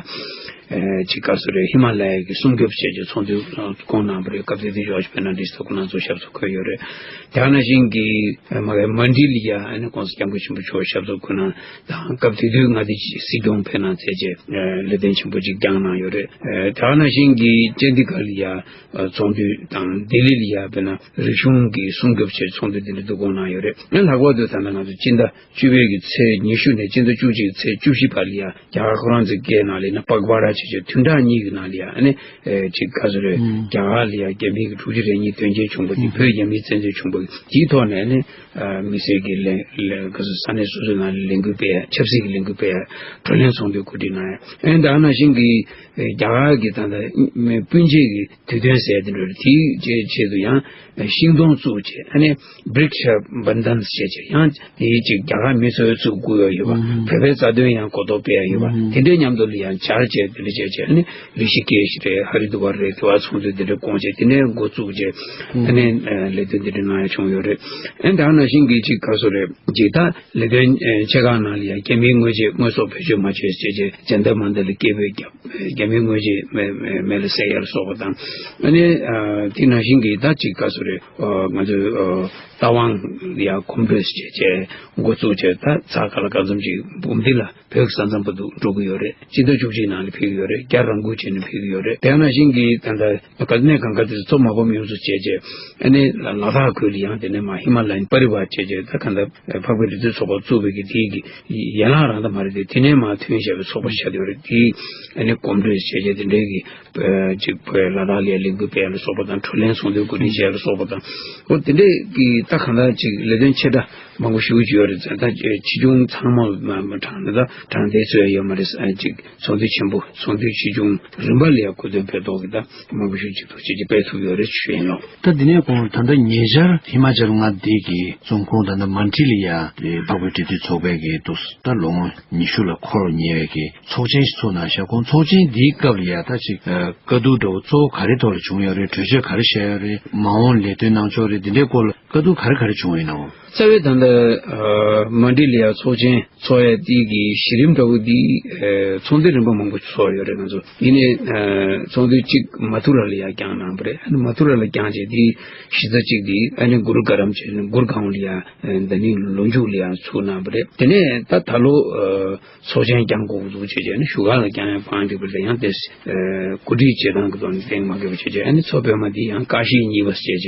ཅིག་ག་ཚོད་རེད། ཧི་མ་ལ་ཡ་གི་སྲུང་སྐྱོབ་བྱས་ཀྱི་ཚོགས་འདུ་བསྐོང་གནང་བ་རེད། སྐབས་དེ་དུས་ཇོརྗ་ཕེར་ནན་ཌེས་ད་ཁོ་རང་ཚོ་ཞབས་སོར་འཁོད་ཡོད་རེད། དེ་ནང་བཞིན་གྱི་མ་གི་མན་ཌི་ལ་ཡ་ཨ་ནི་༸གོང་ས་༸སྐྱབས་མགོན་ཆེན་པོ་མཆོག་ཞབས་སོར་འཁོད་གནང་དང་། སྐབས་དེ་དུས་མངའ་སྡེ་སྲིད་སྐྱོང་ཕེབས་གནང་བྱས་རྗེས་ལས་དོན་ཆེན་པོ་ཅིག་བསྐྱངས་གནང་ཡོད་རེད། དེ་ནང་བཞིན་གྱི་ཅན་ཌི་གྷར་ལ་ཡ་ཚོགས་འདུ་དང་ལྡི་ལི་ལ་ཡ་དཔེར་ན་རིག་གཞུང་གི་སྲུང་སྐྱོབ་ཆེད་ཚོགས་འདུ་དེ་འདྲ་འདུག་བསྐོང་གནང་ཡོད་རེད། ཨ་ལྷག་པར་དུ་ད་ལྟ་ང་ཚོ་སྤྱི་ཟླ་བཅུ་པའི་གི་ཚེས་ཉི་ཤུ་ནས་སྤྱི་ཟླ་བཅུ་གཅིག་གི་ཚེས་བཅུ་བཞི་བར་ལ་ཡ་རྒྱ་གར་ཁོ་རང་ཚོའི་སྐད་ནང་ལ་ཡིན་ན་པག་བྷ་ར་བྱས་བྱས་བདུན་ཕྲག་གཉིས་ཀྱི་ནང་ལ་ཡ་ཨ་ནི་ཅིག་ག་ཚོད་རེད། རྒྱ་གར་ལ་ཡ་རྒྱ་མིའི་གི་དྲུག་ཅུ་རེ་གཉིས་དོན་རྐྱེན་བྱུང་བ་དེ་བོད་རྒྱ་མིའི་བཙན་འཛུལ་བྱུང་བ་དེའི་ཐོག་ནས་ཨ་ནི་མི་སེར་གྱི་ལས་ལས་ག་ཚོད་ས་གནས་སོ་སོའི་ནང་ལ་ལས་འགུལ་སྤེལ་ཡ། ཆབ་སྲིད་ཀྱི་ལས་འགུལ་སྤེལ་ཡ། བགྲོ་གླེང་ཚོགས་འདུ་གོ་སྒྲིག་གནང་ཡ། ཨ་ནི་ད་ནང་བཞིན་གྱི་རྒྱ་གར་གྱི་ད་ལྟ་སྤུན་མཆེད་ཀྱི་དུས་སྟོན་ཟེར་དེ་འདྲ་རེད། དེའི་ཆེད་དུ་ཡང་ཤིང་སྡོང་བཙུགས་བྱས་ཨ་ནི་བྲིག་ཤ་བན་དན་ཟེར་བྱས་ཡང་དེའི་ཅིག་རྒྱ་གར་མི་ཚོས་བཙུགས་དགོས་ཡ་ཡོད་པ། ཨུམ། བོད་པའི་རྩ་དོན་ཡང་གོ་རྟོགས་སྤེལ་ཡ་ཡོད་པ། ཨུམ། དེ་འདྲའི་མཉམ་དུ་ལ་ཡང་སྦྱར་བྱས་དེ་འདྲ་བྱས་བྱས་ཨ་ནི་རི་ཤི་ཀེ་ཤི་རེད། ཧ་རི་དུ་བར་རེད། དེ་བར་ཚོགས་འདུ་དེ་འདྲ་བསྐོང་བྱས་དེ་ནས་འགོ་བཙུགས་བྱས་ཨ་ནི་ལས་དོན་དེ་འདྲ་གནང་ཡ་བྱུང་ཡོད་རེད། ཨ་ནི་ད་ནང་བཞིན་གྱི་ཅིག་ག་ཚོད་རེད། ཅིག་ད་ལས་དོན་ཆེ་ཁག་ནང་ལ་ཡང་རྒྱ་མིའི་དངོས་ཆས་དངོས་ཟོག་བེད་སྤྱོད་མ་བྱས་བྱས་བྱས་ཇན་ཏར་མན་ཏར་ལ་སྐད་འབོད་བརྒྱབ། རྒྱ་མིའི་དངོས་ཆས་མེ་མེ་མེ་ལ་བསྲེག་ཡ་ལ་སོགས་པ་དང་། ཨ་ནི་ཨ་དེ་ནང་བཞིན་གྱི་ད་ཅིག་ག་ཚོད་རེད། ཨ་ང་ཚོའི་ཨ་རྟ་དབང་ལ་ཡང་གོམ་བགྲོད་བྱས་བྱས་འགོ་བཙུགས་བྱས་ད་ཚ་ཁ་ལ་གང་འཚམ་ཅིག་འབུམ་སྡེ་ལ་བོད་ཀྱི་ས་མཚམས་བར་དུ་འགྲོ་གི་ཡོད་རེད། སྤྱི་ཟླ་བཅུ་གཅིག་ནང་ལ་ཕེབས་ཀྱི་ཡོད་རེད། རྒྱ་རང་འགུལ་བྱས་ནས་ཕེབས་ཀྱི་ཡོད་རེད། དེ་ནང་བཞིན་གྱི་ད་ལྟ་ག་གནས་གང་ག་དེ་ཚོ་མ་ཕམ་ཡོངས་སུ་བྱས་བྱས་ཨ་ནི་ལ་དྭགས་ཁུལ་ལ་ཡང་དེ་ནས་མ་ཧི་མ་ལ་ཡན་པ་རི་བ་བྱས་བྱས་ད་ག་འདྲ་འཕགས་པའི་རི་རྩེ་ཚོགས་པ་བཙུགས་པའི་གི་དེའི་གི་ཡན་ལག་རང་ད་མ་རེད་དེ། དེ་ནས་མ་ཐོན་བཞག་པའི་ཚོགས་པ་ཆགས་བསྡད་ཡོད་རེད། དེའི་ཨ་ནི་གོམ་བགྲོད་བྱས་བྱས་དེ་འདྲའི་གི་ཅིག་བོད་ལ་དྭགས་ལ་ལས་འགུལ་སྤེལ་ཡ་ལ་སོགས་པ་དང་བགྲོ་གླེང་ཚོགས་འདུ་གོ་སྒྲིག་བྱས་ཡ་ལ་སོགས་པ་དང་། འོ་དེ་འདྲའི་གི་ད་གང་ལྟར་ཅིག་ལས་དོན་ཆེ་ཕྲ་མང་པོ་ཞེ་པོ་ཅིག་ཡོད་རེད་ཟེར། ད་ཆེ་ཆུང་ཚང་མ་མ་མ་དྲངས་ན་ད་དྲངས་བསྡད་ཚོད་ཡོད་མ་རེད་ཟེར། ཅིག་ཚོགས་འདུ་ཆེན་པོ་ཚོགས་འདུ་ཆེ་ཆུང་རིམ་པ་ལ་ཡ་གོ་སྟོན་ཕེབས་ཐོག་གི་ད་མང་པོ་ཞེ་པོ་ཅིག་ཐུགས་རྗེ་ཆེ་སྤེལ་ཐུབ་ཡོད་རེད་ཞུ་ཡིན་ལོ། ད་འདི་ནས་གོང་ད་ལྟ་ཉེ་ཆར་ཧི་མ་ཅལ་མངའ་སྡེ་གི་བཙོན་ཁང་ད་ལྟ་མན་ཌི་ལ་ཡ་དེ་འཕགས་པའི་འབྲེལ་མཐུད་ཚོགས་པའི་གི་འདུག་ད་ལོ་ངོ་ཉི་ཤུ་ལ་འཁོར་ཉེ་བའི་གི་ཚོགས་ཆེན་ཞིག་ཚུགས་གནང་ཤག་ཁོང་ཚོགས་ཆེན་འདིའི་སྐབས་ལ་ཡ་ད་ཅིག་ཨ་བཀའ་བསྡུར་འདྲ་བོ་གཙོ་བོ་ག་རེ་ཐོག་ལ་བྱུང་ཡོད་རེད། གྲོས་ཆོད་ག་རེ་བཞག་ཡོད་རེད། མ་འོངས་ལས་དོན་གནང་ཕྱོགས་རེད། འདི་འདྲའི་སྐོར་ལ་བཀའ་བསྡུར་ག་རེ་ག་རེ་བྱུང་ཡོད་ན་འོ། རྩ་བའི་ད་ལྟ་ཨ་མན་ཌི་ལ་ཡ་ཚོགས་ཆེན་ཚོགས་ཡ་དེ་གི་གཞི་རིམ་འདྲ་བོ་འདི་ཨ་ཚོགས་འདུ་རིམ་པ་མང་པོ་ཚོགས་ཡོད་རེད། ང་ཚོ་ཡིན་ནའི་ཨ་ཚོགས་འདུ་གཅིག་མ་ཐུ་ར་ལ་ཡ་བསྐྱངས་གནང་བ་རེད། ཨ་ནི་མ་ཐུ་ར་ལ་བསྐྱངས་རྗེས་འདི་གཞི་རྩ་གཅིག་འདི་ཨ་ནི་གུ་རུ་གྷ་རམ་བྱས་ནས་གུར་གྷའོན་ལ་ཡ་ཨ་ཟླ་ཉིན་ལོ་མཇུག་ལ་ཡ་ཚུགས་གནང་བ་རེད། དེ་ནས་ད་ད་ལོ་ཨ་ཚོགས་ཆེན་བསྐྱང་དགོས་འདུག་བྱས་བྱས་ནས་བཞུགས་སྒར་ལ་བསྐྱང་ཡ་དབང་འདུས་པ་རེད། ཡང་དེ་ཨ་གོ་སྒྲིག་བྱེད་སྟངས་ཀྱི་ཐོག་ནས་གཏན་མ་འཁེལ་བ་བྱས་བྱས་ཨ་ནི་ཚོགས་པད་མ་འདི་ཡང་ཀ་ཤི་གཉིས་པ་བྱས་བྱས་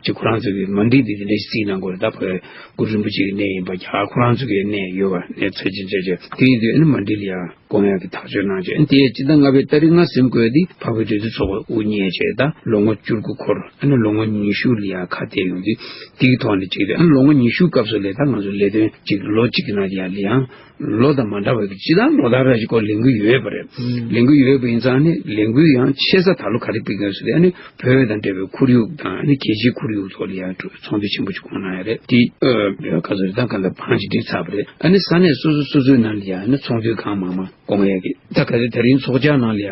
ཅིག་ཁོ་རང་ཚོ་གི་མན་ཌི་འདི་དེ་འདྲ་ཞིག་རྩིས་གནང་དགོས་རེད། ད་བོད་གུ་རུ་རིན་པོ་ཆེ་གི་གནས་ཡིན་པ་རྒྱ་གར་ཁོ་རང་ཚོ་གི་གནས་ཡོད་པ་གནས་ཚད་ཅན་བྱས་བྱས་དེ་ཡིན་དུས་ཨ་ནི་མན་ཌི་ལ་ཡ་བསྐོང་ཡག་གི་ཐག་གཅོད་གནང་བྱས། ཨ་ནི་དེ་སྤྱི་ཟླ་ལྔ་པའི་ཏ་རིག་ལྔ་ཟིན་དགོས་དེ་འཕགས་པའི་འབྲེལ་མཐུད་ཚོགས་པ་དབུ་བརྙེས་བྱས་ད་ལོ་ངོ་བཅུ་དགུ་འཁོར། ཨ་ནི་ལོ་ངོ་ཉི་ཤུ་ལ་ཡ་ཁ་གཏད་ཡོང་དུས་དེ་གི་ཐོག་ནས་བྱས་ཏེ་ཨ་ནི་ལོ་ངོ་ཉི་ཤུ་སྐབས་སུ་ལས་ད་ང་ཚོ་ལས་དོན་གཅིག་ལོ་གཅིག་གི་ནང་ལ་ཡ་ལ་ཡང་ལོ་དང་མ་འདྲ་བའི་གི་སྤྱི་བཏང་ལོ་ལྟར་ར་ཞིག་སྐོར་ལས་འགུལ་ཡོད་པ་རེད། ཨུམ། ལས་འགུལ་ཡོད་པ་ཡིན་ཙང་ནི་ལས་འགུལ་ཡང་ཆེ་ས་ད་ལོ་ག་རེ་སྤེལ་མཁན་སུ་རེད། ཨ་ནི་བོད་དང་འབྲེལ་བའི་ཁོར་ཡུག་དང་ཨ་ནི་རྒྱལ་སྤྱིའི་ཁོར་ཡུག་ཐོག་ལ་ཡང་ཚོགས་འདུ་ཆེན་པོ་ཞིག་བསྐོང་གནང་ཡ་རེད། དེ་ཨ་ག་ཚོད་རེད། ད་ག་འདྲ་བང་ཞིག་བསྒྲིགས་ཚར་བ་རེད། ཨ་ནི་ས་གནས་སོ་སོ་སོ་སོའི་ནང་ལ་ཡང་ཨ་ནི་ཚོགས་འདུ་གང་མང་མང་ ཨོ་ཡ་གི་ད་ག་རེ་ད་རིང་ཚོགས་བཅར་ནང་ལ་ཡ་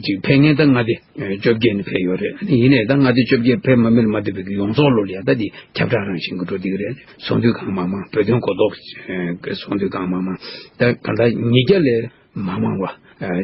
ཅིག་ཕེབས་མཁན་ད་མངའ་སྡེ་བཅོ་བརྒྱད་ནས་ཕེབས་ཡོད་རེད། ཨ་ནི་ཡིན་ནའི་ད་མངའ་སྡེ་བཅོ་བརྒྱད་ཕེབས་མ་མེད་ལ་མ་ལྟོས་པའི་གི་ཡོངས་རྫོགས་ལོ་ལ་ཡ་ད་འདི་ཁྱབ་བསྒྲགས་རང་བཞིན་གྱི་འགྲོ་བསྡད་ཀྱི་རེད། ཚོགས་འདུ་གང་མང་མང་བོད་དོན་གོ་རྟོགས་ཚོགས་འདུ་གང་མང་མང་ད་ག་ད་ཉིས་བརྒྱ་ལས་མ་མང་བ་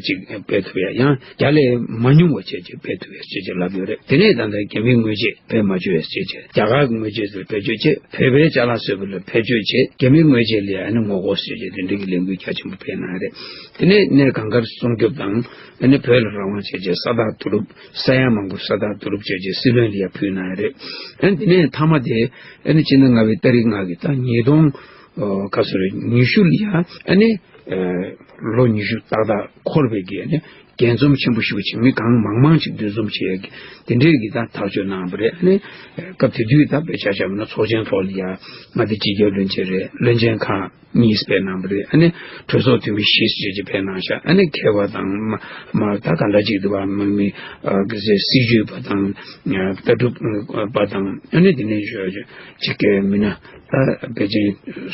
ཅིག་སྤེལ་ཐུབ་ཡ། ཡང་བརྒྱ་ལས་མ་ཉུང་བ་བྱས་ཅིག་སྤེལ་ཐུབ་ཡ་ཅེས་ཅིག་ལབ་ཡོད་རེད། དེ་ནས་ད་ལྟ་རྒྱ་མིའི་དངོས་རྗེས་བེད་མ་སྤྱོད་ཡ་ཅེས་ཅིག་རྒྱ་གར་གྱི་དངོས་རྗེས་ཚོར་བེད་སྤྱོད་བྱས། བོད་པའི་ཅ་ལག་སོགས་ལ་བེད་སྤྱོད་བྱས། རྒྱ་མིའི་དངོས་རྗེས་ལ་ཡ་ཨ་ནི་ངོ་རྒོལ་ཟེར་ཅིག་དེ་འདྲའི་གི་ལས་འགུལ་རྒྱ་ཆེན་པོ་སྤེལ་གནང་རེད། དེ་ནས་གནས་གང་དགར་སྲུང་སྐྱོབ་དང་ཨ་ནི་བོད་ལ་རང་དབང་བྱས་རྗེས་ས་ཐག་བསྡུ་རུབ་ས་ཡ་མང་པོ་ས་ཐག་བསྡུ་རུབ་བྱས་རྗེས་སྲིད་བློན་ལ་ཡ་ཕུལ་གནང་རེད། ཨ་ནི་དེ་ནས་མཐའ་མ་དེ་ཨ་ནི་ཕྱི་ཟླ་ལྔ་པའི་ཏ་རིག་ལྔ་གི་ད་ཉིས་སྟོང་ཁ་སོ་རེ་ཉི་ཤུ་ལ་ཡ་ཨ་ནི་ལོ་ཉི་ཤུ་ཏག་ཏག་འཁོར་བའི་གི་ཨ་ནི་རྒྱས་འཛོམས་ཆེན་པོ་ཞིག་བྱེད། མི་གང་མང་མང་ཞིག་འདུ་འཛོམས་བྱེད་ཡ་གི་དེ་འདྲའི་གི་ད་ཐག་གཅོད་གནང་བ་རེད། ཨ་ནི་སྐབས་དེ་དུས་ད་དཔེ་ཆ་བཞག་པ་ན་ཚོགས་ཆེན་ཐོག་ལ་ཡ་མངའ་སྡེ་སྤྱི་ཁྱབ་བློན་ཆེན་རེད། བློན་ཆེན་ཁག་གཉིས་ཕེབས་གནང་བ་རེད། ཨ་ནི་གྲོས་ཚོགས་འཐུས་མི་བཞི་ཞེ་ཅིག་ཕེབས་གནང་ཤག་ཨ་ནི་མཁས་པ་དང་མ་མ་ད་ག་འདྲ་ཅིག་འདུག་བ། མི་མི་ཨ་གི་སྲིད་བྱུས་པ་དང་ལྟ་གྲུབ་པ་དང་ཨ་ནི་དེ་ནས་ཅིག་གི་མི་སྣ་ད་ཕལ་ཆེར་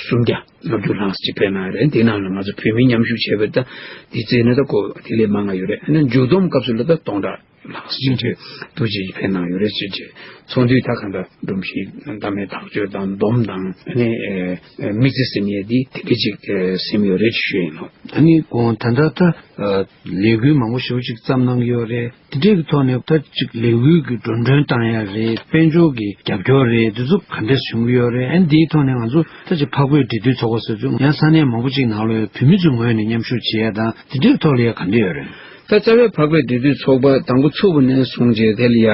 སུམ་བརྒྱ་ལྔ་བཅུ་ལྷག་ཅིག་ཕེབས་གནང་རེད། དེ་ནང་ལ་ང་ཚོ་བོད་མི་མཉམ་ཞུགས་བྱས་པ་ད་འདི་བརྩིས་ན་ད་གོ་དེ་ལས་མང་ང་ཡོད་རེད། ཨ་ནི་མཇུག་བསྡོམས་སྐབས་སུ་ལ་ད་སྟོང་ཕྲག་ལྷག་ཅིག་འདུག་ཅིག་ཕེབས་གནང་ཡོད་རེད་ཟེར་བྱས། ཚོགས་འདུའི་ད་ག་འདྲ་སྒྲོམ་གཞི་བདག་མེད་ཐག་གཅོད་དང་སྡོམ་དང་ཨ་ནི་དམིགས་བརྩེ་ཟེར་ཡས་འདི་དེ་འདྲ་ཅིག་ཟིན་ཡོད་རེད་ཅེས་ཞུ་ཡིན་ནོ། ཨ་ནི་ད་ལྟ་ད་ལས་འགུལ་མང་པོ་ཞེ་པོ་ཅིག་བརྩམས་གནང་གི་ཡོད་རེད། དེ་འདྲའི་གི་ཐོག་ནས་ད་ཅིག་ལས་འགུལ་གི་འགྲོ་གྲོན་བཏང་ཡ་རེད། དཔལ་འབྱོར་གི་རྒྱབ་སྐྱོར་རེད། དེ་ཚོ་ག་འདྲས་བྱུང་གི་ཡོད་རེད། ཨ་ནི་དེའི་ཐོག་ནས་ང་ཚོ་ད་ཅིག་འཕགས་བོད་འབྲེལ་མཐུད་ཚོགས་པ་ཟེར་ཚུལ་ཡང་ས་གནས་མང་པོ་ཅིག་ནང་ལ་ཡོད་བོད་མི་ཚོའི་ངོས་ནས་མཉམ་ཞུགས་བྱེད་ཡ་དང་དེ་འདྲའི་ཐོག་ལ་ཡ་ག་འདྲས་ཡོད་རེད། ད་རྩ་བའི་འཕགས་བོད་འབྲེལ་མཐུད་ཚོགས་པ་དང་པོ་ཚུགས་པ་ནས་བཟུང་བྱས་དེ་ལ་ཡ་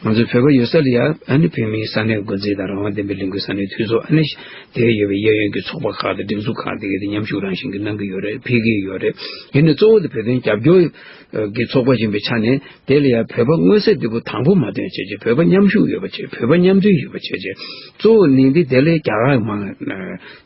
ང་ཚོ་བོད་པ་ཡོད་ས་ལ་ཡ་ཨ་ནི་བོད་མིའི་ས་གནས་འགོ་འཛིན་དང་རང་དབང་ལྡན་པའི་ལས་འགུལ་ས་གནས་འཐུས་ཚོགས་ཨ་ནི་དེ་ཡོད་པའི་གཡས་གཡོན་གྱི་ཚོགས་པ་ཁག་དང་སྒྲིག་འཛུགས་ཁག་དེ་གའི་དེ་མཉམ་ཞུགས་རང་བཞིན་གྱི་གནང་གི་ཡོད་རེད། ཕེབས་ཀྱི་ཡོད་རེད། ཡིན་ནའི་གཙོ་བོ་དེ་བོད་དོན་རྒྱབ་སྐྱོར་གྱི་ཚོགས་པ་ཡིན་པའི་ཆ་ནས་དེ་ལ་ཡ་བོད་པ་མངོན་གསལ་དོད་པོ་དང་པོ་མ་ཐོན་བྱས་རྗེས་བོད་པ་མཉམ་ཞུགས་ཡོད་པ་བྱས། བོད་པ་མཉམ་འབྲེལ་ཡོད་པ་བྱས་རྗེས་གཙོ་བོ་གནད་འདི་དེ་ལས་རྒྱ་གར་མང་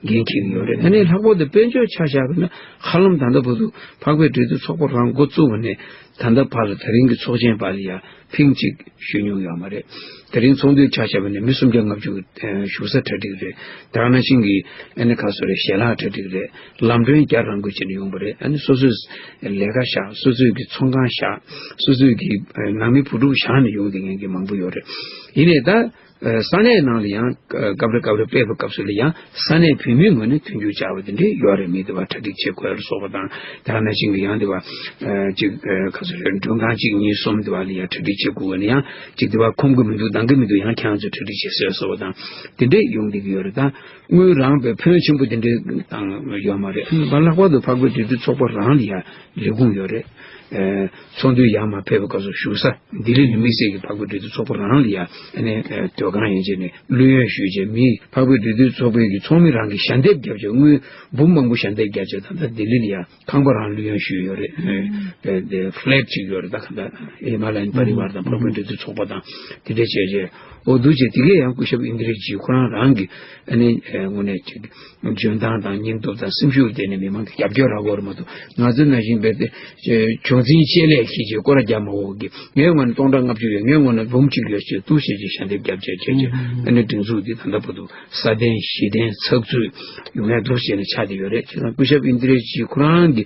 འགན་འཁྱེར་གྱི་ཡོད་རེད། ཨ་ནི་ལྷག་པར་དུ་དཔལ་འབྱོར་ཆ་བཞག་པ་ན་ཧ་ལམ་ད་ལྟ་བར་དུ་འཕགས་བོད་འབྲེལ་མཐུད་ཚོགས་པ་རང་འགོ་བཙུགས་པ་ནས་ད་ལྟ་བར་ལ་ད་རིང་གི་ཚོགས་ཆེན་བར་ལ་ཡ་ཕིང་གཅིག་ཞུ་མྱོང་ཡོད་མ་རེད། ད་རིང་ཚོགས་འདུའི་ཆ་བཞག་པ་ནས་མི་སུམ་བརྒྱ་ལྔ་བཅུ་གི་བཞུགས་ས་གྲ་སྒྲིག་རེད། དེ་ནང་བཞིན་གྱི་ཨ་ནི་ཁ་སོ་རེ་ཞལ་ལག་གྲ་སྒྲིག་རེད། ལམ་གྲོན་རྒྱ་རང་འགུལ་བྱས་ནས་ཡོང་བ་རེད། ཨ་ནི་སོ་སོས་ལས་ཀ་བཞག་སོ་སོས་ཀྱི་ཚོང་ཁང་བཞག་སོ་སོས་ཀྱི་ནང་མི་བུ་ཕྲུག་བཞག་ནས་ཡོང་བསྡད་མཁན་གྱི་མང་པོ་ཡོད་རེད། ཡིན་ནའི་ད། ས་གནས་ནང་ལ་ཡང་སྐབས་རེ་སྐབས་རེ་ཕེབས་པའི་སྐབས་སུ་ལ་ཡང་ས་གནས་བོད་མིའི་ངོས་ནས་མཐུན་འགྱུར་བྱ་བ་དེ་འདྲ་ཡོད་རེད། མི་དེ་བ་གྲ་སྒྲིག་བྱེད་དགོས་ལ་སོགས་པ་དང་དེ་ནང་བཞིན་གྱི་ཡང་དེ་བ་གཅིག་ཁ་སོ་རེ་མགྲོན་ཁང་གཅིག་གཉིས་གསུམ་དེ་བ་ལ་ཡང་གྲ་སྒྲིག་བྱེད་དགོས་པ་ནི་ཡང་གཅིག་དེ་བ་ཁོམ་གི་མི་འདུག་འདང་གི་མི་འདུག་ཡང་ཁྱེད་རང་ཚོ་གྲ་སྒྲིག་བྱེད་ཟེར་སོགས་པ་དང་དེ་འདྲ་ཡོང་བསྡད་ཀྱི་ཡོད་རེད། ད་དངུལ་རང་པའི་ཕོན་ཆེན་པོ་དེ་འདྲ་བཏང་ཡོད་མ་རེད། ལྷག་པར་དུ་འཕགས་པའི་འབྲེལ་མཐུད་ཚོགས་པ་རང་ལ་ཡང་ལས་ཁུངས་ཡོད་རེད། ཚོགས་འདུ་ཡར་མར་ཕེབས་པའི་སྐབས་སུ་བཞུགས་ས་ལྡི་ལི་ནས་དམིགས་བསལ་གྱི་འཕགས་པའི་འབྲེལ་མཐུད་ཚོགས་པ་རང་ལ་ཡ་ཨ་ནི་སྡོད་ཁང་ཡན་ཆད་ནས་གླུ་ཡོན་ཞུས་རྗེས་མི་འཕགས་པའི་འབྲེལ་མཐུད་ཚོགས་པའི་གི་ཚོགས་མི་རང་གི་ཞལ་འདེབས་བརྒྱབ་རྗེས་དངུལ་འབུམ་མང་པོ་ཞལ་འདེབས་བརྒྱབ་རྗེས་ད་ལྟ་ལྡི་ལི་ལ་ཡ་ཁང་པ་རང་གླུ་ཡོན་ཞུས་ཡོད་རེད། ཨེ་ཨེ་ཕ་ལེཊ་ཅིག་ཡོད་རེད། ད་ག་འདྲ་ཧི་མ་ལ་ཡན་པ་རི་ཝར་དང་འཕགས་པའི་འབྲེལ་མཐུད་ཚོགས་པ་དང་དེ་འདྲ་བྱས་རྗེས་འོ་འདུག་བྱས་དེ་གས་ཡང་སྐུ་ཞབས་ཨིན་དྲ་ཇི་ཁོ་རང་རང་གི་ཨ་ནི་དངོས་གནས་ཅིག་འཇོན་ཐང་དང་སྙིང་སྟོབས་དང་སེམས་ཤུགས་བརྟེན་ནས་མི་མང་གི་རྒྱབ་སྐྱོར་རག་གི་ཡོད་རེད་མ་གཏོགས། ང་ཚོ་ནང་བཞིན་པའི་ཅོག་འཛིན་ལྕེ་ལས་ཤེས་ཀྱི་སྐོར་རྒྱག་མ་འོག་གི་ངའི་ངོས་ནས་སྟོང་ཕྲག་ལྔ་བཅུ་ཡོད། ངའི་ངོས་ནས་འབུམ་གཅིག་ཡོད་ཅེས་འདུག་ཟེར་གྱི་ཞལ་འདེབས་རྒྱབ་བྱས་བྱས་བྱས་ཨ་ནི་སྒྲིག་འཛུགས་འདི་ད་ལྟ་བར་དུ་སྲ་བརྟན་གཞི་བརྟན་ཚགས་ཚུད་ཡོང་ཡ་འདུག་ཟེར་ནས་ཆགས་བསྡད་ཡོད་རེད། བྱས་ཙང་སྐུ་ཞབས་ཨིན་དྲ་ཇི་ཁོ་རང་གི་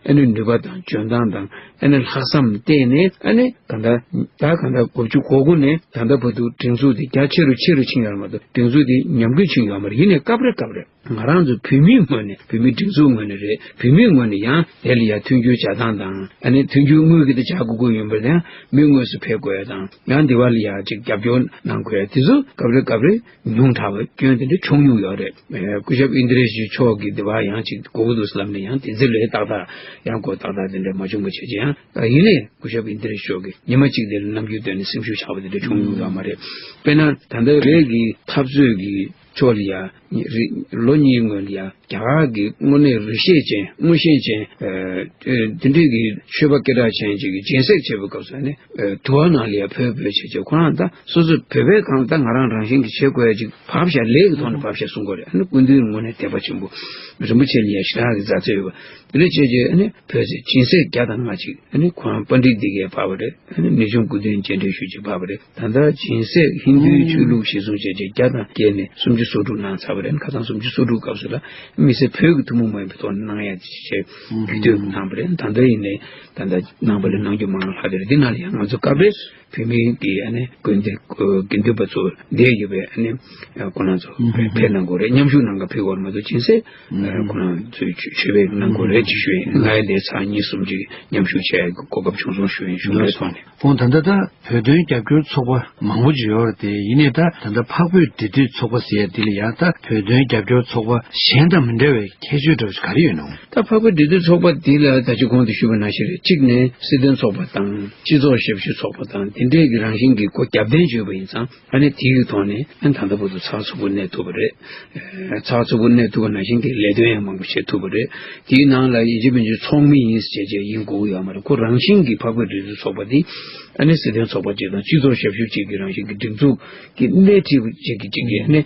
ཨ་ནི་ནུས་པ་དང་འཇོན་ཐང་དང་ཨ་ནི་ལྷག་བསམ་བརྟེན་ནས་ཨ་ནི་གང་ལྟར་ད་གང་ལྟར་དགུ་བཅུ་གོ་དགུ་ནས་ད་ལྟ་བར་དུ་སྒྲིག་འཛུགས་འདི་རྒྱ་ཆེ་རུ་ཆེ་རུ་ཕྱིན་ཡོད་རེད་མ་གཏོགས་སྒྲིག་འཛུགས་འདི་ཉམས་རྒུད་ཕྱིན་ཡོད་མ་རེད། ཡིན་ནའི་སྐབས་རེ་སྐབས་རེ། ང་རང་ཚོ་བོད་མིའི་ངོས་ནས་བོད་མིའི་སྒྲིག་འཛུགས་ངོས་ནས་རེད། བོད་མིའི་ངོས་ནས་ཡང་དེ་ལ་ཡང་མཐུན་འགྱུར་བྱ་སྟངས་དང་ཨ་ནི་མཐུན་འགྱུར་དངུལ་གྱི་དེ་བྱ་དགོས་ཀྱི་ཡོད་པ་ལ་ཡང་མི་དངོས་སུ་ཕེབས་དགོས་ཡ་དང་ཡང་དེ་བ་ལ་ཡང་ཅིག་རྒྱབ་སྐྱོར་གནང་དགོས་ཡ་དེ་ཚོ་སྐབས་རེ་སྐབས་རེ་ཉུང་དྲགས་པ་སྐྱོན་དེ་འདྲ་བྱུང་མྱོང་ཡོད་རེད། སྐུ་ཞབས་ཨིན་དྲ་ཇི་མཆོག་གིས་དེ་བ་ཡང་ཅིག་དགོས་ཀྱི་འདུག་ལབ་ནས་ཡང་དེ་ཚེ་ལོས་ཏག་ཏག་ཡང་གོ་ཏག་ཏག་དེ་འདྲ་མ་བྱུང་བ་བྱས་ཅི་ཡང་ཡིན་ནའི་སྐུ་ཞབས་ཨིན་དྲ་ཇི་མཆོག་གིས་ཉི་མ་གཅིག་དེ་ལ་རྣམ་འགྱུར་སྟོན་ནས་སེམས་ཤུགས་ཆག་པ་དེ་འདྲ་བྱུང་མྱོང་ཡོད་མ་རེད། དཔེར་ན་ད་ལྟ་བོད་ཀྱི་འཐབ་རྩོད་ཀྱི་ཕྱོགས་ལ་ཡ། ལོ་གཉིས་སྔོན་ལ་ཡ་རྒྱ་གར་གྱི་དངོས་གནས་རིགས་ཤེས་ཅན་མངོན་ཤེས་ཅན། དེ་འདྲས་ཀྱི་ཆོས་པ་སྐད་གྲགས་ཅན་ཅིག་གིས་སྦྱིན་སྲེག་བྱེད་པའི་སྐབས་སུ་ནི། དུ་བ་ནང་ལ་ཡ་བོད་བོད་བྱས་བྱས་ཁོ་རང་ད་སོ་སོ་བོད་པའི་གང་ད་ང་རང་རང་བཞིན་གྱིས་བྱེད་དགོས་ཡ་ཅིག་བབས་ཤག་ལས་ཀྱི་ཐོག་ནས་བབས་ཤག་གསུང་གི་རེད། ཨ་ནི་སྐུ་མདུན་དངོས་གནས་དད་པ་ཆེན་པོ་རིན་པོ་ཆེ་ལ་ཡ་ཞེ་དྲག་གི་མཛའ་བརྩེ་ཡོད་པ། དེ་འདྲ་བྱས་རྗེས་ཨ་ནི་བོད་ཟེར་སྦྱིན་སྲེག་བརྒྱ་དང་ལྔ་ཅིག་ཨ་ནི་ཁོ་རང་པཎྜི་ཏ་དེ་གས་ཕབ་པ་རེད། ཨ་ནི་ནུས་ཆུང་སྐུ་མདུན་མཇལ་འཕྲད་ཞུ་ཅིག་ཕབ་པ་རེད། ད་ལྟ་སྦྱིན་སྲེག་ཧིན་རྡུའི་ཆོས་ལུགས་གཞི་བཟུང་བྱས་རྗེས་བརྒྱ་དང་བརྒྱད་ནས་སུམ་ཅུ་ སོ་དྲུག་གནང་ཚར་བ་རེད། ཁ་སང་སུམ་ཅུ་སོ་དྲུག་སྐབས་སུ་ལ་མི་སེར་བོད་ཀྱི་ཐུན་མོང་མ་ཡིན་པའི་ཐོག་ནས་གནང་ཡ་ཅིག་བྱས་རྒྱུན་མཐུད་གནང་བ་རེད། ད་ལྟ་ཡིན་ནའི་ད་ལྟ་གནང་བ་ལས་གནང་རྒྱུ་མང་ལྷག་དེ་རེད། འདི་ནང་ལ་ཡང་ང་ཚོ་སྐབས་རེ་བོད་མིའི་གི་ཨ་ནི་དགོན་སྡེ་དགེ་འདུན་པ་ཚོ་བསྡད་ཡོད་པའི་ཨ་ནི་ཁོ་རང་ཚོ་ཕེབས་གནང་དགོས་རེད། མཉམ་ཞུགས་གནང་ག་ཕེབས་དགོས་རེད་མ་གཏོགས་ཅིང་སེ་ཁོ་རང་ཚོས་ཆོས་ཆོས་པའི་གནང་དགོས་རེད་ཅེས་ཞུ་ཡིན། ང་ཡི་ལས་ཚར་གཉིས་གསུམ་ཅིག་མཉམ་ཞུགས་བྱས་གོ་སྐབས་བྱུང་སོང་ཞུ་ཡིན། གཞུང་འབྲེལ་ཐོག་ནས། ཁོང་ད་ལྟ་ད་བོད་དོན་རྒྱབ་སྐྱོར་ཚོགས་པ་མང་པོ་ཅིག་ཡོད་རེད་དེ། ཡིན་ནའི་ད་ད་ལྟ་འཕགས་བོད་འབྲེལ་མཐུད་ཚོགས་པ་ཟེར་ཡ་འདི་ལ་ཡང་ད་བོད་དོན་རྒྱབ་སྐྱོར་ཚོགས་པ་གཞན་དང་མི་འདྲ་བའི་ཁྱད་ཆོས་འདྲ་བོ་ཞིག་ག་རེ་ཡོད་ནམ། ད་འཕགས་བོད་འབྲེལ་མཐུད་ཚོགས་པ་འདི་ལ་ད་ཅི་གོང་དུ་ཞུས་པ་ནང་བཞིན་རེད། གཅིག་ནས་སྲིད་དོན་ཚོགས་པ་དང་སྤྱི་ཚོགས་ཞབས་ཞུ་ཚོགས་པ་དང་དེ་འདྲའི་གི་རང་བཞིན་གྱི་ཁོ་རྒྱབ་རྟེན་བྱས་པ་ཡིན་ཙང་། ཨ་ནི་དེའི་གི་ཐོག་ནས་ཨ་ནི་ད་ལྟ་བར་དུ་ཚགས་ཚུད་པོ་གནས་ཐུབ་པ་རེད། ཚགས་ཚུད་པོ་གནས་ཐུབ་པ་ནང་བཞིན་གྱི་ལས་དོན་ཡང་མང་པོ་བྱེད་ཐུབ་པ་རེད། དེའི་ནང་ལ་ཡིན་གཅིག་མིན་གཅིག་ཚོགས་མི་ཡིན་ཟེར་བྱས་ཡིན་དགོས་ཀྱི་ཡོད་མ་རེད། ཁོ་རང་བཞིན་གྱི་འཕགས་བོད་འབྲེལ་མཐུད་ཚོགས་པ་འདི་ཨ་ནི་སྲིད་དོན་ཚོགས་པ་གཅིག་དང་སྤྱི་ཚོགས་ཞབས་ཞུ་གཅིག་གི་རང་བཞིན་གྱི་སྒྲིག་འཛུགས་ཀྱི་སྣེ་ཁྲིད་པ་གཅིག་གི་གཅིག་གི་ཨ་ནི་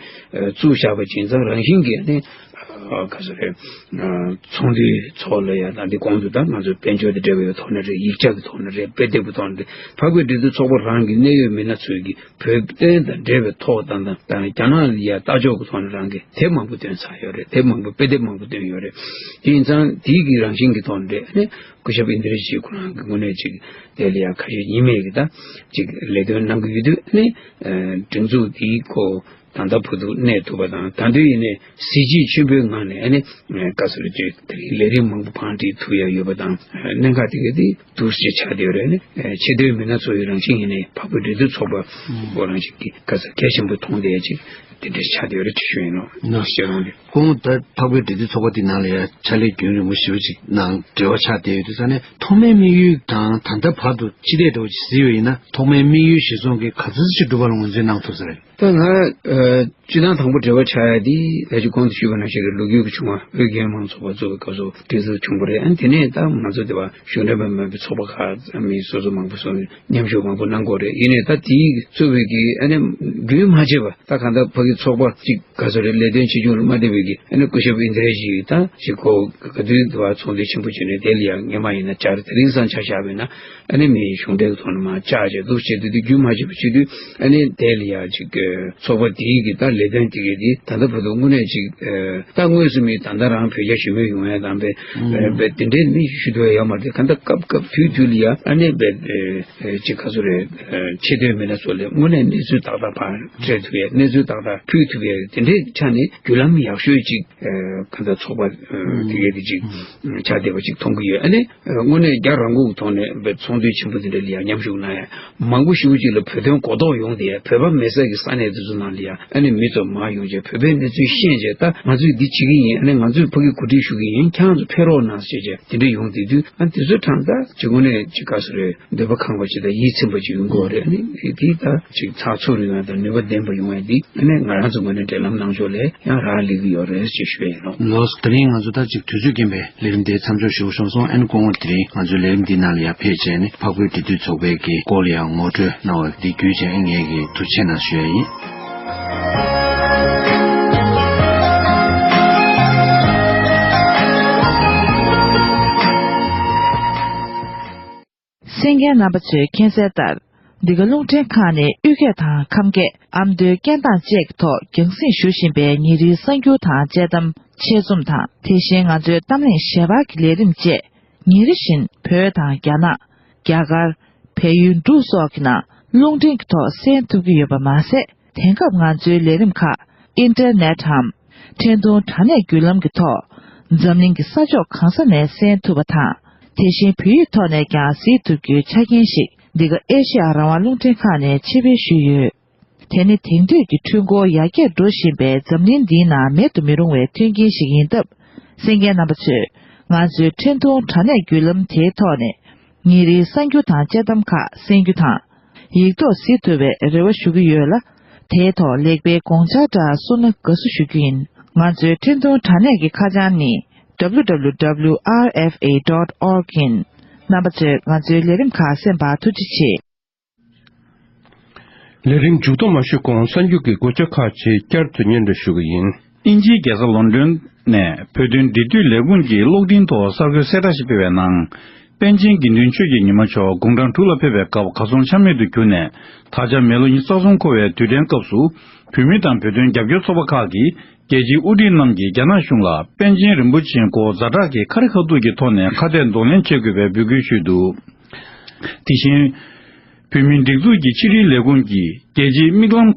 བཙུགས་བཞག་པ་ཅིག་ཡིན་ཙང་། རང་བཞིན་གྱི་ཨ་ནི་ག་ཚོད་རེད། ཚོགས་འདུའི་ཐོག་ལ་ཡང་ད་འདི་གོང་དུ་ད་ང་ཚོའི་དཔལ་འབྱོར་དང་འབྲེལ་བའི་ཐོག་ནས་རེད། ཡིག་ཆ་གི་ཐོག་ནས་རེད། དཔེ་དེབ་ཀྱི་ཐོག་ནས་རེད། འཕགས་བོད་འབྲེལ་མཐུད་ཚོགས་པ་རང་གི་གནད་ཡོད་མི་སྣ་ཚོས་ཀྱི་བོད་དོན་དང་འབྲེལ་བའི་ཐོག་དང་དང་དང་རྒྱ་ནག་ལ་ཡ་ལྟ་ཕྱོགས་ཀྱི་ཐོག་ནས་རང་གི་དེབ་མང་པོ་བཏོན་ཚར་ཡོད་རེད། དེབ་མང་པོ་དཔེ་དེབ་མང་པོ་བཏོན་ཡོད་རེད། དེ་ཡིན་ཙང་དེའི་གི་རང་བཞིན་གྱི་ཐོག་ནས་རེད། ཨ་ནི་སྐུ་ཞབས་ཨིན་དྲ་ཇི་ཁོ་རང་གི་ངོས་ནས་ཅིག་དེ་ལ་ཡ་ཁ་ཤས་ཉི་མའི་གི་ད་ཅིག་ལས་དོན་གནང་གི་ཡོད་དུས། ཨ་ནི་སྒྲིག་འཛུགས་དེའི་ཁོ་ད་ལྟ་བར་དུ་གནས་ཐུབ་པ་དང་། ད་དུང་ཡིན་ནའི་གཟི་བརྗིད་ཆེན་པོའི་ངང་ནས་ཨ་ནི་བཀའ་ཟུར་གྱི་དེ་རིང་ལས་རིམ་མང་པོ་བང་སྒྲིག་ཐུབ་ཡ་ཡོད་པ་དང་། གནད་འགག་དེ་ག་དེ་འདུག་སེ་ཆགས་བསྡད་ཡོད་རེད། ཨ་ནི་ཆེས་མཐོའི་མི་སྣ་ཚོ་ཡི་རང་བཞིན་ཡིན་ནའི་འཕགས་བོད་འབྲེལ་མཐུད་ཚོགས་པ་བོ་རང་བཞིན་གྱི་བཀའ་ཟུར་གལ་ཆེན་པོ་མཐོང་བསྡད་ཡ་ཅིག་དེ་འདྲ་ཆགས་བསྡད་ཡོད་རེད་ཅེས་ཞུ་ཡིན་ནོ། ནོ། ཤེས་རོང་དེ། ཁོང་ད་འཕགས་བོད་འབྲེལ་མཐུད་ཚོགས་པ་དེ་ནང་ལ་ཡ་ཕྱག་ལས་རྒྱུན་རིང་པོ་ཞེ་པོ་ཅིག་ནང་འབྲེལ་བ་ཆགས་བསྡད་ཡོད་དུས་ཙང་ནས། ཐོག་མའི་དམིགས་ཡུལ་དང་ད་ལྟ་བར་དུ་ཅི་ལས་འགྲོ་ཞིག་གཟིགས་པ་ཡིན་ན། ཐོག་མའི་དམིགས་ཡུལ་གཞིར་བཟུང་གིས་ག་ཚོད་ཅིག་འགྲུབ་པ་ལ་ངོས་འཛིན་གནང་ཐུབ་ས་རེད། ད་ང་ཨ་སྤྱིར་བཏང་དང་པོ་འབྲེལ་བ་ཆགས་ཡ་དེ་ད་ཅི་གོང་དུ་ཞུས་པ་ནང་བཞིན་གྱི་ལོ་རྒྱུས་ཀྱི་བྱུང་བ། བོད་རྒྱལ་ཡོངས་མང་གཙོ་ཚོགས་པ་བཙུགས་པའི་སྐབས་སུ་གྲོས་བསྡུར་བྱུང་བ་རེད། ཨ་ནི་དེ་ནས་ད་ང་ཚོ་དེ་བ་གཞུང་འབྲེལ་པ་མིན་པའི་ཚོགས་པ་ཁག་མི་སོ་སོ་མང་པོ་སོང་ནས་མཉམ་ཞུགས་མང་པོ་གནང་དགོས་རེད། ཡིན་ནའི་ད་དེའི་གཙོ་བོའི་གི་ཨ་ནི་རྒྱུན་མ་ཆད་པ་ད་གང་ལྟར་ཕ་གི་ཚོགས་པ་གཅིག་ག་ཚོད་རེད། ལས་དོན་ཆེ་ཆུང་ལ་མ་ལྟོས་པའི་གི་ཨ་ནི་སྐུ་ཞབས་ཨིན་དྲ་ཇི་ཡིས་ད་ཅིག་ཁོ་ག་དུས་དེ་བ་ཚོགས་འདུ་ཆེན་པོ་བྱས་ནས་དེ་ལ་ཡང་སྔོན་མ་ཡིན་ན་བཅར། དེ་རིང་སང་ཆ་བཞག་པ་ཡིན་ན་ཨ་ནི་མི་གཞུང་འབྲེལ་གྱི་ཐོག་ནས་མར་བཅར་བྱས་འདུག་བྱས་དུས་དེ་རྒྱུན་མ་ཆད་པ་བྱེད་དུས། ཨ་ནི་དེ་ལ་ཡང་ཅིག་ཚོགས་པ་དེའི་གི་ད་ལས་དོན་དེ་གའི་དེ་ད་ལྟ་བར་དུ་དངོས་གནས་ཅིག་ད་དངོས་སུ་མི་ད་ལྟ་རང་བོད་རྒྱ་ཞི་མོལ་ཡོང་ཡ་དང་བས་བས་དེ་འདྲའི་མི་ཞུ་ཐུབ་ཡ་ཡོད་མ་རེད། གང་ལྟར་སྐབས་སྐབས་དུས་དུས་ལ་ཡ་ཨ་ནི་བས་ཅིག་ག་ཚོད་རེད། ཆེ་མཐོའི་མི་སྣ་ཚོ་ལ་དངོས་གནས་གནས་ཚུལ་ཏག་ཏག་ཕར་སྤྲད་ཐུབ་ཡ། གནས་ཚུལ་ཏག་ཏག་ཕུལ་ཐུབ་ཡ། དེ་འདྲའི་ཆ་ནས་བརྒྱུད་ལམ་ཡག་ཤོས་ཅིག་གང་ལྟར་ཚོགས་པ་དེ་གའི་དེ་ཅིག་ཆགས་བསྡད་པ་ཅིག་མཐོང་གི་ཡོད། ཨ་ནི་དངོས་གནས་རྒྱ་རང་གི་ཐོག་ནས་བས་ཚོགས་འདུ་ཆེན་པོ་དེ་འདྲ་ལ་ཡང་མཉམ་ཞུགས་གནང་ཡ། མང་པོ་ཞེ་པོ་ཅིག་ལ་བོད་དོན་གོ་རྟོགས་ཡོང་བསྡད་ཡ། བོད་པ་མེད་ས་གི་ས་གནས་དེ་ཚོ་ནང་ལ་ཡ་ཨ་ནི་མི་ཚོ་མར་ཡོང་བྱས་བོད་པའི་གནས་ཚུལ་ཤེས་བྱས། ད་ང་ཚོས་འདི་བྱེད་ཀྱི་ཡིན། ཨ་ནི་ང་ཚོས་ཕ་གི་གོ་སྒྲིག་ཞུ་གི་ཡིན། ཁྱེད་རང་ཚོ་ཕེབས་རོགས་གནང་ཟེར་བྱས་དེ་འདྲ་ཡོང་བསྡད་དུས། ཨ་དེ་ཚོའི་གྲངས་ད་ཅིག་དངོས་གནས་ཅིག་ག་ཚོད་རེད། འདོད་པ་ཁེངས་པ་ཅིག་དང་ཡིད་ཚིམ་པ་ཅིག་ཡོང་གི་ཡོད་རེད། ཨ་ནི་དེ་ད་ཅིག་ཚགས་ཚུད་རུ་ཡོང་ཡ་དང་ནུས་པ་ལྡན་པ་ཡོང་ཡ་འདི་ཨ་ནི་ང་རང་ཚོ་ངོས་ནས་འབྲེལ་ལམ་གནང་ཕྱོགས་ལ་ཡང་རག་ལས་ཀྱི་ཡོད་རེད་ཅེས་ཞུ་ཡ་ཡིན་ནོ། ལགས་སོ། དེ་རིང་ང་ཚོ་ད་ཅིག་དུས་ཚོད་རྐྱེན་པས་ལས་རིམ་འདི་མཚམས་འཇོག་ཞུ་དགོས་བྱུང་སོང་། ཨ་ནི་སྐུ་ངོ་དེ་རིང་ང་ཚོའི་ལས་རིམ་འདིའི་ནང་ལ་ཡང་ཕེབས་བྱས་ནས་འཕགས་བོད་འབྲེལ་མཐུད་ཚོགས་པའི་གི་སྐོར་ལ་ཡང་ངོ་སྤྲོད་གནང་བ་འདི་བརྒྱུད་བྱས་ངས་ཀྱིས་ཐུགས་རྗེ་ཆེ་གནང་ཞུ་ཡ་ཡིན། གསན་མཁན་རྣམ་པ་ཚོས་མཁྱེན་གསལ་ལྟར། འདི་ག་རླུང་འཕྲིན་ཁང་ནས་དབུས་སྐད་དང་ཁམས་སྐད། ཨ་མདོའི་སྐད་གདངས་བཅས་ཀྱི་ཐོག་རྒྱང་སྲིང་ཞུ་བཞིན་པའི་ཉིན་རེའི་གསར་འགྱུར་དང་དཔྱད་གཏམ། ཆེད་རྩོམ་དང་། དེ་བཞིན་ང་ཚོའི་གཏམ་གླེང་ཞལ་པར་གྱི་ལས་རིམ་བཅས་ཉིན་རེ་བཞིན་བོད་དང་རྒྱ་ནག་རྒྱ་གར། བལ་ཡུལ་འབྲུག་སོགས་ཀྱི་ནང་རླུང་འཕྲིན་གྱི་ཐོག་གསན་ཐུབ་ཀྱི་ཡོད་པ་མ་ཟད། དེང་སྐབས་ང་ཚོའི་ལས་རིམ་ཁག་ཨིན་ཊར་ནེཊ་འམ་འཕྲིན་ཐུང་དྲ་གནས་བརྒྱུད་ལམ་གྱི་ཐོག་འཛམ་གླིང་གི་ས་ཕྱོགས་གང་ས་ནས་གསན་ཐུབ་པ་དང་། དེ་བཞིན་བོད་ཡིག་ཐོག་ནས་ཀྱང་གཟིགས་ཐུབ་རྒྱུའི་ཆ་རྐྱེན་ཞིག་འདི་ག་ཨེ་ཤེ་ཡ་རང་དབང་རླུང་འཕྲིན་ཁང་ནས་ཆེད་སྤེལ་ཞུས་ཡོད། དེ་ནི་དེང་དུས་ཀྱི་འཕྲུལ་འཁོར་ཡར་རྒྱས་འགྲོ་བཞིན་པའི་འཛམ་གླིང་འདིའི་ནང་མེད་དུ་མི་རུང་བའི་མཐུན་རྐྱེན་ཞིག་ཡིན་སྟབས། གསན་མཁན་རྣམ་པ་ཚོས་ང་ཚོའི་འཕྲིན་ཐུང་དྲ་གནས་བརྒྱུད་ལམ་དེའི་ཐོག་ནས་ཉིན་རེའི་གསར་འགྱུར་དང་དཔྱད་གཏམ་ཁག་གསན་རྒྱུ་དང་། ཡིག་ཐོག་གཟིགས་ཐུབ་པའི་རེ་བ་ཞུ་གི་ཡོད་ལ། དེའི་ཐོག་ལེགས་སྤེལ་དགོངས་འཆར་འདྲ་གསུངས་ན་དགའ་བསུ་ཞུ་རྒྱུ་ཡིན། ང་ཚོའི་འཕྲིན་ཐུང་དྲ་གནས་ཀྱི་ཁ་བྱང་ནི་W W W R F A dot org ཡིན། རྣམ་པ་ཚོས་ང་ཚོའི་ལས་རིམ་ཁག་གསན་པར་ཐུགས་རྗེ་ཆེ། ལས་རིམ་མཇུག་སྡོམ་མ་ཞུས་གོང་གསར་འགྱུར་གྱི་དགོས་ཆ་ཁག་ཅིག་བསྐྱར་དུ་སྙན་སྒྲོན་ཞུ་གི་ཡིན། དབྱིན་ཇིའི་རྒྱལ་ས་ལོན་ཌོན་ནས་བོད་དོན་འབྲེལ་མཐུད་ལས་ཁུངས་ཀྱི་གློག་འཕྲིན་ཐོག་གསར་འགོད་གསལ་བསྒྲགས་ཤིག་སྤེལ་བའི་ནང་། པཎ་ཆེན་དགེ་འདུན་ཆོས་ཀྱི་ཉི་མ་མཆོག་དགུང་གྲངས་དྲུག་ལ་ཕེབས་པའི་སྐབས་གར་སོང་ཆ་མེད་དུ་གྱུར་ནས། ད་ཆ་མི་ལོ་ཉི་ཤུ་རྩ་གསུམ་འཁོར་བའི་དུས་དྲན་སྐབས་སུ། བོད་མི་དང་བོད་དོན་རྒྱབ་སྐྱོར་ཚོགས་པ་ཁག་གིས་རྒྱལ་སྤྱིའི་དབུ་ཁྲིད་རྣམས་ཀྱིས་རྒྱ་ནག་གཞུང་ལ་པཎ་ཆེན་རིན་པོ་ཆེའི་སྐོར་ཛ་དྲག་གི་ཁ་རི་ཁ་ཐུག་གི་ཐོག་ནས་ཁ་གཏད་གདོང་ལེན་བྱེད་དགོས་པའི་འབོད་སྐུལ་ཞུས་འདུག། དེ་བཞིན། བོད་མིའི་སྒྲིག་འཛུགས་ཀྱི་ཕྱི་དྲིལ་ལས་ཁུངས་ཀྱིས་རྒྱལ་སྤྱིའི་མིག་ལམ་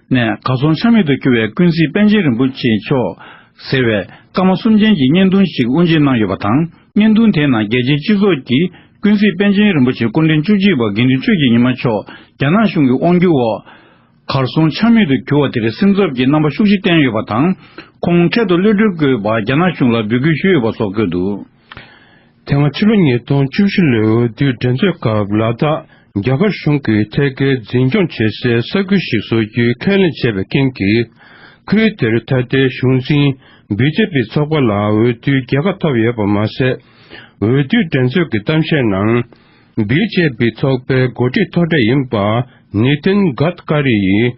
ནས་གར་སོང་ཆ་མེད་དུ་གྱུར་བའི་ཀུན་གཟིགས་པཎ་ཆེན་རིན་པོ་ཆེ་མཆོག་ཟེར་བའི་སྐར་མ་གསུམ་ཅན་གྱི་བརྙན་ཐུང་ཞིག་དབུ་འབྱེད་གནང་ཡོད་པ་དང་། བརྙན་ཐུང་དེའི་ནང་རྒྱལ་སྤྱིའི་སྤྱི་ཚོགས་ཀྱིས་ཀུན་གཟིགས་པཎ་ཆེན་རིན་པོ་ཆེ་སྐུ་ཕྲེང་བཅུ་གཅིག་པ་དགེ་འདུན་ཆོས་ཀྱི་ཉི་མ་མཆོག་རྒྱ་ནག་གཞུང་གི་དབང་སྒྱུར་འོག་གར་སོང་ཆ་མེད་དུ་གྱུར་བ་དེར་སེམས་འཚབ་ཀྱི་རྣམ་པ་ཤུགས་ཆེ་བསྟན་ཡོད་པ་དང་། ཁོང་འཕྲལ་དུ་གློད་གྲོལ་དགོས་པར་རྒྱ་ནག་གཞུང་ལ་འབོད་སྐུལ་ཞུས་ཡོད་པ་སོགས་བཀོད་འདུག། དེ་སྔ་ཕྱི་ལོ་ཉིས་སྟོང་བཅུ་བཞི་ལོའི་འོས་བསྡུའི་འགྲན་རྩོད་སྐབས་ལ་དྭགས་རྒྱ་གར་གཞུང་གིས་ཐད་ཀའི་འཛིན་སྐྱོང་བྱེད་སའི་ས་ཁུལ་ཞིག་བཟོ་རྒྱུའི་ཁས་ལེན་བྱས་པའི་རྐྱེན་གྱིས། ཁུལ་དེར་ད་ལྟའི་གཞུང་འཛིན་བི་ཇེ་པི་ཚོགས་པ་ལ་འོས་བསྡུའི་རྒྱལ་ཁ་ཐོབ་ཡོད་པ་མ་ཟད། འོས་བསྡུའི་འགྲན་རྩོད་ཀྱི་གཏམ་བཤད་ནང་། བི་ཇེ་པི་ཚོགས་པའི་འགོ་ཁྲིད་མཐོ་གྲས་ཡིན་པ་ནི་ཏིན་གྷད་ཀ་རི་ཡིས།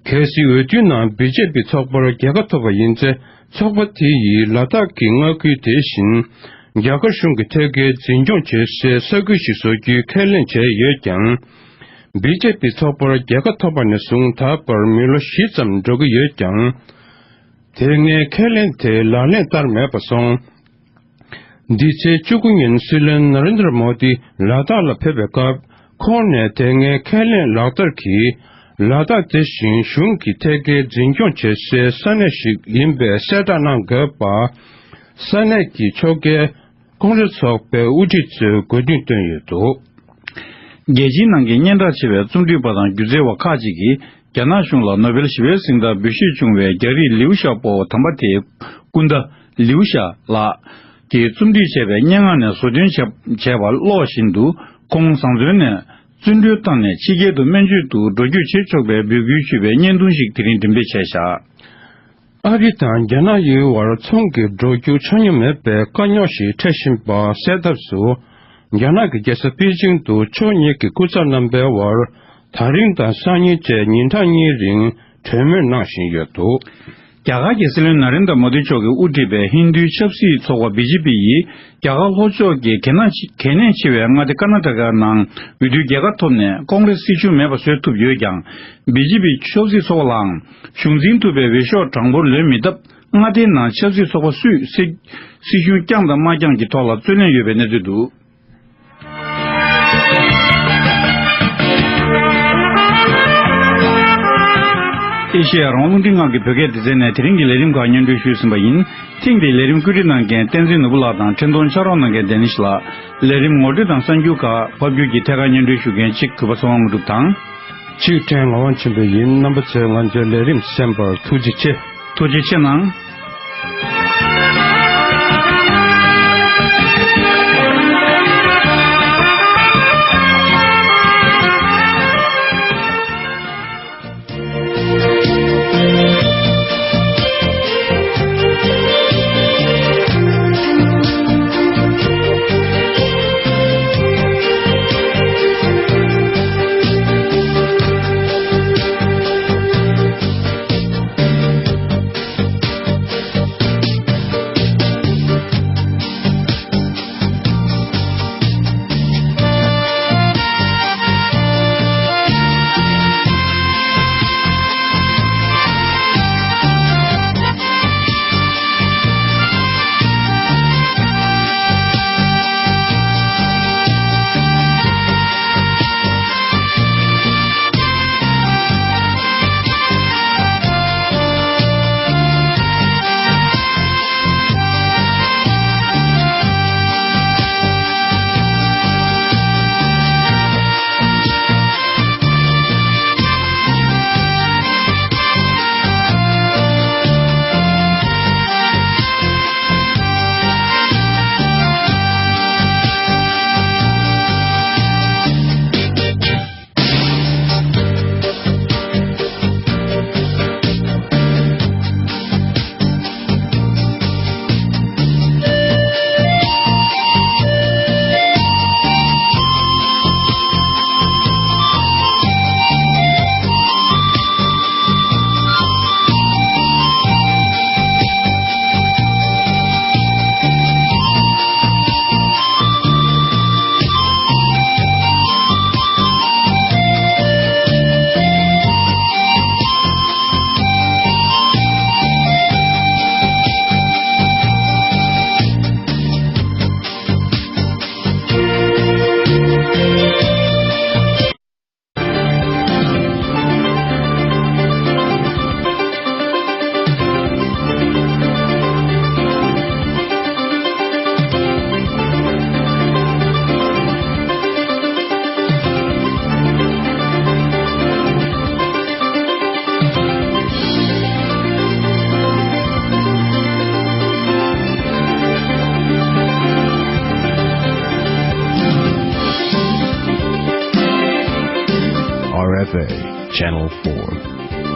གལ་སྲིད་འོས་བསྡུའི་ནང་བི་ཇེ་པི་ཚོགས་པར་རྒྱལ་ཁ་ཐོབ་པ་ཡིན་ཚེ། ཚོགས་པ་དེ་ཡིས་ལ་དྭགས་ཀྱི་མངའ་ཁུལ་དེ་བཞིན་རྒྱ་གར་གཞུང་གིས་ཐད་ཀའི་འཛིན་སྐྱོང་བྱེད་སའི་ས་ཁུལ་ཞིག་བཟོ་རྒྱུའི་ཁས་ལེན་བྱས་ཡོད་ཀྱང་། བི་ཇེ་པི་ཚོགས་པར་རྒྱལ་ཁ་ཐོབ་པ་ནས་བཟུང་ད་བར་མི་ལོ་བཞི་ཙམ་འགྲོ་གི་ཡོད་ཀྱང་། དེ་སྔའི་ཁས་ལེན་དེ་ལག་ལེན་བསྟར་མེད་པ་སོང་། འདི་ཚེས་བཅུ་དགུ་ཉིན་སྲིད་བློན་ན་རེན་དྲ་མོ་དི་ལ་དྭགས་ལ་ཕེབས་པའི་སྐབས། ཁོང་ནས་དེ་སྔའི་ཁས་ལེན་ལག་བསྟར་གྱིས་ལ་དྭགས་དེ་བཞིན་གཞུང་གིས་ཐད་ཀའི་འཛིན་སྐྱོང་བྱེད་སའི་ས་གནས་ཤིག་ཡིན་པའི་གསལ་བསྒྲགས་གནང་དགོས་པ། ས་གནས་ཀྱི་ཕྱོགས་འགལ་ཀོང་རེ་ཚོགས་པའི་དབུ་ཁྲིད་ཚོས་དགོས་འདུན་བཏོན་ཡོད་འདུག། རྒྱལ་སྤྱིའི་ནང་གི་སྙན་གྲགས་ཆེ་བའི་རྩོམ་སྒྲིག་པ་དང་སྒྱུ་རྩལ་བ་ཁག་ཅིག་གིས། རྒྱ་ནག་གཞུང་ལ་ནོ་བེལ་ཞི་བའི་གཟེངས་རྟགས་འབུལ་བཞེས་བྱུང་བའི་རྒྱ་རིགས་ལིའུ་ཞའོ་པོ་དམ་པ་དེའི་སྐུ་ཟླ་ལིའུ་ཞའོ་ལགས་ཀྱིས་རྩོམ་སྒྲིག་བྱས་པའི་སྙན་ངག་ནས་བཟོ་སྐྲུན་བྱས་བྱས་པ་ཀློག་བཞིན་དུ། ཁོང་བཟང་བཙོན་ནས་བཙོན་གྲོལ་བཏང་ནས་ཕྱི་རྒྱལ་དུ་སྨན་བཅོས་དུ་འགྲོ་སྐྱོད་བྱེད་ཆོག་པའི་འབོད་སྐུལ་ཞུས་པའི་བརྙན་ཐུང་ཞིག་དེ་རིང་འགྲེམས་སྤེལ་བྱས་བཞག། ཨ་རི་དང་རྒྱ་ནག་གཉིས་བར་ཚོང་གི་འགྲོ་རྒྱུ་ཆ་སྙོམས་མེད་པའི་དཀའ་རྙོག་ཞིག་འཕྲད་བཞིན་པ་གསལ་ཐབས་སུ། རྒྱ་ནག་གི་རྒྱལ་ས་པེ་ཅིང་དུ་ཕྱོགས་གཉིས་ཀྱི་སྐུ་ཚབ་རྣམ་པའི་དབར་ད་རིང་དང་སང་ཉིན་བཅས་ཉིན་གྲངས་གཉིས་རིང་གྲོས་མོལ་གནང་བཞིན་ཡོད་འདུག། རྒྱ་གར་གྱི་སྲིད་བློན་ན་རེན་དྲ་མོ་དི་མཆོག་གིས་དབུ་ཁྲིད་པའི་ཧིན་རྡུའི་ཆབ་སྲིད་ཚོགས་པ་བི་ཇེ་པི་ཡིས། རྒྱ་གར་ལྷོ་ཕྱོགས་ཀྱི་གལ་གནད་ཆེ་གལ་གནད་ཆེ་བའི་མངའ་སྡེ་ཀར་ན་ཊ་ཀ་ནང་འོས་བསྡུའི་རྒྱལ་ཁ་ཐོབ་ནས་ཀོང་རེ་སི་སྲིད་གཞུང་མེད་པ་བཟོས་ཐུབ་ཡོད་ཀྱང་། བི་ཇེ་པི་ཆབ་སྲིད་ཚོགས་པ་ལའང་གཞུང་འཛིན་ཐུབ་པའི་འོས་ཤོག་གྲངས་འབོར་ལོན་མེད་སྟབས། མངའ་སྡེའི་ནང་ཆབ་སྲིད་ཚོགས་པ་སུས་སྲིད་སྲིད་གཞུང་བསྐྱངས་དང་མ་བསྐྱངས་ཀྱི་ཐོག་ལ་རྩོད་གླེང་ཡོད་པའི་གནས་ཚུལ་འདུག། ཨེ་ཤེ་ཡ་རང་དབང་རླུང་འཕྲིན་ཁང་གི་བོད་སྐད་སྡེ་ཚན་ནས་དེ་རིང་གི་ལས་རིམ་ཁག་སྙན་སྒྲོན་ཞུས་ཟིན་པ་ཡིན། ཐེངས་འདིའི་ལས་རིམ་བཀོད་སྒྲིག་གནང་མཁན་བསྟན་འཛིན་ནོར་བུ་ལགས་དང་འཕྲིན་གཏོང་ཕྱག་རོགས་གནང་མཁན་ལྡན་ནི་ཞིག་ལགས། ལས་རིམ་ངོ་སྤྲོད་དང་གསར་འགྱུར་ཁག་ཕབ་སྒྱུར་གྱིས་ཐད་ཀར་སྙན་སྒྲོན་ཞུ་མཁན་གཅིག་གུས་པ་ཚེ་དབང་དངོས་གྲུབ་དང་། གཅིག་ཕྲན་ངག་དབང་ཆོས་འཕེལ་ཡིན། རྣམ་པ་ཚོས་ང་ཚོའི་ལས་རིམ་གསན་པར་ཐུགས་རྗེ་ཆེ། ཐུགས་རྗེ་ཆེ་གནང་། Channel four.